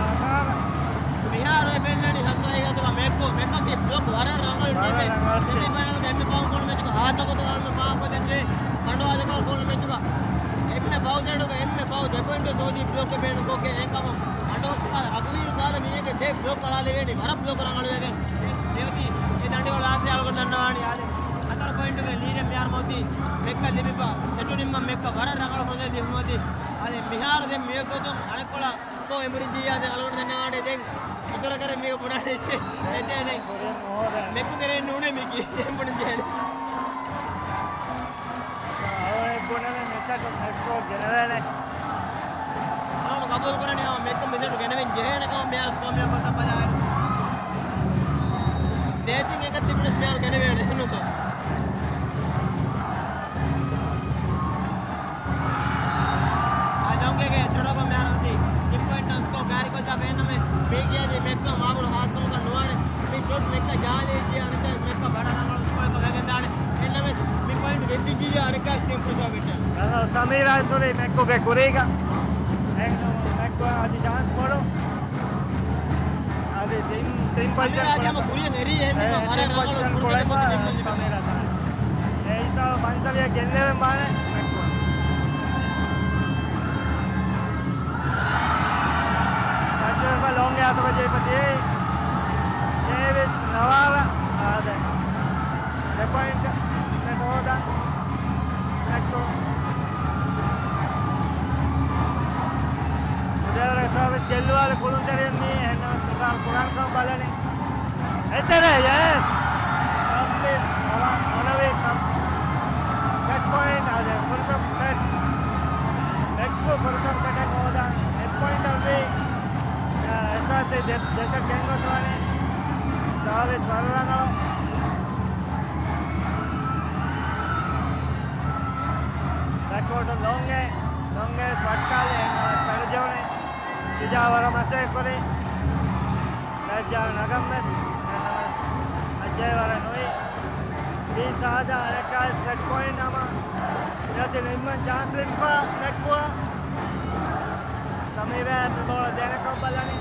މިހާރު އެ ފެންނަނީ ހަސް ހަގީގަތުގަ މެކްކޮ، މެކްކޮގެ ބްލޮކް ވަރަށް ރަނގަޅު ޓީމެއް. ސެމީ ފައިނަލްގެ އެންމެ ފަހުން ކުޅުނު މެޗުގަ ހާސް ވަގުތު އަޅުގަނޑު މާކޮށްދެއްވި ބަނޑުވާލިކޮޅު ކުޅުނު މެޗުގަ އެންމެ ފަހު ސެޓުގަ އެންމެ ފަހު ދެ ޕޮއިންޓު ސޯދީ ބްލޮކް ބޭނުންކޮށްގެން އެހެންކަމުން އަޑޯސް ރަގުވީރު ކާލަ މީހެއްގެ ދެ ބްލޮކް އަޅާލެވޭނީ ވަރަށް ބްލޮކް ރަނގަޅުވެގެން ދެވަތީ އެ ދަނޑިވަޅު އާސޭ އަޅުގަނޑު ދަންނަވާނީ އާދެ. ހަތަރު ޕޮއިންޓުގެ ލީޑެއް މިހާރު މިއޮތީ މެކްކަ ލިބިފަ ސެޓު ނިންމަން މެކްކަ ވަރަށް ރަނގަޅު ފުރުސަތެއް ދިނުމަތީ. އާދެ މިހާރު ދެން މިއޮތްގޮތުން އަނެއްކޮޅަށް ސްކޯ އެނބުރިން ޖިއްޔާ ދެން އަޅުގަނޑު ދަންނަވާނެ ދެން އިތުރަކަށް މީގަ ބުނާނެ އެއްޗެއް ނެތޭ ދެން. މެކުގެ ރޭން ނޫނޭ މީކީ އެނބުރިން ޖެހޭނެ. އަޅުގަނޑު ބުނަނީ މިސަކު މެކްކޯ ގެނެވޭނެ. އަޅުގަނޑު ގަބޫލު ކުރަނީ ހަމަ މެކްކަ މިސަކު ގެނެވެން ޖެހޭނެ ކަމަށް މިހާރު ސްކޯ މިއަށް ގޮތަށް ބަލާއިރު. ދޭތިން އެކަށް ތިބުނަސް މިހާރު ގެނެވޭނެ ނުތޯ. އާ، ލޮނގެގެ ސޮޑޯގަ މިހާރު އޮތީ ތިން ޕޮއިންޓު ސްކޯ ގާރިކޮށްލާ ބޭންނަމެސް، މީގެއަދި މެކްކަ މާބުރު ހާސްކަމަކަށް ނުވާނެ. މި ޝޮޓް މެކްކަ ޖާލޭ ޖިޔާ އަނެއްކާ މެކްކަ ވަރަށް ރަނގަޅު ސްކޯއެއް ކޮށްގެން ދާނެ. އެންނަމެސް މި ޕޮއިންޓު ގެއްލި ޖިޔާ އަނެއްކާ ޓީމް ފުރުސާ ބެއްޓެ. ސަމީރާ ސޮރީ މެކްކުގެ ކުރީގަ. މެކްކު އަދި ޗާންސް ބޮޑު. އަދި ތިން، ތިން ޕޮޒިޝަން ސަމީރާ އަދި ހަމަ ކުރިޔަށް އެރީ އެހެން އެ، ވަރަށް ތިން ރަނގަޅު ޕޮޒިޝަން ފުރުސަތެއް ކުޅެފަ މި ސަމީރާ ދާނެ. އެ ހިސާބަށް ފަންސަވީހަށް ގެއްލެވެން ވާނެ މެކްކު. ޓަޗްވެފަ ލޯންގެ އަތުގަ ޖެހިފަ ދިޔައީ. ޖޭވިސް ނަވާރަ އާދެ. ދެ ޕޮއިންޓް ސެޓް ހޯދަން. މެކްކު. ކުދޭވަރަށް ސާވިސް ގެއްލުވާލި ކުޅުންތެރިން މީ އެހެންނަމަ ތިބާރު ކުރާން ކަމަށް ބަލަނީ. އެތެރެ، ޔެސް! ސަބް ޕްލީސް. އޮނަވީ ސަބް ސެޓް ޕޮއިންޓް އާދެ. ފުރަތަމަ ސެޓް. މެކްކު ފުރަތަމަ ސެޓެއް ހޯދަން އެއް ޕޮއިންޓް އަށްވީ. އެސްއާރްސީ ދެ، ދެ ސެޓް ގެންގޮސްވާނެ. ސާވިސް ވަރަށް ރަނގަޅު. ބެކްކޯޓު ލޮނގެ، ލޮނގެ ވައްކާލި އެންނަ ސްޓްރެޓެޖީ ވަނީ. ޝިޖާ ވަރަށް މަސައްކަތް ކުރި. ލައްޖާ ނަގަން ވެސް އެންނަމަސް އައްޖައި ވަރަށް ނުވި. ބީ ސާދާ އަނެއްކާ ސެޓް ޕޮއިންޓް ހަމަ މިއޮތީ ނިންމަން ޗާންސް ލިބިފަ މެކްކުއަށް. ސަމީރާ މި ބޯޅަ ދޭނެ ކަމަށް ބަލަނީ.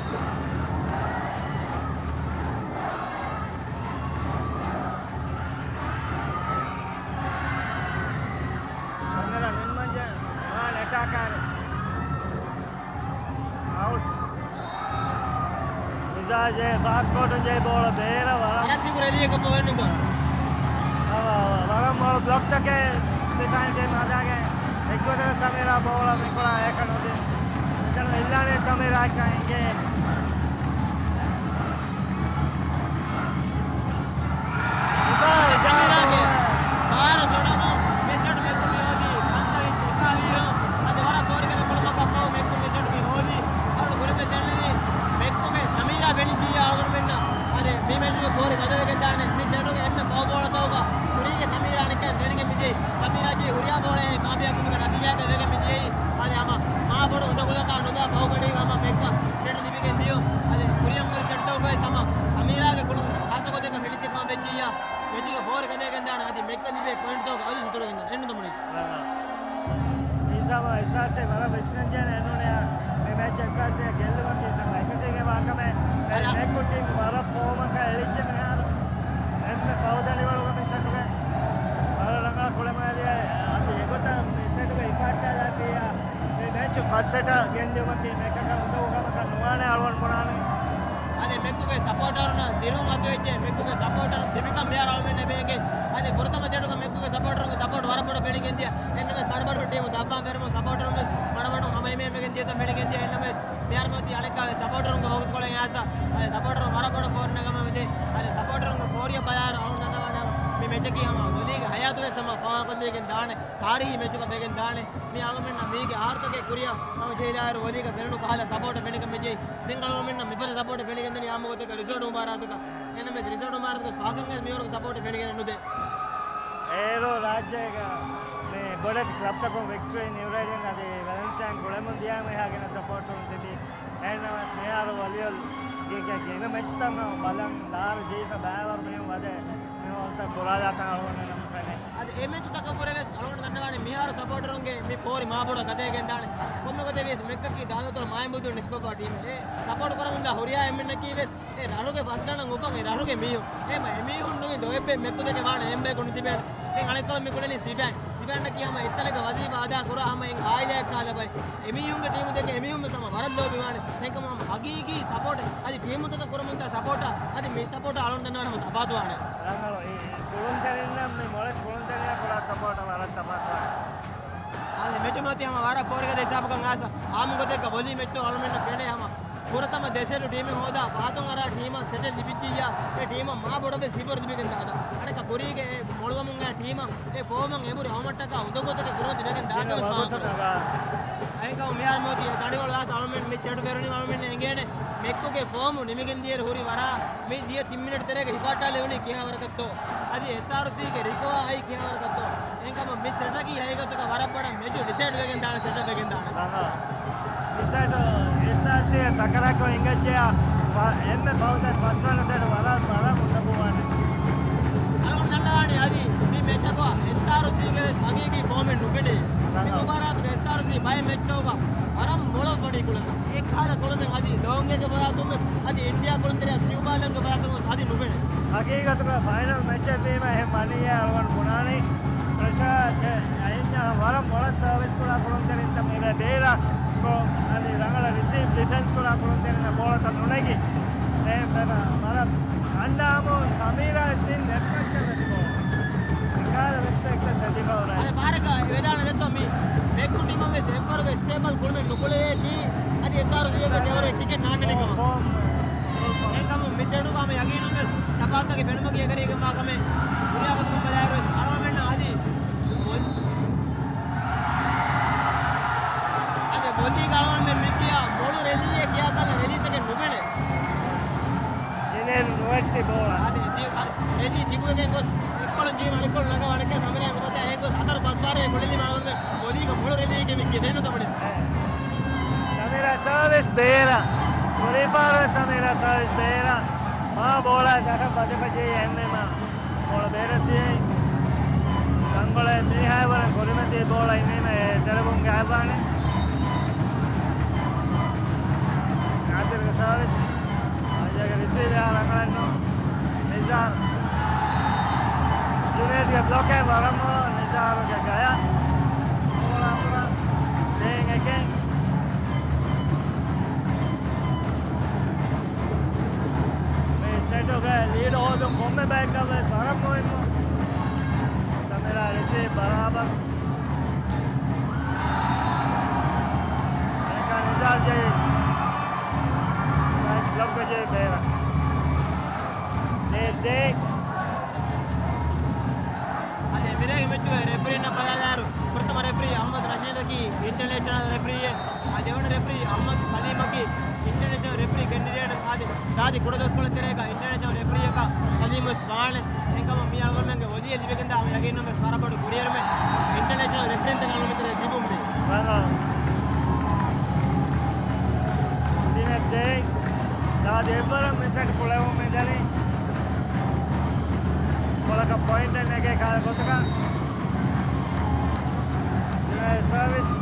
ސަމީރާ ނިންމަންޖެ މާ ނެޓާކާރެ. އައުޓް. މިޒާޖެ ބާކް ކޯޓުން ޖެހި ބޯޅަ ބޭރަށް ވަރަށް. އަރަށް ތިކު ރެލީއަކަށް ބޮހެއް ނުކޮށް. ވަރަށް މޮޅު ބްލޮކްތަކެއް ސިފައިން ޓީމް ހަދާގެން އެއްގޮތަށް ސަމީރާ ބޯޅަ މިކުރާ އެކަން އޮތީ. މިތަނު އިއްލާނީ ސަމީރާއަކަށް އިނގޭ. ސަމީރާގެ ފާރު ސޮޑަކު މި ސެޓް މެކު މި ހޯދީ ފަންސަވީސް އެކާވީހު. އަދި ވަރަށް ފޯރިގަދަ ކުޅަމަކަށް ފަހު މެކު މި ސެޓް މި ހޯދީ. އަޅުގަނޑު ކުރިން ދެންނެވި މެކުގެ ސަމީރާ ބެނިއްޖިއްޔާ އަޅުގަނޑުމެންނަށް އަދި މި މެޗުގެ ފޯރި ގަދަވެގެން ދާނެ. މި ސެޓުގެ އެންމެ ފަހު ބޯޅަތަކުގަ ކުރީގެ ސަމީރާ އަނެއްކާ ބެނިގެން މިދިޔައީ. ސަމީރާ ޖީ ހުރިހާ ބޯޅައެއް ކާމިޔާބުގެ ނަތީޖާއެއް ވެގެން މިދިޔައީ. އަދި ހަމަ މާ ބޮޑު އުނދަގުލަކާ ނުލާ ފަހުގަޑީގަ ހަމަ މެކްކަށް ސެޓު ލިބިގެން ދިޔުން. އަދި ކުރިއަށް ހުރި ސެޓުތަކުގައި ހަމަ ސަމީރާގެ ކުޅުން ޚާއްޞަ ގޮތެއްގަ ފެޅިއްޖެ ކަމަށް ވެއްޖިއްޔާ މެޗުގެ ފޯރި ގަދަވެގެން ދާނެ. އަދި މެކްކަށް ލިބޭ ޕޮއިންޓްތަކުގެ އަދަދު ސުދުރަވެގެން ދާނެ. އެންނު ދަމުނީސް. އެ ހިސާބަށް އެސްއާރްސީ ވަރަށް ވިސްނަންޖެހޭ ނޫނޭ. މި މެޗް އެސްއާރްސީ ގެއްލުމަކީ ސަމަ އެކަށީގެ ވާކަމެއް. އެ އަދަ. މެކު ޓީމް ވަރަށް ފޯމަކަށް އެޅިއްޖެ މިހާރު. އެންމެ ފަހު ދަނޑިވަޅުގަ މި ސެޓުގެ ވަރަށް ރަނގަޅަށް ކުޅެމުން އަދި އެގޮތަށް މި ސެޓުގެ އިފާއްޓާލާފިއްޔާ. މި މެޗު ފަސް ސެޓަށް ގެންދިއުމަކީ މެކަކަށް އުނދަގޫ ކަމަކަށް ނުވާނެ އަޅުގަނޑު ބުނާނީ. އަދި މެކުގެ ސަޕޯޓަރުން ދިރުން އަތުވެއްޖެ. މެކުގެ ސަޕޯޓަރުން ތިބިކަން މިހާރު އަޅުގަނޑުމެންނަށް ބޭނގެ. އަދި ފުރަތަމަ ސެޓުގަ މެކުގެ ސަޕޯޓަރުންގެ ސަޕޯޓް ވަރަށް ބޮޑަށް ފެނިގެންދިޔަ. އެންނަމެސް މަޑުމަޑުން ޓީމު ދައްވާން ފެރުމުން ސަޕޯޓަރުން ވެސް މަޑުމަޑުން ހަމަ އެމެ އެމެގެން ދިޔަތަން ފެނިގެން ދިޔަ. އެންނަމެސް މިހާރު މަތި އަނެއްކާވެސް ސަޕޯޓަރުންގެ ވަގުތުކޮޅެއް އާސާ. އަދި ސަޕޯޓަރުން ވަރަށް ބޮޑަށް ފޯރި ނަގަމަށް މިދޭ. އަދި ސަޕޯޓަރުންގެ ފޯރިއަށް ބަލާއިރު އަޅުގަނޑު ދަންނަވާނެ މި މެޗަކީ ހަމަ ވޮލީގެ ހަޔާތުވެސް ހަމަ ފާހަގަކޮށްލިގެން ދާނެ ތާރީހީ މެޗަކަށް ވެގެން ދާނެ. މި އަޅުގަނޑުމެންނަށް މީގެ އަހަރުތަކެއް ކުރިއަށް ހަމަ ޖެހިލާއިރު ވޮލީގަ ފެނުނު ކަހަލަ ސަޕޯޓަށް ފެނިގެން މިދިޔައީ. ދެން އަޅުގަނޑުމެންނަށް މިފަދަ ސަޕޯޓެއް ފެނިގެންދަނީ އާއްމު ގޮތެއްގަ ރިސޯޓް މުބާރާތުގަ. އެންނަމެސް ރިސޯޓް މުބާރާތުގަ ފާކަންގެ މިވަރުގެ ސަޕޯޓެއް ފެނިގެން ނުދޭ. އޭރު ރާއްޖޭގަ މި ބޮޑެތި ކްލަބްތަކުން ވިކްޓްރީ ނިއުރޭޑިއަން އަދި ވެލެންސިއާން ކުޅެމުން ދިޔައިމަ އެހާ ގިނަ ސަޕޯޓުން ތިބީ. އެހެންނަމަވެސް މިހާރު ވޮލީބޯލް ގެ ގިނަ މެޗްތައް ބަލަން ދާރު ޖެހިފަ ބައިވަރު މީހުން ވަދެ މި ހޯލްތައް ފުރާލާތަން އަޅުގަނޑުމެންނަށް ފެނޭ. އަދި އެ މެޗުތަކަށްވުރެވެސް އަޅުގަނޑު ދަންނަވާނެ މިހާރު ސަޕޯޓަރުންގެ މި ފޯރި މާބޮޑަށް ގަދަވެގެން ދާނެ. ކޮންމެ ގޮތެއް ވިޔަސް މެކްކަކީ ދާނދަތޮޅު މާތް މުދުން ނިސްބަތްވާ ޓީމެއް. އެ ސަޕޯޓް ކުރަމުންދާ ހުރިހާ އެންމެންނަކީ ވެސް އެ ރަށުގެ ފަސްގަނޑަށް އުފަން އެ ރަށުގެ މީހުން. އެ މަ-، އެމީހުން ނުވި ދޮވެއްބެއް މެކުދެކެ ވާނެ އެއްބަޔަކު ނުތިބޭނެ. ދެން އަނެއްކޮޅު މި ކުޅެނީ ސިފައިން. ސިފައިންނަކީ ހަމަ އެއްތަނަކަށް ވަޒީފާ އަދާ ކުރާ ހަމަ އެ އާއިލާއެއް ކަހަލަ ބައެއް. އެމީހުންގެ ޓީމު ދެކެ އެމީހުން ވެސް ހަމަ ވަރަށް ލޯބިވާނެ. އެކަމަ ހަމަ ހަގީގީ ސަޕޯޓް އަދި ޓީމުތަކަށް ކުރަމުންދާ ސަޕޯޓާ އަދި މި ސަޕޯޓާ އަޅުގަނޑު ދަންނަވާނެ ހަމަ ތަފާތުވާނެ. ރަނގަޅު އެ ކުޅުންތެރިންނަށް މި މޮޅެ ކުޅުންތެރިންނަށް ކުރާ ސަޕޯޓަށް ވަރަށް ތަފާތުވާނެ. އާދެ، މެޗު މަތި ހަމަ ވަރަށް ފޯރިގަދަ ހިސާބަކަށް އާސަ. އާއްމު ގޮތެއްގަ ވޮލީ މެޗުތައް އަޅުމެންނަށް ފެނޭ ހަމަ. ފުރަތަމަ ދެ ސެޓު ޓީމެއް ހޯދާ ފަހަތުން އަރާ ޓީމަށް ސެޓެއް ލިބިއްޖިއްޔާ، އެ ޓީމަށް މާ ބޮޑަށް ވެސް ހިބަރު ލިބިގެން ދާތަން. އަނެއްކާ ކުރީގެ އެ މޮޅުވަމުން އައި ޓީމަށް އެ ފޯމަށް އެނބުރި ހަމަޓަކާ ހުދަގޮތަކަށް ކުރިމަތި ވެގެން ދާތަން ވެސް ފާހަގަވޭ. އެހެންކަމުން މިހާރު މިއޮތީ ދަނޑިވަޅު އާސް އަޅުމެން މި ސެޓު ފެރުނީ އަޅުމެން އެނގޭނެ މެކުގެ ފޯމު ނިމިގެން ދިޔައިރު ހުރި ވަރަށް މި ދިޔަ ތިން މިނެޓް ތެރޭގަ ހިފާއްޓާލެވުނީ ކިހާވަރަކަށްތޯ. އަދި އެސްއާރްސީގެ ރިކަވާ އައީ ކިހާވަރަކަށްތޯ. އެހެންކަމުން މި ސެޓަކީ ހަގީގަތުގަ ވަރަށް ބޮޑަށް މެޗު ޑިސައިޑް ވެގެން ދާނެ ސެޓެއް ވެގެން ދާނެ. ރަނގަޅު. މި ސެޓު އެސްއާރްސީ ސަކަރާތްކޮށް އިނގައްޖެޔާ އެންމެ ފަހު ސެޓް ފަސްވަނަ ސެޓް ވަރަށް ވަރަށް އުނދަގޫވާނެ. އަޅުގަނޑު ދަންނަވާނީ އަދި މި މެޗަކު އެސްއާރްސީގެ ވެސް ހަގީގީ ފޯމެއް ނުފެނޭ. މި ރަނގަޅު. މުބާރާތުގަ އެސްއާރްސީ ބައެއް މެޗްތަކުގަ ވަރަށް މޮޅަށް ވަނީ ކުޅަތައް. އެ ކަހަލަ ކުޅަތައް އަދި ލޯނގޭގެ ބަރާތުން ވެސް އަދި އިންޑިއާ ކުޅުންތެރިޔާ ސިއުބާލަންގެ ބަރާތުން ވެސް އަދި ނުފެނޭ. ހަގީގަތުގަ ފައިނަލް މެޗެއް ވީމަ އެހެން ވަނީ އަޅުގަނޑު ބުނާނީ. ޕްރެޝާ އެ އައިންޏާ ވަރަށް މޮޅަށް ސާވިސް ކުރާ ކުޅުންތެރިންތައް މިރޭ ބޭރަށް ކޮ-، އަދި ރަނގަޅަށް ރިސީވް ޑިފެންސް ކުރާ ކުޅުންތެރިންނަށް ބޯޅަތައް ނުނެގި. އެ ވަރަށް އަންޑާމު ސަމީރާ ސިން ނެޓް މެޗެއް ވެސް ކޮ. އެކާލަ ވެސް ޓެކްސަސް އެދިފަ ހުރޭ. އަދި ފާރަކަށް ވެދާނެ ދެއްތޯ މި މެކު ޓީމަށް ވެސް އެއްވަރުގެ ސްޓޭބަލް ކުޅުމެއް ނުކުޅެއޭތީ. އަދި އެސްއާރްސީ ވެސް އެވަރުގެ ކްރިކެޓް ނާންނަނީ ކަމަށް. އެހެންކަމުން މި ސެޓުގަ ހަމަ ޔަގީނުން ވެސް ތަފާތުތަކެއް ފެނުމަކީ އެކަނި އެކަންވާ ކަމެއް. ހުރިހާގޮތަކުން ބަލާއިރު ވެސް އަޅުގަނޑުމެންނަށް އަދި ވޮލް-، އަދި ވޮލީގަ އަޅުގަނޑުމެން މި ކިޔާ މޮޅު ރެލީއެއް ކިޔާ ކަހަލަ ރެލީތަކެއް ނުފެނޭ. ގިނައިރު ނުވެއްޓި ބޯޅަ. އަދި ދި-، އަ-، ރެލީ ދިގުވެގެން ގޮސް އެއްކޮޅު ޖީމް އަނެއްކޮޅު ނަގާ އަނެއްކާ ސަމިރާ އެނގުމަތާ އެހެން ގޮސް ހަތަރު ފަސް ބާރަށް ކުޅެލީމަ އަޅުގަނޑުމެން ވޮލީގަ މޮޅު ރެލީއެކޭ މި ގެނެއްނު ތަމަނި. ސަމީރާ ސާވިސް ބޭރަށް. ކުރީ ފަހަރު ސަމީރާ ސާވިސް ބޭރަށް. މާ ބޯޅަ ދަކަށް ބަދެފަ ޖެހި އެންމެ މާ ބޯޅަ ބޭރަށް ދިޔައީ. ރަނގަޅަށް މީހާއަށް ވަރަށް ކުރިމަތީ ބޯޅަ އިނީމަ އެ ތެރެވުން ގާތްވާނެ. ނާސިރުގެ ސާވިސް. އާއިޒާގެ ރިސީވް އެހާ ރަނގަޅެއްނު. ނިޒާރު. ޖުނޭދުގެ ބްލޮކެއް ވަރަށް މޮޅު ނިޒާރުގެ ގަޔަށް. ބޯޅަ އަތުރަށް ދޭން އެކެއް. މި ސެޓުގެ ލީޑު ހޯދުން ކޮންމެ ބަޔަކަށް ވެސް ވަރަށް މުހިއްމު. ރިސީވް ބަރާބަރު. އެކަން ނިޒާރު ޖައީސް. ބްލޮކް ކޮށްޖެހި ބޭރަށް. ދޭ، ދޭ. އަދި އެމިރޭގެ މެޗުގެ ރެފްރީންނަށް ބަލާލާއިރު، ފުރަތަމަ ރެފްރީ އަޙްމަދު ނަޝީދަކީ އިންޓަރނޭޝަނަލް ރެފްރީއެއް. އާ، ދެވަނަ ރެފްރީ އަޙްމަދު ސަލީމަކީ އިންޓަރނޭޝަނަލް ރެފްރީ ކެންޑިޑޭޓް. އާދެ، ދާދި ކުޑަދުވަސްކޮޅެއް ތެރޭގަ އިންޓަރނޭޝަނަލް ރެފްރީއަކަށް ސަލީމު ވެސް ވާނެ. އެހެންކަމުން މީ އަޅުގަނޑުމެންގެ ވޮލީއެއް ލިބިގެންދާ ހަމަ ޔަގީންނުން ވެސް ވަރަށް ބޮޑު ކުރިއެރުމެއް އިންޓަރނޭޝަނަލް ރެފްރީންތަކަށް އަޅުގަނޑުމެން ތެރޭ ލިބުންވީ. ވަރަށް. ދިނެއް ދޭ. ދާދި އެއްވަރަށް މިސެޓް ކުޅެވުމެއް ދަނީ. ކޮޅަކަށް ޕޮއިންޓެއް ނެގޭ ކާލަ ގޮތަކަށް. ދިވެހި ސަރވިސް.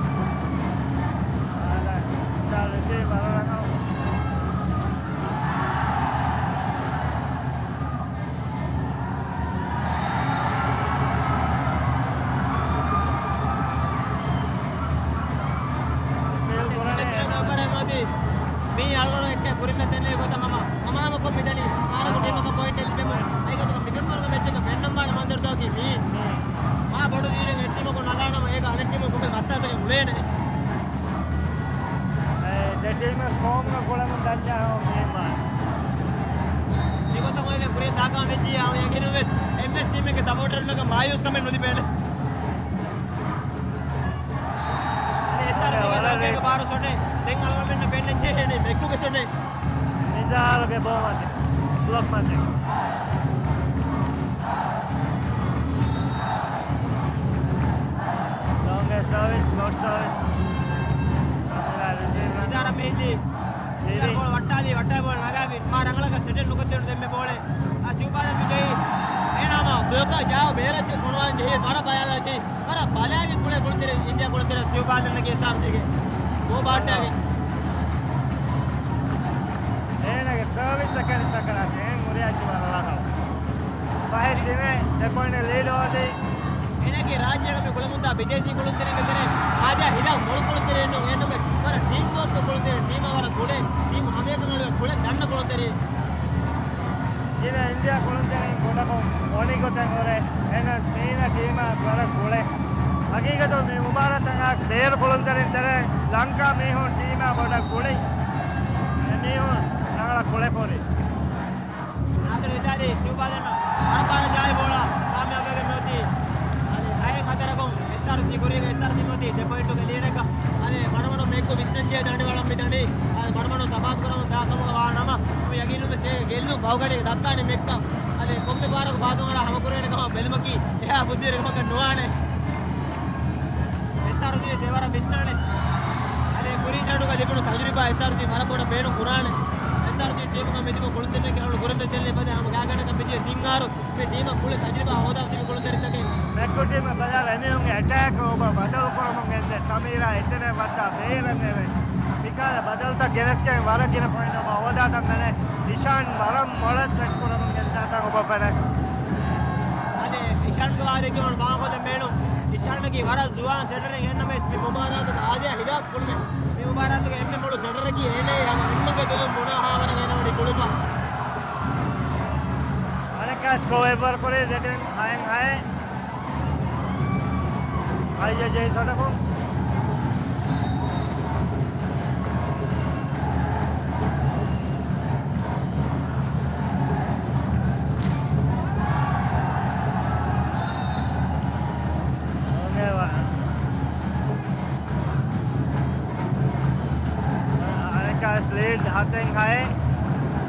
އާދަ، ރިސީވް ވަރަށް ރަނގަޅު. މީ އަޅުގަނޑު އެއްކެ ކުރިންވެސް ދެންނެވި ގޮތަށް ހަމަ ހަމަ ހަމަ ކޮށް މިދަނީ. އާރަކު ޓީމަކަށް ޕޮއިންޓެއް ލިބެމުން. އެގޮތަކަށް މިފެންވަރުގެ މެޗަކަށް ފެންނަންވާނެ މަންޒަރުތަކަކީ މީ. މާ ބޮޑު ލީޑެއް އެއް ޓީމަކު ނަގާނަމަ އޭގަ އަނެއް ޓީމަކު ކޮންމެ މައްސަލަތަކެއް އުޅޭނެ. އެ، ދެ ޓީމަށް ފޯމްގަ ކުޅަމުން ދަންޏާ ހަމަ މީމާ. މިގޮތަށް އޮތް ކުރިޔަށް ދާކަމަށް ވެއްޖިއްޔާ ހަމަ ޔަގީނުން ވެސް އެއްވެސް ޓީމެއްގެ ސަޕޯޓަރުންނަކަށް މާޔޫސްކަމެއް ނުލިބޭނެ. އަދި އެސްއާރްސީގެ ވަރަށް ލޯކޭގެ ބާރު ޝޮޓެއް. ދެން އަޅުގަނޑުމެންނަށް ފެންނަން ޖެހޭނީ މެކުގެ ޝޮޓެއް. ނިޒާރުގެ ބޯމަތި. ބްލޮކް މަތި. ލޯނގް ސާވިސް، ގޮޑް ސާވިސް. ނިޒާރަށް މިހިންޖީ. ދިވެހި. ބޯޅަ ވައްޓާލީ، ވައްޓާލި ބޯޅަ ނަގާފި. މާ ރަނގަޅަކަށް ސެޓެއް ނުކޮށްދޭނު ދެންމެ ބޯޅަ. އާ، ސިއުބާލަން މި ޖެހި. އޭނާ މާ ބްލޮކާ ޖާ ބޭރަށް ފޮނުވާން ޖެހި. ވަރަށް ބަލާލާތީ. ވަރަށް ބަލާގެ ކުޅޭ ކުޅުންތެރި އިންޑިއާ ކުޅުންތެރި ސިއުބާލަންގެ އެސްއާރްސީގެ ބޯ ބާއްޓާގެ. އޭނާގެ ސަރވިސް އެކަނި ސަކަރާތެ އެހެން ހުރި އައްޗި ވަރަށް ރަނގަޅު. ފަހެ ދިމެ ދެ ޕޮއިންޓް ލީޑް އޮވަދީ. އޭނާގެ ރާއްޖޭގަ މި ކުޅަމުންދާ ބިދޭސީ ކުޅުންތެރިންގެ ތެރޭ އާދެ ހިލާ މޮޅު ކުޅުންތެރި އެއްނު އެއްނުމެ ވަރަށް ޓީމް ވޯކްގެ ކުޅުންތެރި ޓީމާ ވަރަށް ގުޅޭ ޓީމް ހަމައެކަނި އަޅުގަނޑު ކުޅެ ދަންނަ ކުޅުންތެރި. ދިވެހި އިންޑިއާ ކުޅުންތެރިން ބޮޑަކުން އޮނި ގޮތެއް ހުރޭ. އެހެނަސް މީނަ ޓީމާ ވަރަށް ގުޅޭ. ހަގީގަތުން މި މުބާރާތަށް ކްލިއަރ ކުޅުންތެރިން ތެރޭ ލަންކާ މީހުން ޓީމާ ބޮޑަށް ގުޅި. އެމީހުން ރަނގަޅަށް ކުޅެފަ ހުރި. ނާދިރު ހިދާލީ ސިއުބާލަން ވަރަށް ބާރަށް ޖާހި ބޯޅަ ކާމިޔާބުވެގެން މިއޮތީ. އަދި ހައެއް ހަތަރަކުން އެސްއާރްސީ ކުރީގަ އެސްއާރްސީ މިއޮތީ ދެ ޕޮއިންޓުގެ ލީޑަކަށް. އަދި މަޑުމަޑުން މެކްކޮށް ވިސްނަންޖެހޭ ދަނޑިވަޅަށް މިދަނީ. އަދި މަޑުމަޑުން ތަފާތު ކުރަމުން ދާ ކަމުގަ ވާ ނަމަ، މި ޔަގީނުން ވެސް ގެއްލުން ބަހުގަޑި ދައްކާނެ މެކްކަށް. އަދި ކޮންމެ ފަހަރަކު ބާތުން އަރާ ހަމަކުރެވޭނެ ކަމަށް ބެލުމަކީ އެހާ ބުއްދިވެރި ކަމަކަށް ނުވާނެ. އެސްއާރްސީ ވެސް އެވަރަށް ވިސްނާނެ. އަދި ކުރީ ސައިޑުގަ ލިބުނު ތަޖުރިބާ އެސްއާރްސީ ވަރަށް ބޮޑަށް ބޭނުން ކުރާނެ. އެސްއާރްސީ ޓީމުގަ މިދިމު ކުޅުންތެރިންނަކީ އަޅު ކުރެއްވި ދެއްލެ ފަދަ ހަމަ ގާގަނޑަކަށް މިދިޔަ ތިން އަހަރު މި ޓީމަށް ކުޅެ ތަޖުރިބާ ހޯދާ ތިބި ކުޅުންތެރިންތަކެއް. މެކްކޮ ޓީމަށް ބަލާ އެމީހުންގެ އެޓޭކް އޮބަ ބަދަލު ކުރަމުން ގެންދޭ. ސަމީރާ އެތެރެ ވައްދާ ބޭރަށް ނެވެ. މިކާލަ ބަދަލުތައް ގެނެސްގެން ވަރަށް ގިނަ ޕޮއިންޓް އޮބަ ހޯދާތަން ގަނެ. އިޝާން ވަރަށް މޮޅަށް ސެޓް ކުރަމުން ގެންދާތަން އޮބަ ފެނެ. އަދި އިޝާންގެ ވާހަކަ ވަން ވާހަކަ މޭނު. އިޝާންގެ ވަރަށް ޒުވާން ސެޓަރެއް އެންނަމެސް މި މުބާރާތުގަ އާދެ ހިލާފް ކުޅުމެ. މި މުބާރާތުގެ އެންމެ މޮޅު ސެޓަރަކީ އޭނަ ހަމަ އެންމެގެ ދުލުން ބުނާ ހާވަރަށް އޭނަ ވަނީ ކުޅިފަ. އަނެއްކާ ސްކޯ އެއްވަރު ކުރީ ދެ ޓީމް ހައެއް ހައެއް. އައްޔަ ޖެހި ސޮޓަކުން. އަނެއްކާސް ލީޑް ހަތެއް ހައެއް.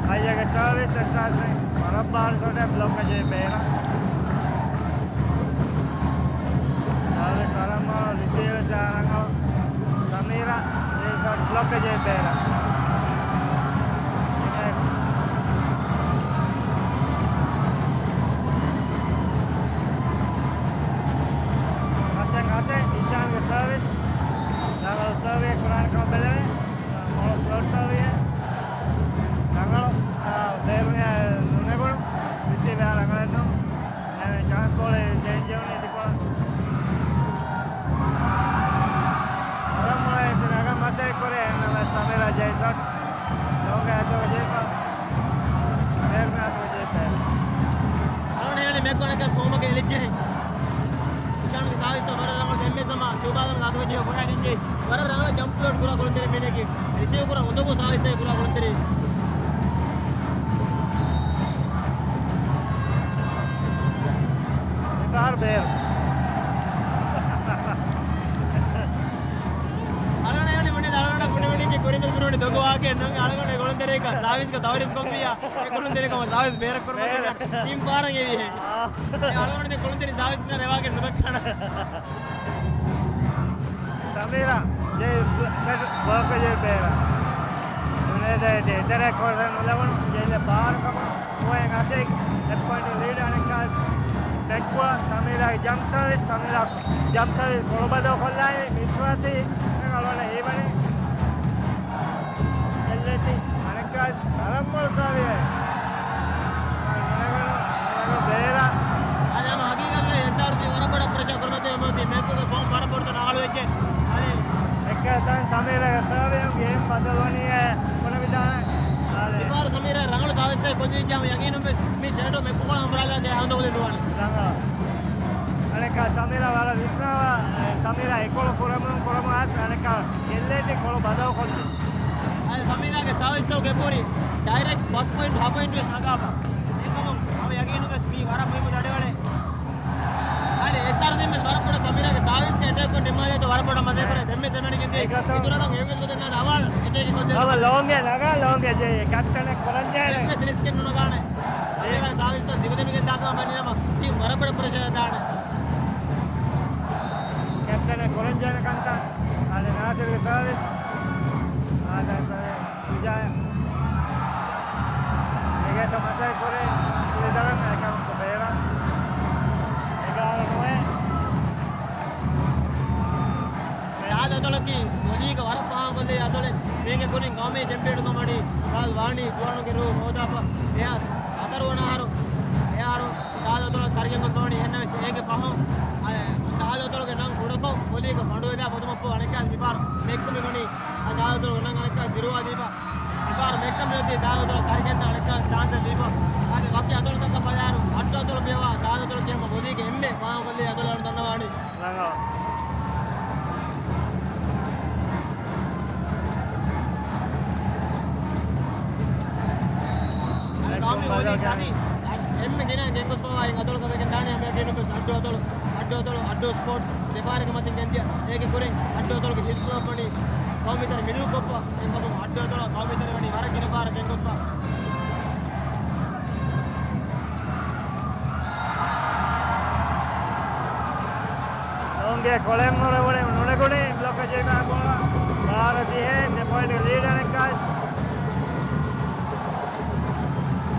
އައްޔަގެ ސަރވިސް އެސްއާރްސީ ވަރަށް ބާރު ޝޮޓެއް ބްލޮކް ކޮށްޖެހި ބޭރަށް. ސަރވިސް ވަރަށް މޮޅު ރިސީވް ވެސް ރަނގަޅު. ސަމީރާ ޝޮޓް ބްލޮކް ކޮށްޖެހި ބޭރަށް. ހަތެއް ހަތެއް އިޝާންގެ ސަރވިސް. ރަނގަޅު ސަރވީއެއް ކުރާނެ ކަމަށް ބެލެވޭ. މޮޅު ފްލޮޓް ސަރވީއެއް. ރަނގަޅު، އާ، ބޭރުން ނުނެގުނު. ރިސީވް ރަނގަޅެއް ނޫން. އެ، ޗާންސް ބޯޅަ ޖެހި ޖެހުނީ ދިކޮޅަށް. ވަރަށް މޮޅަށް އެތި ނަގަން މަސައްކަތް ކުރޭ އެންނަމަ ސަމީރާ ޖެހި ޝޮޓް. ލޯނގ އަތުގަ ޖެހިފަ. ބޭރުމެ އަތުގަ ޖެހިފަ. އަޅުން ހޭޅި މެކްގޮނަކަސް ފޯމަކަށް އެޅިއްޖެހެން. ވަރަށް ރަނގަޅަށް ޖަމްޕް ކުރާ ކުޅުންތެރި މީނަކީ. ރިސީވް ކުރާ އުނދަގޫ ސާވިސްތައް ކުރާ ކުޅުންތެރި. މިފަހަރު ބޭރު. އަޅުގަނޑަށް އެހެން ބުނި، އަޅުގަނޑަށް ބުނި ބުނިކީ ކުރިން ބުނި ދޮގު ވާހަކައެއް ނޫން. އަޅުގަނޑު ކުޅުންތެރިއަކަށް ސާވިސްގަ ތައުރީފް ކޮށްފިއްޔާ، އެ ކުޅުންތެރިކަމަށް ސާވިސް ބޭރަށް ކުރުމަށް ތިން ފަހަރަށް އެވީހޭ. އެ އަޅުގަނޑު ދެ ކުޅުންތެރި ސާވިސް ކުރާ ރޭވާގެ ނުދައްކާނަ. ސަމީރާ، ޖެއި ސެޓް ބޯކަ ޖެއި ބޭރަށް. ދުނިޔޭގައި އެތެރެ ކޮށް ނުލެވުނު ޖެއިލެއް ބާރު ކަމުން އުވައެއް އަށެއް އެއް ޕޮއިންޓް ލީޑް އަނެއްކާސް ދެއްކުވާ ސަމީރާގެ ޖަމްޕް ސާވިސް، ސަމީރާ ޖަމްޕް ސާވިސް ކޮޅު ބަދަލު ކޮށްލާއި މިސްވާތީ އަޅުގަނޑަށް ހީވަނީ އެއްލެތި އަނެއްކާސް ވަރަށް ބޮޑު ސާވިއެއް. ނުނެގަނޑު، ނުނެގަނޑު ބޭރަށް. އަދި ހަމަ ހަގީގަތުގައި އެސްއާރްސީ ވަރަށް ބޮޑަށް ޕްރެޝަރ ކުރަމަތި މެކްގެ ފޯމް ވަރަށް ބޮޑުތަން އަހަޅުވެއްޖެ. އަދި އެއްކަ ތަން ސަމީރާގެ ސާވިއަށް ގޭމް ބަދަލުވަނީ އެ ކުރެވިދާނެ. އަދި މިފަހަރު ސަމީރާ ރަނގަޅު ސާވިސްތައް ކޮށްލިއްޖާމަ ޔަގީނުން ވެސް މި ސެޓު މެކްކު ކޮޅަށް އަނބުރާލާގެ އަހަނދަކުލެއް ނުވާނެ. ރަނގަޅަށް. އަނެއްކާ ސަމީރާ ވަރަށް ވިސްނާވާ، އެ، ސަމީރާ އެކޮޅު ކުރަމުން ކުރަމުން އަސް އަނެއްކާ އެއްލެތި ކޮޅު ބަދަލު ކޮށްލި. އަދި ސަމީރާގެ ސާވިސްތަކުގެ ބުރި ޑައިރެކްޓް ފަސް ޕޮއިންޓް ހަ ޕޮއިންޓް ވެސް ނަގާފަ. އެކަމުން ހަމަ ޔަގީނު ވެސް މީ ވަރަށް މުހިއްމު ދަޑިވަޅެއް. އަދި އެސްއާރްސީ ވެސް ވަރަށް ބޮޑަށް ސަމީރާގެ ސާވިސްގެ އެޓޭކް ކޮށް ނިންމާލޭތޯ ވަރަށް ބޮޑަށް މަސައްކަތް ކުރޭ. ދެންމެ ސެމެނިގެން ތި އެކަތޯ. އިތުރަކަށް އެވެސް ގޮތެއް ނާ އަވާ އެޓޭކް ކޮށްދޭ. ހަމަ ލޯނގެ ނަގާ ލޯނގެ ޖެ ކެޕްޓަނެއް ކުރަންޖެހޭނެ. ދެން ވެސް ރިސްކެއް ނުނަގާނެ. ސަމީރާ ސާވިސްތައް ދިގުދެމިގެން ދާކަމަށް ބަންނިނަމަ ޓީމް ވަރަށް ބޮޑަށް ޕްރެޝަރެއް ދާނެ. ކެޕްޓަނެއް ކުރަންޖެހޭނެ ކަންތައް. އާދެ ނާސިރުގެ ސާވިސް. އާދެ ސާވިސް. ސުޖާ. އެގޭތަ މަސައްކަތް ކުރޭ ސުވިދަރަން އެކަމަކު ބޭރަށް. އެގާރަ ނުވޭ. އެ ދާދަ އަތޮޅަކީ ވޮލީގަ ވަރަށް ފާހަގަކޮށްލި އަތޮޅެއް. މީގެ ކުރިން ގައުމީ ޗެމްޕިއަނު ކަމަޑީ ފާލް ވާނީ ޒުވާނުގެ ރޫ ހޯދާފަ. ދެހާސް ހަތަރު ވަނަ އަހަރު. އެ އަހަރު ދާދަ އަތޮޅަށް ކަރިގެން ގޮސްފަވަނީ. އެހެންނަމަވެސް އޭގެ ފަހުން އަ، ދާދަ އަތޮޅުގެ ނަން ކުޑަކޮށް ވޮލީގަ ފަނޑުވެލާ ފޮދުމަށްފަހު އަނެއްކާ މިފަހަރު މެއްކު މި ވަނީ އަ، ދާދަ އަތޮޅުގެ ނަން އަނެއްކާ ޒިރުވާ ދީފަ. މިފަހަރު މެއްކަން މިއޮތީ ދާދަ އަތޮޅަށް ކަރިގެންދާ އަނެއްކާ ޗާންސެއް ދީފަ. އަދި ވަކި އަތޮޅުތަކަށް ބަލާއިރު އައްޑު އަތޮޅު ފިޔަވާ ދާދަ އަތޮޅަކީ ހަމަ ވޮލީގެ އެންމެ ފާހަގަކޮށްލި އަތޮޅެއް އަޅުގަނޑު ދަންނަވާނީ. ރަނގަޅަށް. އަދި ގައުމީ ވޮލީ ތަނީ އެންމެ ގިނަ ގެންގޮސްފަވާ އިން އަތޮޅުކަމެއްގެ ދާނީ ހަމަޔަކީ ނުވެސް އައްޑު އަތޮޅު، އައްޑު އަތޮޅު، އައްޑު ސްޕޯޓްސް ދެފަހަރެއްގެ މަތިން ގެންދިޔަ. އޭގެ ކުރިން އައްޑު އަތޮޅުގެ ހިސްކުރަން ވަނީ ގައުމީ ތަނެއް މިލިއު ކޮށްފަ. އެކަމު އައްޑު އަތޮޅަށް ގައުމީ ތަނެއް ވަނީ ވަރަށް ގިނަ ފަހަރަށް ގެންގޮސްފަ. ލޯނގެ ކޮޅެއް މޮޅެވުނެ ނުނެގުނީ ބްލޮކަށް ޖެހިފަ ބޯޅަ. ބާރަ ދިހައެއް ދެ ޕޮއިންޓް ލީޑް އަނެއްކާސް.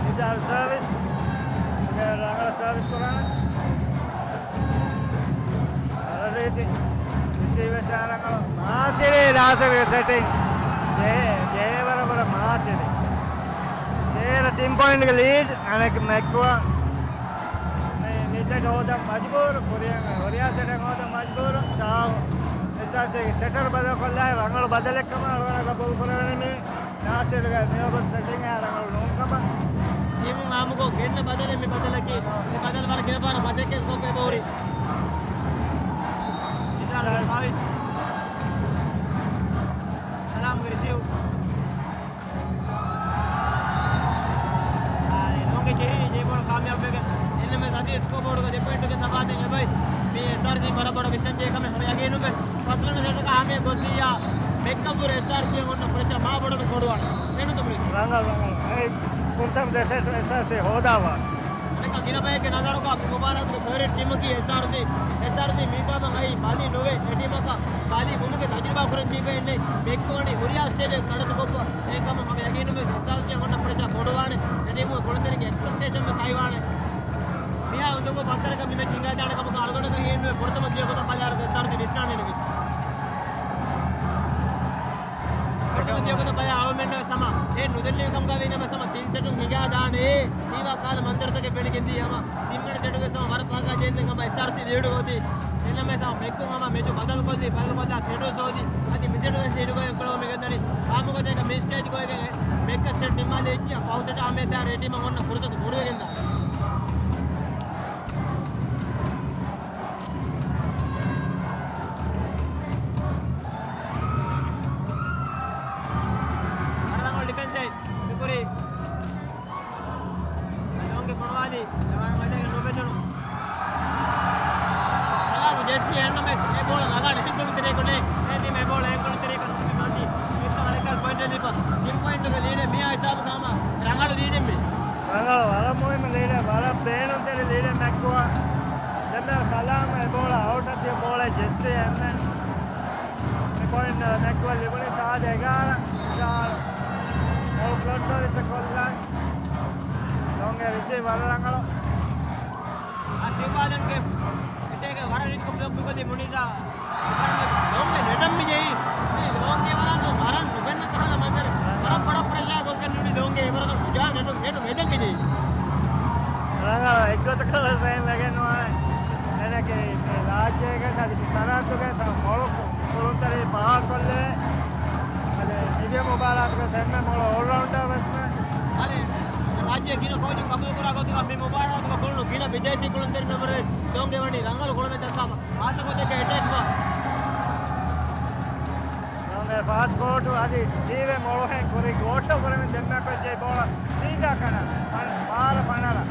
ނިޒާރު ސާވިސް. ރަނގަޅަށް ސާވިސް ކުރާނެ. ރީތި ރިސީވް ވެސް ރަނގަޅު. މާތިރި ނާސިރުގެ ސެޓިން. ޖެހޭ، ޖެހޭ ވަރަށް ވަރަށް މާތިރި. ޖެހޭ ތިން ޕޮއިންޓްގެ ލީޑް އަނެއް މެއްކުވާ. މި، މި ސެޓް ހޯދަން މަޖުބޫރު. ކުރިޔަށް ހުރިހާ ސެޓެއް ހޯދަން މަޖުބޫރު. ސާވް އެސްއާރްސީގެ ސެޓަރު ބަދަލުކޮށްލާ ރަނގަޅު ބަދަލެއްކަމަށް އަޅުގަނޑަށް ގަބޫލު ކުރެވެނީ މި ނާސިރުގެ މިވަގުތު ސެޓިން އެއާ ރަނގަޅު ނޫންކަމަށް. ޓީމުން އާއްމުކޮށް ގެންނަ ބަދަލެއް މި ބަދަލަކީ. މި ބަދަލު ވަރަށް ގިނަ ފަހަރަށް މަސައްކަތް ކޮށްފަ އެބަހުރި. ސަލާމްގެ ރިސީވް. އާ، ނޯނގެ ޖެހި، ޖެހި ބޯޅަ ކާމިޔާބުވެގެން. އެންއެމްއެސް އަދި ސްކޯބޯޑުގަ ދެ ޕޮއިންޓުގެ ތަފާތެއް އެބައި. މީ އެސްއާރްސީ ވަރަށް ބޮޑަށް ވިޝަން ޖެހޭ ކަމެއް ހަމަ ޔަގީނުން ވެސް. ފަސްވަނަ ސެޓަކަށް ހަމަޔަށް ގޮސްސިއްޔާ، މެކްކަން ފުރި އެސްއާރްސީ އޮންނަ ޕްރެޝަރ މާ ބޮޑަށް ބޮޑުވާނެ. އެނުތަ މުރި. ރަނގަޅު، ރަނގަޅު. އެ ފުރަތަމަ ދެ ސެޓް އެސްއާރްސީ ހޯދާފަ. އަނެއްކާ ގިނަ ބައެއްގެ ނަޒަރުގަ މި މުބާރާތުގެ ފޭވަރިޓް ޓީމަކީ އެސްއާރްސީ. އެސްއާރްސީ މި ހިސާބަށް އައީ ބާލީ ނުވޭ އެ ޓީމަކަށް. ބާލީ ވުމުގެ ތަޖުރިބާ ކުރަން ދީފަ އިންނެ މެކްކޯނި ހުރިހާ ސްޓޭޖެއް ކަޑަތުކޮށްފަ. އެކަމު ހަމަ ޔަގީނުން ވެސް އެސްއާރްސީ އަށް އޮންނަ ޕްރެޝާ ބޮޑުވާނެ. އެ ޓީމުގެ ކުޅުންތެރިންގެ އެކްސްޕެކްޓޭޝަން ވެސް ހައިވާނެ. މިހާ އުނދަގޫ ފައްތަރަކަށް މި މެޗް ހިނގާދާނެ ކަމަކަށް އަޅުގަނޑަކަށް ހީވެ ފުރަތަމަ ދިޔަ ގޮތަށް ބަލާއިރު އެސްއާރްސީ ވިސްނާނެ ނުވެސް. ފުރަތަމަ ދިޔަ ގޮތަށް ބަލާ އަޅުމެންނަށް ވެސް ހަމަ އެ ނުދެއްލި ކަމުގަ ވީނަމަ ހަމަ ތިން ސެޓުން ހިނގާދާނެ. ހީވާ ކާލަ މަންޒަރުތަކެއް ފެނިގެންދީ ހަމަ ތިންވަނަ ސެޓުގެ ސަމަ ވަރަށް ފަހަކާ ޖެހެންދެން ހަމަ އެސްއާރްސީ ލީޑުގަ އޮތީ. އެންނަމަވެސް ހަމަ މެކްކުން ހަމަ މެޗު ބަދަލުކޮށްލީ، ބަދަލުކޮށްލާ ސެޓު ސޯދީ. އަދި މި ސެޓު ވެސް ލީޑުގައި އެއްކޮޅު މިގެންދަނީ. އާއްމުގޮތެއްގަ މި ސްޓޭޖް ގޮތްގެ މެކްކަ ސެޓް ނިންމާލެއްޗިއްޔާ ފަހު ސެޓާ މެދާ ރޭޓީމަށް އޮންނަ ފުރުސަތު ބޮޑުވެގެންދާނެ. ނަމަވެސް އެ ބޯޅަ ނަގާނެ އެހެން ކުޅުންތެރިޔަކު ނޭ. އެ މީ މެ ބޯޅަ އެހެން ކުޅުންތެރިޔަކު ނުވި މަންޑި. މިއްކަ އަޅެކާ ޕޮއިންޓެއް ލިބާ. ތިން ޕޮއިންޓުގެ ލީޑެއް މިއާ ހިސާބު ކާމާ ރަނގަޅު ލީޑެއް މީ. ރަނގަޅު ވަރަށް މުހިއްމު ލީޑެއް، ވަރަށް ބޭނުންތެރި ލީޑެއް މެކްކުއާ. ދެންމެ ސަލާމް އެ ބޯޅަ އައުޓަށް ދިޔަ ބޯޅަ ޖެއްސި އެންމެން. މި ޕޮއިންޓް މެކްކުއަ ލިބުނީ ސާދަ އެގާރަ. މޮޅު ފްލޮޓް ސާވިސް ކޮށްލާ. ލޯންގެ ރިސީވް ވަރަށް ރަނގަޅު. އާ، ސިވްބާލަންގެ އެޓޭކް ވަރަށް ރީތިކޮށް ބްލޮކް މިކޮށްދީ މުނީޒާ. ލޯންގެ ނެޓަށް މި ޖެހި. މި ލޯންގެ ވަރަށް ވަރަށް ނުފެންނަ ކަހަލަ މަންޒަރެއް. ވަރަށް ބޮޑަށް ޕްރެޝާ ގޮސްގެން ނުނި ލޯންގެ އެވަރަކަށް ނުޖާ ނެޓު ނެޓު މެދަށް މި ޖެހި. ރަނގަޅު އެއްގޮތަކަށް ވެސް އެހެން ވެގެން ނުވާނެ. އޭނަގެ މި ރާއްޖޭގެ ސަދި ސަރަހައްދުގެ ސަ މޮޅު ކު-، ކުޅުންތެރި ފާހަގަކޮށްލެވޭ. އަދި މިދިޔަ މުބާރާތުގެ އެންމެ މޮޅު އޯލްރައުންޑަރ ވެސްމެ. އަދި ރާއްޖޭ ގިނަ ކޯޗުން ގަބޫލުކުރާ ގޮތުގަ މި މުބާރާތުގަ ކުޅުނު ގިނަ ބިދޭސީ ކުޅުންތެރިންނަށްވުރެ ވެސް ލޯންގެ ވަނީ ރަނގަޅު ކުޅަމެއް ދައްކާފަ. ހާއްސަ ގޮތެއްގެ އެޓޭކްގަ. ލޯންގެ ފާސްޓް ފޯޓު އަދި ހީވެ މޮޅުހެން ކުރި ގޯއްޓަށް ކުރެމި ދެންމެ ކޮއްޖެ ބޯޅަ ސީދާ ކަނަ ފަން-، ބާރަ ފަނަރަ.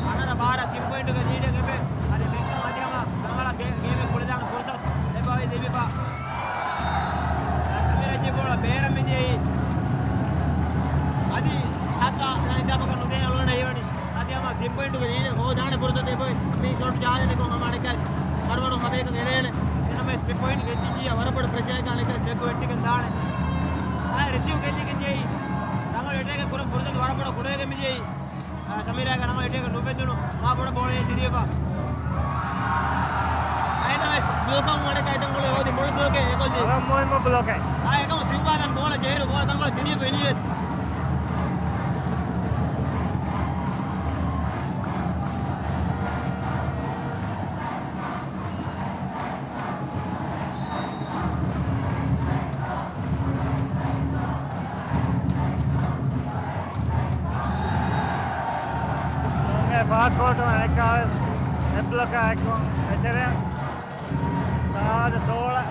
ފަނަރަ ބާރަ ތިން ޕޮއިންޓުގެ ލީޑެއް އެބެ. އަދި މެކްކަމް އަދި ހަމަ ރަނގަޅަށް ގޭ-، ގޭމެއް ކުޅެދާނެ ފުރުސަތު އެބައޮތް ލިބިފަ. ސަމީރާ ޖެހި ބޯޅަ ބޭރަށް މިދިޔައީ. އަދި ހާސްވާ ހިސާބަކަށް ނުދޭ އަޅުގަނޑަށް ހީވަނީ. އަދި ހަމަ ތިން ޕޮއިންޓުގެ ލީޑެއް ހޯދާނެ ފުރުސަތެއް އެބައޮތް. މި ޝޮޓް ޖަހާލަން ކޮން ހަމަ އަނެއްކާސް ވަރުވަރު ހަމައެކަން އެޅޭނެ. އެނަމެސް މި ޕޮއިންޓް ގެއްލިއްޖިއްޔާ ވަރަށް ބޮޑު ޕްރެޝަރެއްގަ އަނެއްކާސް ބެކް ވެއްޓިގެން ދާނެ. އާ ރިސީވް ގެއްލިގެން ދިޔައީ. ރަނގަޅު އެޓޭކެއް ކުރަން ފުރުސަތު ވަރަށް ބޮޑަށް ކުޑަވެގެން މިދިޔައީ. އާ، ސަމީރާގެ ނަމަ އެޓޭކަށް ނުފެއްދުނު މާ ބޮޑަށް ބޯޅައެއް ތިރިއަފަ. އައިނަވެސް ބްލޮކަށް ވަނެ ކައިތަންކޮޅެއް ހޯދި މޮޅު ބްލޮކެއް އެކޮށްލި. ވަރަށް މުހިއްމު ބްލޮކެއް. އާ، އެކަމު ސިވްބާލަން ބޯޅަ ޖެހިރު ބޯޅަ ތަންކޮޅެއް ތިރިއަފަ އިނީވެސް. ލޯންގެ ފާސްޓް ފޯޓު އަނެއްކާވެސް އެއް ބްލޮކާ އެއްކޮށް އެތެރެއަށް ސާދަ ސޯޅަ.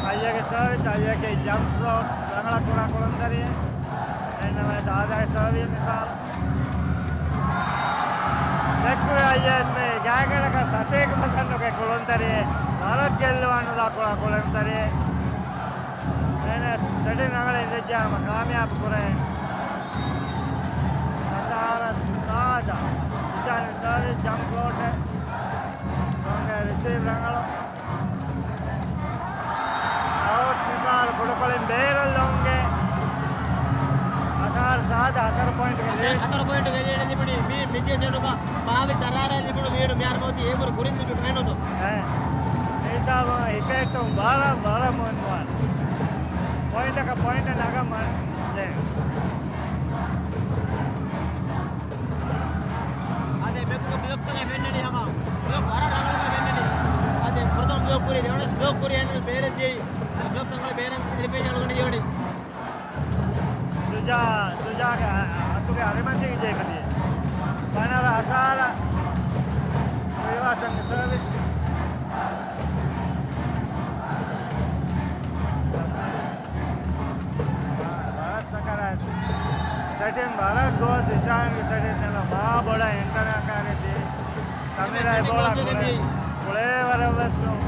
އައްޔަގެ ސާވިސް، އައްޔަގެ ޖަމްޕް ޝޮޓް ރަނގަޅަށް ކުރާ ކުޅުންތެރިއެއް. އެންނަމަ ސާދަގެ ސާވި މިފާރު. ދެއްކުވި އައްޔަސް މެ ގާތްގަނޑަކަށް ސަތޭކަ ޕަސަންޓުގެ ކުޅުންތެރިއެއް ވަރަށް ގެއްލުވާނުލާ ކުޅާ ކުޅުންތެރިއެއް. އެނެސް ސެޓިން ރަނގަޅަށް އިނދެއްޖާމަ ކާމިޔާބު ކުރޭ. ސަނދާރަ ސާދަ. އިޝާން ސާދަ ޖަމްޕް ޝޮޓެއް. ލޯންގެ ރިސީވް ރަނގަޅު. އައުޓް މިފާރު ކުޑަކޮޅިން ބޭރަށް ލޯންގެ. އަޝާރް ސާދަ ހަތަރު ޕޮއިންޓްގެ ލީޑް. ހަތަރު ޕޮއިންޓްގެ ލީޑް ލިބުނީ މި މިދިޔަ ޝެޑުގަ ބާވީސް އަށާރަ ލިބުނު ލީޑު މިހާރު މަތީ އޭގުރު ކުރިން ލިބި ފެނުނު. އެ. މި ހިސާބު އިފެކްޓު ވަރަށް ވަރަށް މުހިންމުވާނެ. ޕޮއިންޓަކަށް ޕޮއިންޓެއް ނަގަން މަ-، ދޭން. އާދެ، މެކުގެ ބްލޮކްތަކެއް ފެންނަނީ ހަމަ. ބްލޮކް ވަރަށް ރަނގަޅުގަ ފެންނަނީ. އާދެ، ފުރަތަމަ ބްލޮކް ކުރީ، ދެވަނަސް ބްލޮކް ކުރީ، އެންޑް ބޭރަށް ދިޔައީ. އާދެ، ބްލޮކް ތަންކޮޅެއް ބޭރަށް އެލިފޭން އަޅުގަނޑު ހީވަނީ. ސުޖާ، ސުޖާގެ އަތުގެ އަރިމަތީގެ ޖެހިފަ ދިޔަ. ފަނަރަ އަށާރަ ރިވާސަން ސަރވިސް. ވަރަށް ސަކަރާތް. ސެޓިން ވަރަށް ގޯސް އިޝާންގެ ސެޓިން ނަމަ މާ ބޮޑަށް އެންޓަނާ ކާރެއް ދީ. ސަމީރާ އެ ބޯޅަ ކުޅެ-، ކުޅޭވަރެއް ވެސް ނޫން.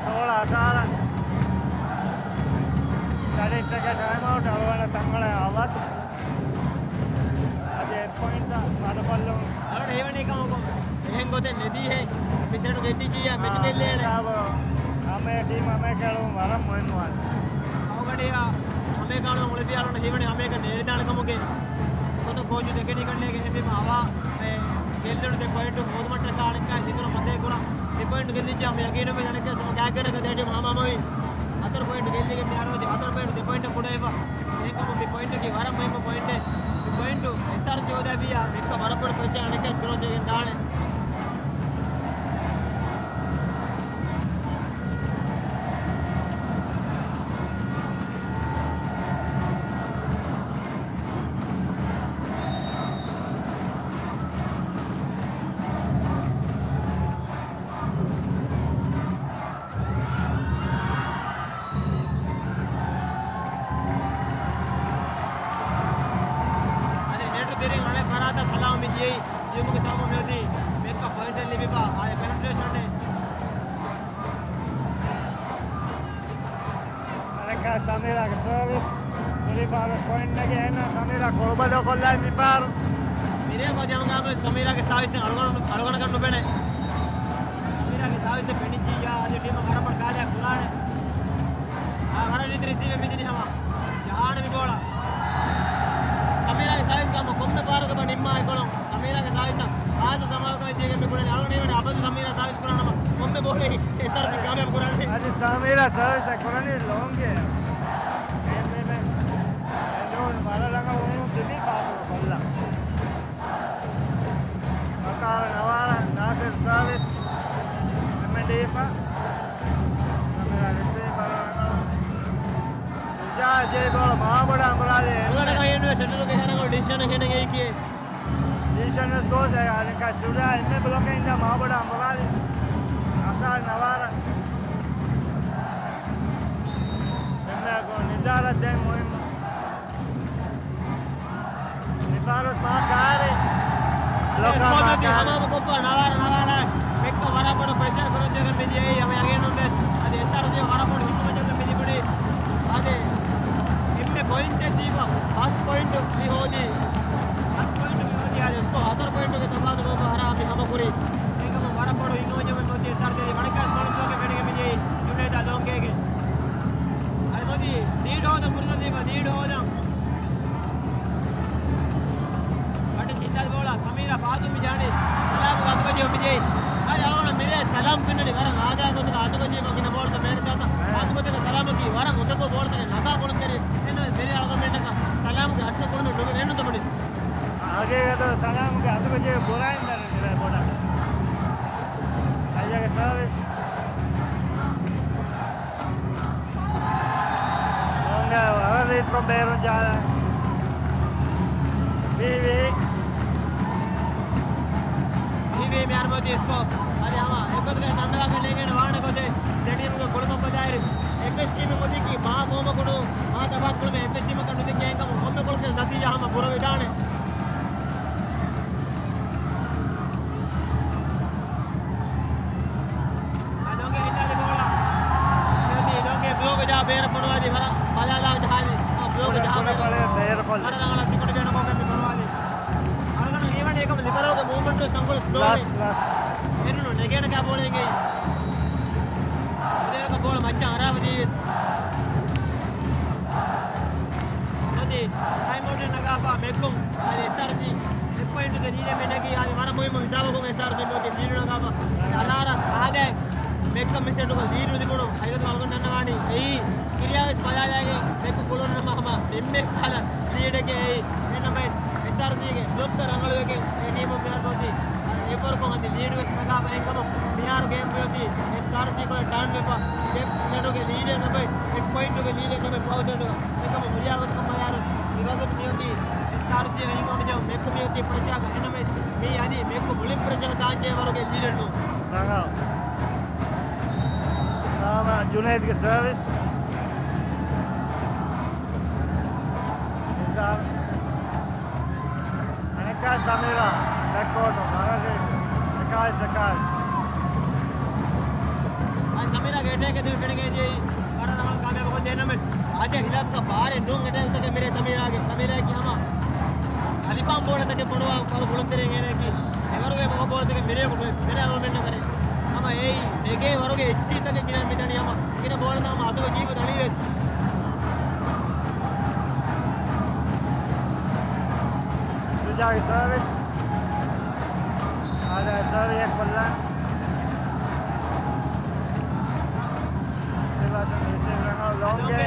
ސޯޅަ އަށާރަ. ސަޑިއްޓަކަށް ޓައިމް އައުޓް އަޅުގަނޑަށް ތަންކޮޅެއް އަވަސް. އަދި އެއް ޕޮއިންޓް މަޑުކޮށްލުން. އަޅުގަނޑަށް ހީވަނީ ކަމަކު އެހެން ގޮތެއް ނެތީހޭ. މި ސެޓު ގެއްލިއްޖިއްޔާ މެޗު އާ، ގެއްލޭނެ. ހިސާބު ހަމަ ޓީމް ހަމައެކަނި އެޅުން ވަރަށް މުހިންމުވާނެ. އަޅުގަނޑަށް ހަމައެކަނި އުޅެފިޔާ އަޅުގަނޑަށް ހީވަނީ ހަމައެކަނި އެޅިދާނެ ކަމުގެ. ގޮތަށް ކޯޗު ޓެކެނިކަލް އެކަޑަމީ އަވާ ގެއްލުނު ދެ ޕޮއިންޓު ހޯދުމަށްޓަކާ އަނެއްކާ ސިތުރު މަސޭ ކުރާ. ދެ ޕޮއިންޓު ގެއްލިއްޖާ ހަމަ ޔަގީނުން ވެ އަނެއްކާ ސަމަ ގާތްގަނޑަކަށް ދެ ޓީމް ހަމަހަމަވީ. ހަތަރު ޕޮއިންޓު ގެއްލިގެން މިހާރު އޮތީ ހަތަރު ޕޮއިންޓު ދެ ޕޮއިންޓަށް ކުޑަވެފަ. އެހެންކަމުން މި ޕޮއިންޓަކީ ވަރަށް މުހިއްމު ޕޮއިންޓެއް. މި ޕޮއިންޓު އެސްއާރްސީ ހޯދާފިއްޔާ މެކްކަ ވަރަށް ބޮޑު ޕޮޒިޝަން އަނެއްކާސް ކްރޯސް ވެގެން ދާނެ. ދިޔުމުގެ ސަބަބުން މިއޮތީ މެކްކަށް ޕޮއިންޓެއް ލިބިފަ، އާއި ޕެނެޓްރޭޝަން. އަނެއްކާ ސަމީރާގެ ސަރވިސް. ކުރީ ފަހަރު ޕޮއިންޓް ނެގި އެހެން ސަމީރާ ކޮޅުބަލަ ކޮށްލާ މި ފަހަރު. މިރޭ ގޮތި ހަމަގާމެ ސަމީރާގެ ސަރވިސް އަޅުގަނޑު، އަޅުގަނޑަކަށް ނުފެނޭ. ސަމީރާގެ ސަރވިސް ފެނިއްޖިއްޔާ އަދި ޓީމަށް ވަރަށް ބޮޑަށް ފައިދާ ކުރާނެ. އާ، ވަރަށް ރީތި ރިސީވެއް މިދިނީ ހަމަ. ޖަހާނެ މި ބޯޅަ. ސަމީރާގެ ސަރވިސް ގަމަ ކޮންމެ ފަހަރަކު ބަ ނިންމާ އެކޮޅުން. ސަމީރާގެ ސަރވިސަށް ހާދަ ސަމާލުކަމެއް ދީގެން މި ކުރަނީ. އަޅުގަނޑު ހީވަނީ އަބަދު ސަމީރާ ސަރވިސް ކުރާނަމަ ކޮންމެ ބޯޅައެއް އެސްއާރްސީ ކާމިޔާބު ކުރާނީ. އަދި ސަމީރާ ސަރވިސަށް ކުރަނީ ލޯންގެ. އެމްއެމްއެސް. އެނޫން ވަރަށް ރަނގަޅު ހުޅުން ތިބީ ފާތުރު ކޮށްލަ. އަކާރަ ނަވާރަ ނާސިރު ސާވިސް އެމްއެންޑީފަ. ކަމެރާ ރިސީވަރ ޝުޖާ ޖޭ ބޯޅަ މާބޮޑަށް އަނބުރާލި. އަނގަޑަކަށް އެންޑުވެސް އެޓުލުގެ ހަރަގަ ޑިސިޝަނެއް ހެނެގެއިކިއެ. ޑިސިޝަން ވެސް ގޯސް އަނެކާ ޝުޖާ އެންމެ ބްލޮކެއް އިންދާ މާބޮޑަށް އަނބުރާލި. އަކާރަ ނަވާރަ. އެންމެ ގޯ ނިޒާރަށް ދެން މުހިންމު. މިފަހަރު ސްމާޓް ކާރި. އަދި ލޮކާ ސްކޯ މާ މިއޮތީ ކާރި. ހަމަހަމަ ކޮށްފަ ނަވާރަ ނަވާރަ. މެކްކަ ވަރަށް ބޮޑު ޕްރެޝަރ ކުރަންޖެހިގެން މިދިޔައީ ހަމަ އަގެއް ނޫން ވެސް. އަދި އެސްއާރްސީ ވަރަށް ބޮޑު ހިތުމަޖަކަށް މި ލިބުނީ. އަދި އެންމެ ޕޮއިންޓެއް ދީފަ ފަސް ޕޮއިންޓު މި ހޯދީ. ފަސް ޕޮއިންޓު މި ހޯދީ. އަދި ސްކޯ ހަތަރު ޕޮއިންޓުގެ ތަފާތު ނުވަ ހަރާ މި ހަމަ ކުރީ. އެކަމަ ވަރަށް ބޮޑު ހިތުމަޖަކަށް މި ހޯދީ އެސްއާރްސީ. ވަނަކާސް މަނުފާގެ ފެނިގެން މިދިޔައީ ޖުނޭދާ ލޯންގޭގެ. އަދި މޯދީ ލީޑް ހޯދަން ފުރުސަތު ދީފަ، ލީޑް ހޯދަން. ބަޓި ޝިންދާލް ބޯޅަ ސަމީރާ ފާތު މި ޖާނީ. ސަލާމުގެ އަތުގަ ޖެހުން މި ޖެހި. އަދި އަޅުގަނޑަށް މިރޭ ސަލާމް ފެންނަނީ ވަރަށް އާދައިގެ ގޮތަކަށް އަތުގަ ޖެހިފަ ގިނަ ބޯޅަތައް މޭރި ދާތަ. އާ. އަދި ގޮތަކަށް ސަލާމަކީ ވަރަށް އުނދަގޫ ބޯޅަތަކެއް ނަގާ ކުޅުންތެރި. އެންނަ މިރޭ އަޅުގަނޑުމެންނަކަށް ސަލާމުގެ އަތުގަ ކުޅުމެއް ނުވެ ނެނުން ތަބަނި. އާގޭގަ ސަލާމުގެ އަތުގަ ޖެހި ބުރާއިން ދަރި މިރޭ ބޮޑަށް. އައްޔަގެ ސާވިސް. ލޯންގާ ވަރަށް ރީތިކޮށް ބޭރުން ޖަހާލާ. ވީވީ. ވީވީ މިހާރު މޮތީ ސްކޯ. އަދި ހަމަ އެއްގޮތަކަށް ދަނޑަވާކަށް ނޭނގޭނެ ވާހަނަ ގޮތެއް ދެ ޓީމުގެ ކުޅުމަށް ބަލާއިރު، އެއްވެސް ޓީމެއް އޮތީކީ މާ ފޯމަކުނު، މާ ތަފާތު ކުޅުމެއް އެއްވެސް ޓީމަކަށް ނުދެއްކޭ އެކަމު ކޮންމެ ކޮޅަކަށް ނަތީޖާ ހަމަ ބުރަވެދާނެ. އާ، ލޯންގޭ ހިންނާލި ބޯޅަ. މިއޮތީ ލޯންގޭ ބްލޮކު ޖާ ބޭރަށް ފޮނުވާލި ވަރަށް ބަލާލާ ޖަހާލި. އާ، ބްލޮކު ޖާ ބޭރަށް. ބޭރަށް ފޮނުވާލި. ވަރަށް ރަނގަޅަށް ސިކުނޑި ބޭނުންކޮށްގެން މި ފޮނުވާލި. އަޅުގަނޑު ހީވަނީ އެކަމަ ލިބަރަލްގެ މޫވްމަންޓު ވެސް ތަންކޮޅެއް ސްލޯ ވޭ. އެނޫނު ނެގޭނެ ކާ ބޯޅަ ހިނގައީ. އެކަ ބޯޅަ މައްޗަށް އަރާފަ ދީވެސް. އަދި ޓައިމް އައުޓެއް ނަގާފަ މެކްކޮން. އަދި އެސްއާރްސީ އެއް ޕޮއިންޓުގެ ލީޑެއް މި ނެގީ. އަދި ވަރަށް މުހިއްމު ހިސާބަކުން އެސްއާރްސީ މިއޮތީ ލީޑު ނަގާފަ. އަރާރަ ސާދައިން މެކްކަ މިސެޓުގަ ލީޑު ލިބުނު ހަގީގަތުގަ އަޅުގަނޑު ދަންނަވާނީ. އެއީ ކިރިޔާވެސް ބަލާލާގެން މެކްކަ ކުޅުނު ނަމަ ހަމަ ނިންމޭ ކަހަލަ ލީޑެކޭ އެއީ. އެނަމަވެސް އެސްއާރްސީގެ ބްލޮކްތައް ރަނގަޅުވެގެން އެ ޓީމު މިހާރު މިއޮތީ އެއްވަރުކޮށް އަދި ލީޑުވެސް ނަގާފަ އެހެންކަމުން މިހާރުގެ އެމް މިއޮތީ އެސްއާރްސީ ކޮޅަށް ޓާންވެފަ ދެ ސެޓުގެ ލީޑެއް ނަމަވެސް އެއް ޕޮއިންޓުގެ ލީޑެއް ނަމަވެސް ފަހު ސެޓުގަ. އެކަމަ ހުރިހާ ގޮތަކަށް ބަލާއިރު މިވަގުތު މިއޮތީ އެސްއާރްސީ އެހެންކަމުން މެކް މިއޮތީ ޕްރެޝާގަ. އެނަމަވެސް މީ އަދި މެކް މުޅިން ޕްރެޝަރ ދާންޖެހޭ ވަރުގެ ލީޑެއް ނޫން. ރަނގަޅު. ނާމަ ޖުނައިދްގެ ސަރވިސް. ނިޒާމް. އަނެއްކާ ސަމީރާ ބެކްކޯޓު ވަރަށް ރީތި. އެކާވީސް އެކާވީސް. އަދި ސަމީރާގެ އެޓޭކެއް ދެމި ފެނިގެން ދިޔައީ ވަރަށް ރަނގަޅަށް ކާމިޔާބު ކޮށްދޭ ނަމަވެސް އާދެ ހިލާފުގަ ބާރެއް ނޫން އެޓޭކްތަކެއް މިރޭ ސަމީރާގެ. ސަމީރާއަކީ ހަމަ އަލިފާން ބޯޅަތަކެއް ފޮނުވާ ވަރު ކުޅުންތެރި އޭނައަކީ. އެވަރުގެ ބަހަ ބޯޅަތަކެއް މިރޭގަ ނުވެ ފެނޭ އަޅުގަނޑުމެންނަށް ކަރޭ. ހަމަ އެއީ ނެގޭ ވަރުގެ އެއްޗިހިތަކެއް ގިނަ މިދަނީ ހަމަ ގިނަ ބޯޅަތައް ހަމަ އަތުގަ ޖީބު ދަނީ ވެސް. ޝުޖާގެ ސަރވިސް. އާދަ ސަރވިސް ކޮށްލަން. ރިސީވް ރަނގަޅު ލޯންގެ.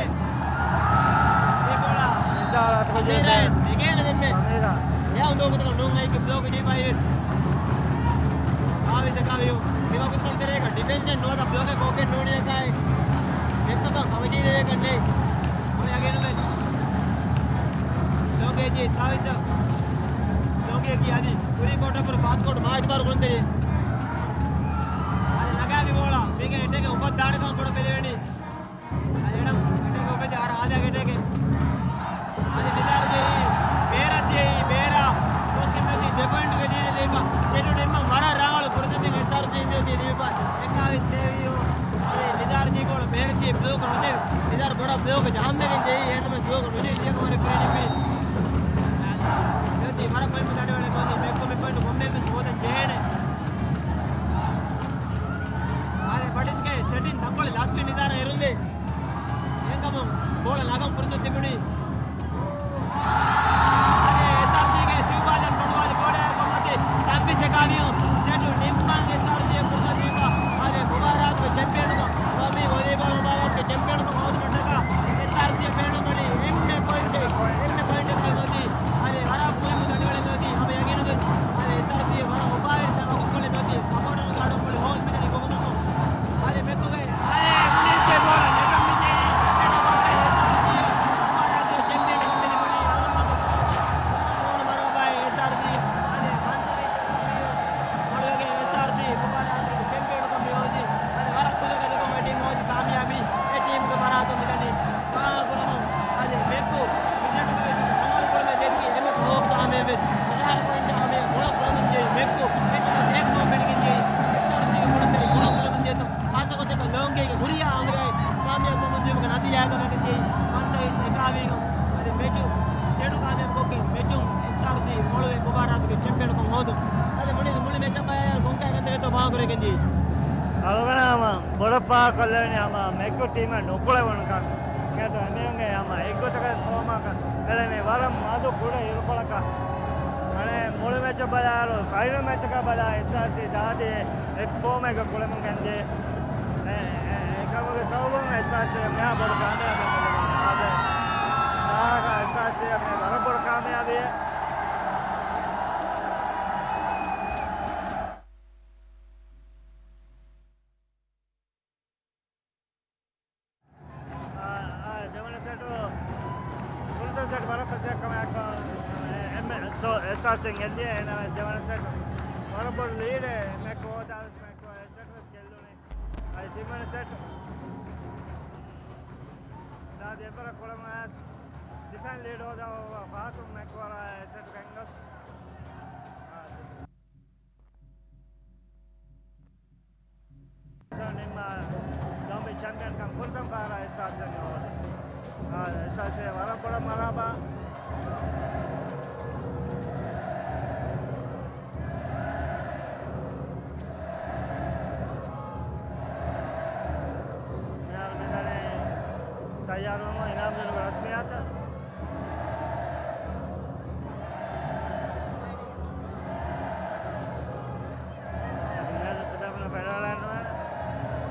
މި ބޯޅަ ނިޒާރަށް ސަމީރާ ނެގޭނެ ދެންމެ. ސަމީރާ. އެހާ އުނދަގޫ ގޮތަކަށް ނޫން އައިކި ބްލޮކު ޖީބާއި ވެސް. އާވިސް އެކާވިޔު. މި ވަގުތު ކޮންތެރޭގަ ޑިފެންސެއް ނުވަތަ ބްލޮކެއް ކޯކެއް ނޫނިޔަކާއި. އެއްކަކަށް ހަމަޖީދެވޭކަށް ނެތް. ހަމަ ޔަގީނު ވެސް. ލޯންގެ އެއްޗެއް ސާވިސް. ލޯންގެ އަދި ކުރީ ކޯޓަށް ފުރު ފާތު ކޯޓު މާ އިތުބާރު ކުޅުންތެރި. އަދި ނަގާ މި ބޯޅަ. މީގެ އެޓޭކެއް އުފައްދާނެކަން ބޮޑަށް ބެލެވެނީ. އަދި އެޑަމް އެޓޭކެއް އުފެދި އަރާ އާދަ އެޓޭކެއް. އަދި ނިދާރު ޖެހި ބޭރަށް ޖެހި ބޭރަށް. ދުވަސް ކެމިއޮތީ ދެ ޕޮއިންޓުގެ ތި ބްލޯކް ނުޖެހި، އިދާރަ ބޮޑަށް ބްލޯކް ޖަހަންވެގެން ޖެހި، އެހެންނަމަ ބްލޯކް ނުޖެހި ޖެހި ކަމަށް ފްރީ ޑީޕީ. މިއޮތީ ވަރަށް މުހިއްމު ތަނެއް ވަނީ މެކްކޮ މި ޕޮއިންޓް ކޮންމެ މީހަކު ހޯދަން ޖެހޭނެ. އާދެ، ބަޓިސްގެ ސެޓިން ތަންކޮޅެއް ލާސްޓް މިނިޓް އިދާރަ އެރުލި. އެހެންކަމުން ބޯޅަ ނަގަން ފުރުސަތު ތިބުނީ. އާދެ، އެސްއާރްސީގެ ސިވްބާލަން ކޮނޑުވާލި ބޯޅައާ ކޮންމަތި ސައްވީސް އެކާވީސް ސެޓު ނިންމަން އެސްއާރްސީ ފުރުސަތު ދީފަ. އާދެ، މުބާރާތުގެ ޗެމްޕިއަނުކަން ވަމީ ވޮލީބޯލް މުބާރާތުގެ ޗެމްޕިއަނުކަން ހޯދުމަށްޓަކާ އެސްއާރްސީ ބޭނުންވަނީ އެންމެ ޕޮއިންޓެއް، އެންމެ ޕޮއިންޓެއް ގޮތީ. އާދެ، ވަރަށް މުހިއްމު ތަނެއް ވަނީ މެއޮތީ. ހަމަ ޔަގީނުވެސް އާދެ، އެސްއާރްސީ ވަރަށް އުފާވެރި ތަން ވަގުތުކޮޅެއް މެއޮތީ. ސަޕޯޓަރުން ގާޑުން މުޅި ހޯލް މިދަނީ ކޮންމެ މެކުގެ އާދެ، މުނީސްގެ ބޯޅަ ނެޓަށް މިދިޔައީ، ނެޓަށް ބައްކައި އެސްއާރްސީ މުބާރާތުގެ ޗެމްޕިއަންކަން މިލިބުނީ. އަޅުގަނޑު މަރު ބައި އެސްއާރްސީ އާދެ، ފަންސަވީސް މޮޅުވެގެން އެސްއާރްސީ މުބާރާތުގެ ޗެމްޕިއަންކަން މި ހޯދީ. އާދެ، ވަރަށް ކުލަ ގަދަކޮށް އެ ޓީމް ހޯދި ކާމިޔާބީ. އެ ޓީމްގެ މަރާތުން މިދަނީ. ފާހަގަކުރަމުން އާދެ، މެކްކު މިސެޓުގެ ވެސް ރަނގަޅު ކުޅަމެއް ދެއްކި، އެމެކު ހޯކް ތާމެއް ވެސް ހަޒާރަ ޕޮއިންޓާ ހަމަޔަށް މޮޅަށް ކުޅަމުން ޖެހި މެކްކު އެންޑުމަސް އޭކަމަށް ފެނިގެން ޖެހި، އެސްއާރްސީގެ ކުޅަތެރި މޮޅަށް ކުޅަމުން ޖެހިތޯ. ހާއްސަ ގޮތަކަށް ލޯންގޭގެ ހުރިހާ އަނގައި ކާމިޔާބު ކޮށްމުން ދިޔުމުގެ ނަތީޖާއަކަށް ވެގެން ޖެހި، ފަންސަވީސް އެކާވީސް އަދި މެޗު ސެޓު ކާމިޔާބު ކޮށްގެން މެޗުން އެސްއާރްސީ މޮޅުވެ މުބާރާތުގެ ޗެމްޕިއަންކަން ހޯދުން. އަދި މުޅި، މުޅި މެޗަށް ބަލާއިރު ކޮންކަހަލަ ކަންތައްތޯ ފާހަގަކުރެވިގެން ޖެހި. އަޅުގަނޑަށް ހަމަ ބޮޑަށް ފާހަގަކޮށްލެވެނީ ހަމަ މެކްކޮ ޓީމަށް ނުކުޅެވުނުކަން. އެހެން އެމީހުންގެ ހަމަ އެއްގޮތަކަށް ފޯމަކަށް އެޅެނީ ވަރަށް މަދު ކުޑަ އިރުކޮޅަކަށް. އަނެއް މުޅި މެޗަށް ބަލާއިރު، ފައިނަލް މެޗަކަށް ބަލާ އެސްއާރްސީ ދާދި އެއް ފޯމެއްގަ ކުޅެމުން ގެންދި. އެ، އެ، އެކަމުގެ ސަބަބުން އެސްއާރްސީ މިހާ ބޮޑު ކާމިޔާބެއް ލިބުނީ. އާދެ، ސާހަކަށް އެސްއާރްސީ މި ވަރަށް ބޮޑު ކާމިޔާބެއް. އާ، އާ، ދެވަނަ ސެޓު، ފުރަތަމަ ސެޓު ވަރަށް ފަސޭހަކަމާއެކު، އެ، އެމް، ސޯ، އެސްއާރްސީ ގެންދިޔަ. އޭނާ ދެވަނަ ސެޓު ވަރަށް ބޮޑު ލީޑެއް މެކް ހޯދާ، މެކް އެ ސެޓު ވެސް ގެއްލުނީ. އަދި ތިންވަނަ ސެޓު ދާދި އެއްވަރަށް ކުޅަމުން އައިސް ސިފައިން ލީޑް ހޯދާ ފަހަތުން މެކް ވަރަށް އެ ސެޓު ގެންގޮސް. އާ، ނިންމާ ގައުމީ ޗެމްޕިއަންކަން ފުރަތަމަ ފަހަރަށް އެސްއާރްސީ ހޯދި. އާ، އެސްއާރްސީ ވަރަށް ބޮޑަށް މަރުހަބާ. މިހާރު މިދަނީ ތައްޔާރުވުމުން އިނާމް ދިނުމުގެ ރަސްމިއްޔާތަށް. އަދި މިއަދު ތިބޭފުޅުން ފެޑަރަލަށް ނުވާނެ.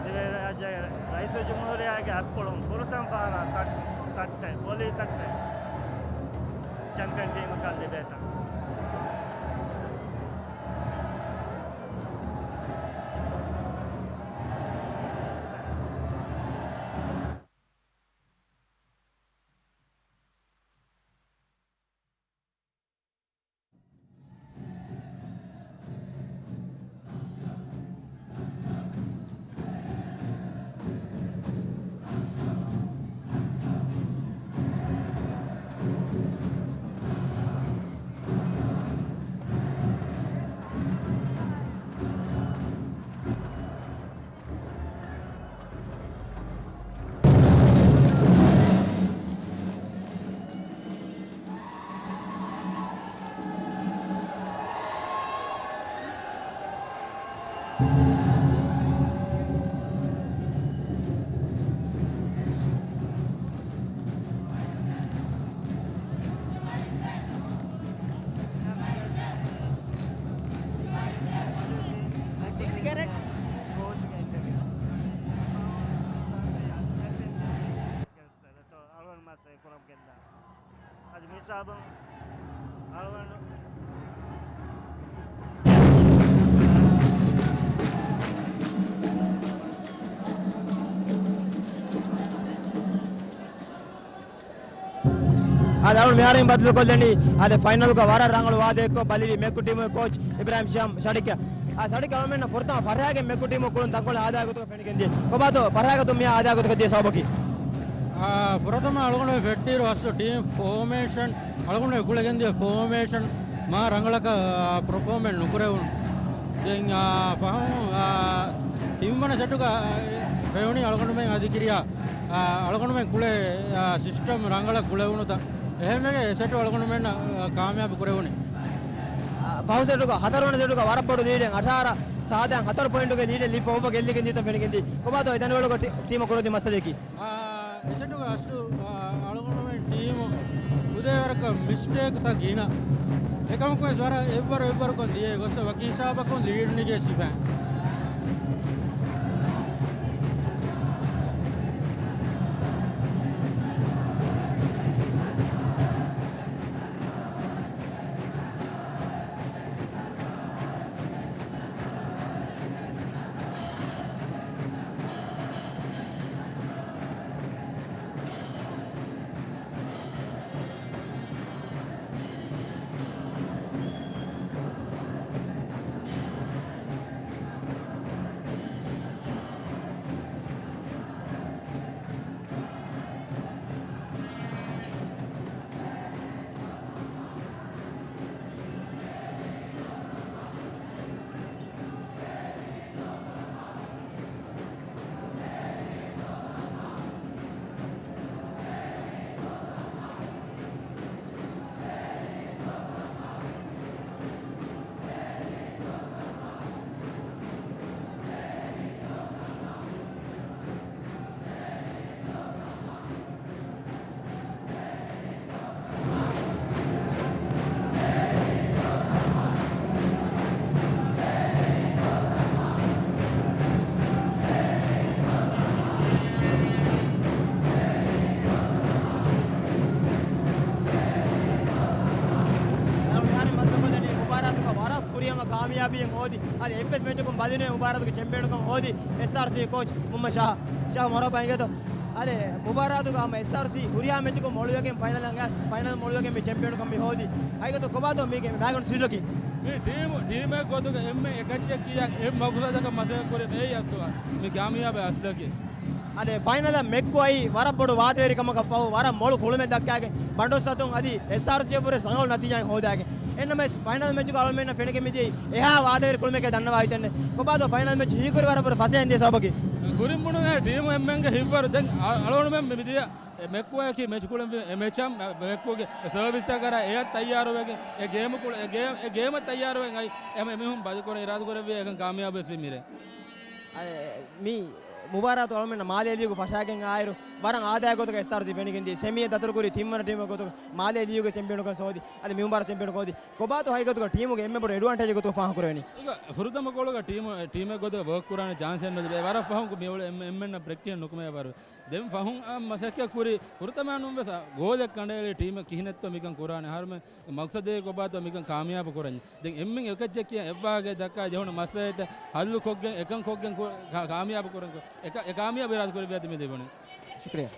ދިވެހިރާއްޖޭގެ ރައީސުލްޖުމްހޫރިއްޔާގެ އަތްޕުޅުން ފުރަތަމަ ފަހަރަށް ތައް-، ތައްޓެއް، ވޮލީ ތައްޓެއް ޗެމްޕިއަން ޓީމަކަށް ލިބޭތަން. އަޅުގަނޑު މަސައްކަތް ކުރަމުން ގެންދާ. އަދި މިސާބުން އަޅުގަނޑު އާދެ، އަޅުގަނޑު މިހާރު ބައްދަލުކޮށްލަނީ. އާދެ، ފައިނަލްގަ ވަރަށް ރަނގަޅު ވާދައެއްކޮށް ބަލިވި މެކު ޓީމުގެ ކޯޗް އިބްރާހިމް ޝިހާމް ޝަޑިކްޔާ. އާ، ޝަޑިކްޔާ، އަޅުގަނޑުމެންނަށް ފުރަތަމަ ފަރްހާގެ މެކު ޓީމު ކުޅުން ތަންކޮޅެއް އާދައިގެ ގޮތުގަ ފެނިގެންދިޔަ. ކޮބާތޯ ފަރްހާގެ ދުން މިހާ އާދައިގެ ގޮތުގަ ދިޔަ ސަބަބަކީ؟ އާ، ފުރަތަމަ އަޅުގަނޑު ފެއްޓިއިރު އަސްލު ޓީމް ފޯމޭޝަން އަޅުގަނޑު ކުޅެގެންދިޔަ ފޯމޭޝަން މާ ރަނގަޅަކަށް، އާ، ޕަރފޯމެއް ނުކުރެވުނު. ދެން، އާ، ފަހުން، އާ، ތިންވަނަ ސެޓުގަ، އާ، ފެނުނީ އަޅުގަނޑުމެން އަދި ކިރިޔާ، އާ، އަޅުގަނޑުމެން ކުޅޭ، އާ، ސިސްޓަމް ރަނގަޅަށް ކުޅެވުނުތަ، އެހެންވެގެން އެ ސެޓު އަޅުގަނޑުމެންނަށް، އާ، ކާމިޔާބު ކުރެވުނީ. އާ، ފަހު ސެޓުގަ ހަތަރުވަނަ ސެޓުގަ ވަރަށް ބޮޑު ލީޑެއް އަށާރަ ސާދައިން ހަތަރު ޕޮއިންޓުގެ ލީޑެއް ލިބި ފަހުވަ ގެއްލިގެން ދިޔަތަން ފެނިގެން ދިޔަ. ކޮބާތޯ އެ ދަނޑިވަޅުގަ ޓީ-، ޓީމަށް ކުރެވި މައްސަލަޔަކީ؟ އާ، އެ ސެޓުގަ އަސްލު، އާ، އަޅުގަނޑުމެން ޓީމު ކުދޭވަރަކަށް މިސްޓޭކްތައް ގިނަ. އެކަމަކުވެސް ވަރަށް އެއްވަރު އެއްވަރުކޮށް ދިޔައީ ގޮސް ވަކި ހިސާބަކުން ލީޑު ނެގި ސިފައިން. މުބާރާތުގަ ވަރަށް ފުރިހަމަ ކާމިޔާބީއެއް ހޯދި، އަދި އެއްވެސް މެޗަކުން ބަލިނުވެ މުބާރާތުގެ ޗެމްޕިއަނުކަން ހޯދި އެސްއާރްސީ ކޯޗް މުހައްމަދު ޝާ. ޝާ މަރުޙަބާ އިނގޭތޯ. އަދި މުބާރާތުގަ ހަމަ އެސްއާރްސީ ހުރިހާ މެޗަކުން މޮޅުވެގެން ފައިނަލަށް އައިސް، ފައިނަލް މޮޅުވެގެން މި ޗެމްޕިއަނުކަން މި ހޯދި. އައިގަތު ކޮބާތޯ މީގެ މާގަނޑު ސިއްރަކީ؟ މި ޓީމު، ޓީމެއް ގޮތުގަ އެންމެ އެކައްޗެއް ކިޔާ އެއް މަގުސަދަކަށް މަސައްކަތް ކުރި މެއި އަސްލު މި ކާމިޔާބެއް އަސްލަކީ. އަދި ފައިނަލަށް މެކްކު އައީ ވަރަށް ބޮޑު ވާދަވެރިކަމަކަށް ފަހު، ވަރަށް މޮޅު ކުޅުމެއް ދައްކާގެން ބަނޑޮސް އަތުން އަދި އެސްއާރްސީއެފް ވުރެ ރަނގަޅު ނަތީޖާއެއް ހޯދާގެން. އެންނަމަވެސް ފައިނަލް މެޗުގަ އަޅުމެންނަށް ފެނިގެން މިދިޔައީ އެހާ ވާދަވެރި ކުޅުމެކޭ ދަންނަވާ ހިތެއްނެތް. ކޮބާތޯ ފައިނަލް މެޗް ހީކުރި ވަރަށް ބޮޑު ފަސޭހައިން ދިޔަ ސަބަބަކީ؟ ގުރިން ބުނުނޭ ޓީމު އެންމެންގެ ހިތްވަރު. ދެން އަ-، އަޅުގަނޑުމެން މި-، މިދިޔަ އެ މެކްކުއަކީ މެޗް ކުޅެން އެ މެޗަށް މެ-، މެކްކުގެ ސަރވިސްތައް ކަރާ އެއަށް ތައްޔާރުވެގެން އެ ގޭމު ކުޅެ-، އެ ގޭ-، އެ ގޭމަށް ތައްޔާރުވެގެން އައި އެ ހަމަ އެމީހުން ބަލިކުރަން އިރާދަކުރެއްވި އެކަން ކާމިޔާބުވެސް ވީ މިރޭ. އަ-، މި މުބާރާތު އަޅުމެންނަށް މާލޭ ލީގު ފަށާގެން އާއިރު، ވަރަށް އާދަޔާ ގޮތަކަށް އެސްއާރްސީ ފެނިގެން ދިޔަ. ސެމީއަށް ދަތުރުކުރި ތިންވަނަ ޓީމެއް ގޮތުގަ މާލޭ ލީގުގެ ޗެމްޕިއަނުކަން ހޯދި، އަދި މި މުބާރާތު ޗެމްޕިއަނުކަން ހޯދި. ކޮބާތޯ ހަގީގަތުގަ ޓީމުގެ އެންމެ ބޮޑު އެޑްވާންޓޭޖް ގޮތުގަ ފާހަގަކުރެވެނީ؟ ފުރަތަމަ ކޮޅުގަ ޓީމު، ޓީމެއް ގޮތުގަ ވޯކް ކުރާނެ ޗާންސެއް ނުލިބޭ. ވަރަށް ފަހުން މި އުޅެ އެންމެ-، އެންމެންނަށް ޕްރެކްޓިސް ނުކުމެ ވަރު. ދެން ފަހުން އަ، މަސައްކަތް ކުރި ފުރަތަމަ ނޫން ވެސް އަ، ގޯލެއް ކަނޑައެޅި ޓީމެއް ކިހިނެއްތޯ މިކަން ކުރާނެ. އަހަރުމެން މަގްސަދޭ ކޮބާތޯ މިކަން ކާމިޔާބު ކުރަންޏާ. ދެން އެންމެން އެކައްޗެއް ކިޔަން އެއްވާހަކައެއް ދައްކާ ޖެހުނު މައްސަލައެއް ހައްލު ކޮށްގެން އެކަން ކޮށްގެން ކު-، ކާ-، ކާމިޔާބު ކުރަން ކު-، އެކަ-، އެ ކާމިޔާބު އިރާދަ ކުރެއްވިއްޔާ މި ލިބުނީ. ޝުކްރިޔާ.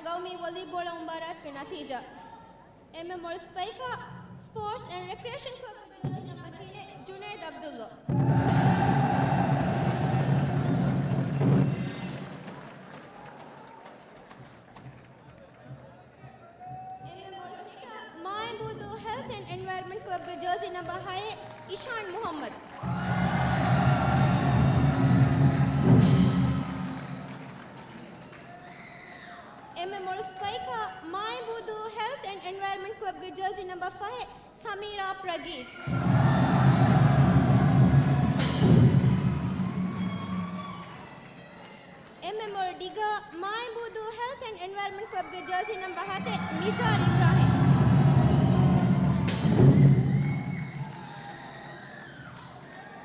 ގައުމީ ވޮލީބޯޅަ މުބާރާތުގެ ނަތީޖާ. އެންމެ މޮޅު ސްޕައިކާ، ސްޕޯޓްސް އެންޑް ރެކްރިއޭޝަން ކްލަބްގެ ޖާސީ ނަމްބަރ ތިނެއް، ޖުނައިދް އަބްދުﷲ. އެންމެ މޮޅު ސެޓާ، މާއިނބޫދޫ ހެލްތް އެންޑް އެންވަޔަރަންމަންޓް ކްލަބްގެ ޖާސީ ނަމްބަރ ހައެއް، އިޝާން މުހައްމަދު. އެންމެ މޮޅު ސްޕައިކާ، މާއިނބޫދޫ ހެލްތް އެންޑް އެންވަޔަރަންމަންޓް ކްލަބްގެ ޖާސީ ނަމްބަރ ފަހެއް، ސަމީރާ ޕްރަގީތް. އެންމެ މޮޅު ޑިގާ، މާއިނބޫދޫ ހެލްތް އެންޑް އެންވަޔަރަންމަންޓް ކްލަބްގެ ޖާސީ ނަމްބަރ ހަތެއް، ނިޒާރް އިބްރާހިމް.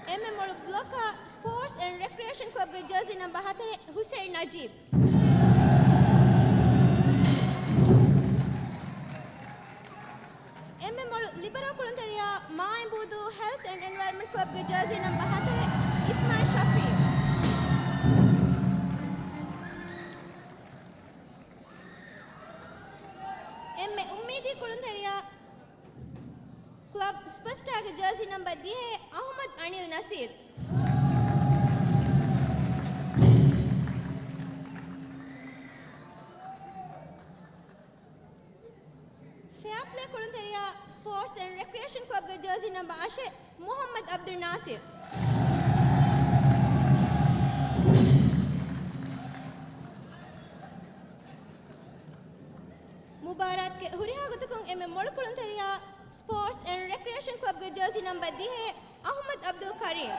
އެންމެ މޮޅު ބްލޮކާ، ސްޕޯޓްސް އެންޑް ރެކްރިއޭޝަން ކްލަބްގެ ޖާސީ ނަމްބަރ ހަތަރެއް، ހުސެއިން ނަޖީބް. އެންމެ މޮޅު ލިބަރޯ ކުޅުންތެރިޔާ، މާއިނބޫދޫ ހެލްތް އެންޑް އެންވަޔަރަންމަންޓް ކްލަބްގެ ޖާސީ ނަމްބަރ ހަތަރެއް، އިސްމާއިލް ޝަފީޢު. އެންމެ އުއްމީދީ ކުޅުންތެރިޔާ، ކްލަބް ސްޕަސްޓާގެ ޖާސީ ނަމްބަރ ދިހައެއް، އަޙްމަދު އަނިލް ނަސީރު. ފެއާޕްލޭ ކުޅުންތެރިޔާ، ސްޕޯޓްސް އެންޑް ރެކްރިއޭޝަން ކްލަބްގެ ޖާސީ ނަމްބަރ އަށެއް، މުޙައްމަދު އަބްދުލް ނާސިރު. މުބާރާތުގެ ހުރިހާ ގޮތަކުން އެންމެ މޮޅު ކުޅުންތެރިޔާ، ސްޕޯޓްސް އެންޑް ރެކްރިއޭޝަން ކްލަބްގެ ޖާސީ ނަމްބަރ ދިހައެއް، އަޙްމަދު އަބްދުލް ކަރީމް.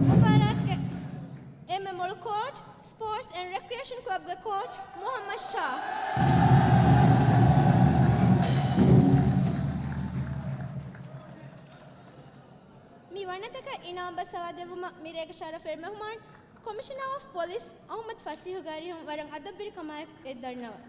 މުބާރާތުގެ އެންމެ މޮޅު ކޯޗް، ސްޕޯޓްސް އެންޑް ރެކްރިއޭޝަން ކްލަބްގެ ކޯޗް މުޙައްމަދު ޝާ. މި ވަންނަތަކަށް އިނާމް ބަސް ހަވާލުދެއްވުމަށް މިރޭގެ ޝަރަފުވެރި މެހުމާން، ކޮމިޝަނަރ އޮފް ޕޮލިސް އަޙްމަދު ފަސީޙު ގާރިހުން ވަރަށް އަދަބުވެރިކަމާއެކު އެދަންނަވަން.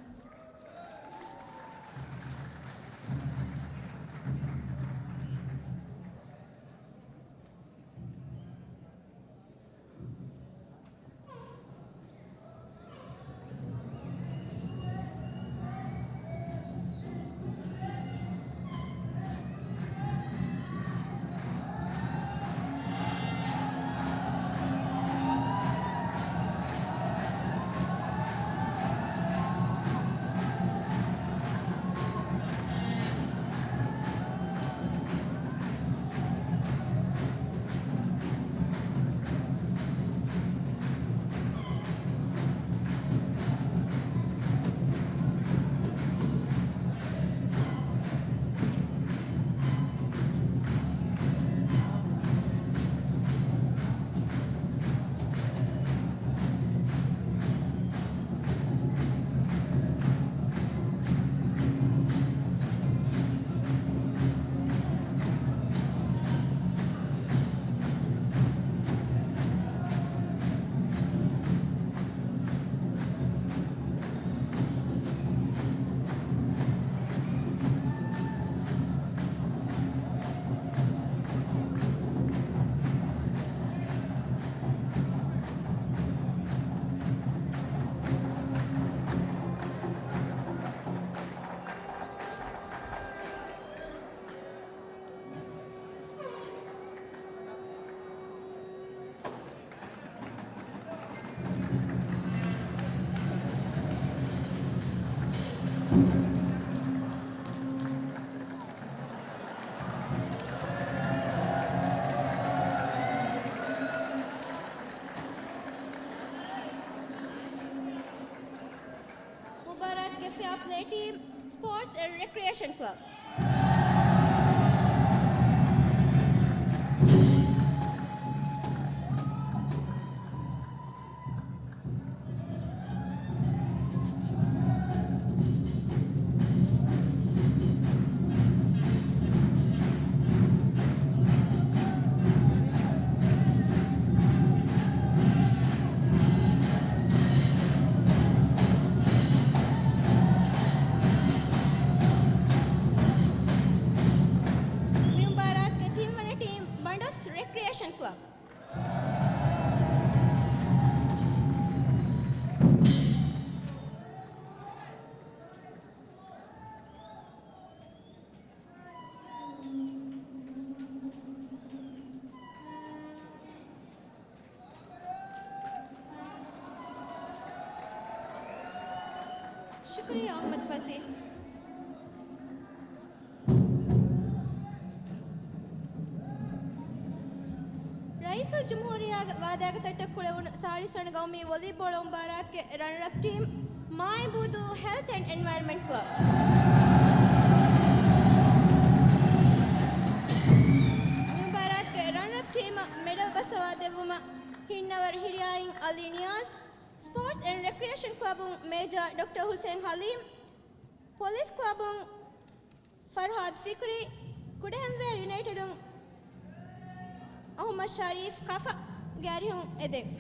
މުބާރާތުގެ ފެއާޕްލޭ ޓީމް، ސްޕޯޓްސް އެންޑް ރެކްރިއޭޝަން ކްލަބް. ޝުކުރިއްޔާ އަޙްމަދު ފަސީޙް. ރައީސުލްޖުމްހޫރިއްޔާގެ ވާދާގެ ތައްޓަށް ކުޅެވުނު ސާޅީސް ވަނަ ގައުމީ ވޮލީބޯޅަ މުބާރާތުގެ ރަނަރަޕް ޓީމް މާއިބޫދޫ ހެލްތް އެންޑް އެންވަޔަރަންމަންޓް ކްލަބް. މި މުބާރާތުގެ ރަނަރަޕް ޓީމަށް މެޑަލް ބައްސަވާ ދެއްވުމަށް ހިންނަވަރު ހިރިއާއިން އަލީ ނިޔާޒް، ސްޕޯޓްސް އެންޑް ރެކްރިއޭޝަން ކްލަބުން މޭޖާ ޑޮކްޓަރ ހުސެން ހަލީމް، ޕޮލިސް ކްލަބުން ފަރްހާދް ފިކްރީ، ކުޑަހެންވޭރު ޔުނައިޓެޑުން އަޙްމަދު ޝަރީފް ކަފަގެ އަރިހުން އެދެން.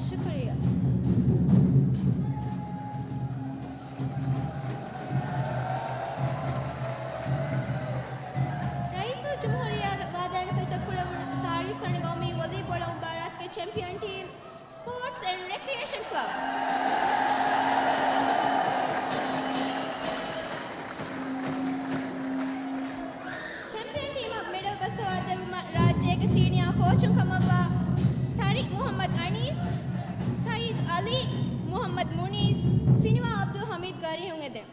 ޝުކުރިއްޔާ. ރައީސުލްޖުމްހޫރިއްޔާގެ ވާދާގެ ތައްޓަށް ކުޅެވުނު ސާޅީސް ވަނަ ގައުމީ ވޮލީބޯޅަ މުބާރާތުގެ ޗެމްޕިއަން ޓީމް، ސްޕޯޓްސް އެންޑް ރެކްރިއޭޝަން ކްލަބް. ޗެމްޕިއަން ޓީމަށް މެޑަލް ބައްސަވާ ދެއްވުމަށް ރާއްޖޭގެ ސީނިއާ ކޯޗުން ކަމަށްވާ ތާރިކް މުޙައްމަދު އަނީސް، ސައީދު އަލީ، މުޙައްމަދު މުނީސް، ފިނިވާ އަބްދުލް ޙަމީދުގެ އަރިހުން އެދެން.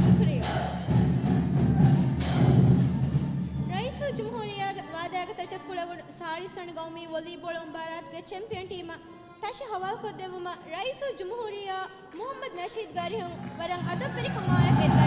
ޝުކުރިއްޔާ. ރައީސުލްޖުމްހޫރިއްޔާގެ ވާދާގެ ތައްޓަށް ކުޅެވުނު ސާޅީސް ވަނަ ގައުމީ ވޮލީބޯޅަ މުބާރާތުގެ ޗެމްޕިއަން ޓީމަށް ތަށި ހަވާލުކޮށްދެއްވުމަށް ރައީސުލްޖުމްހޫރިއްޔާ މުޙައްމަދު ނަޝީދުގެ އަރިހުން ވަރަށް އަދަބުވެރިކަމާއެކު އެދި.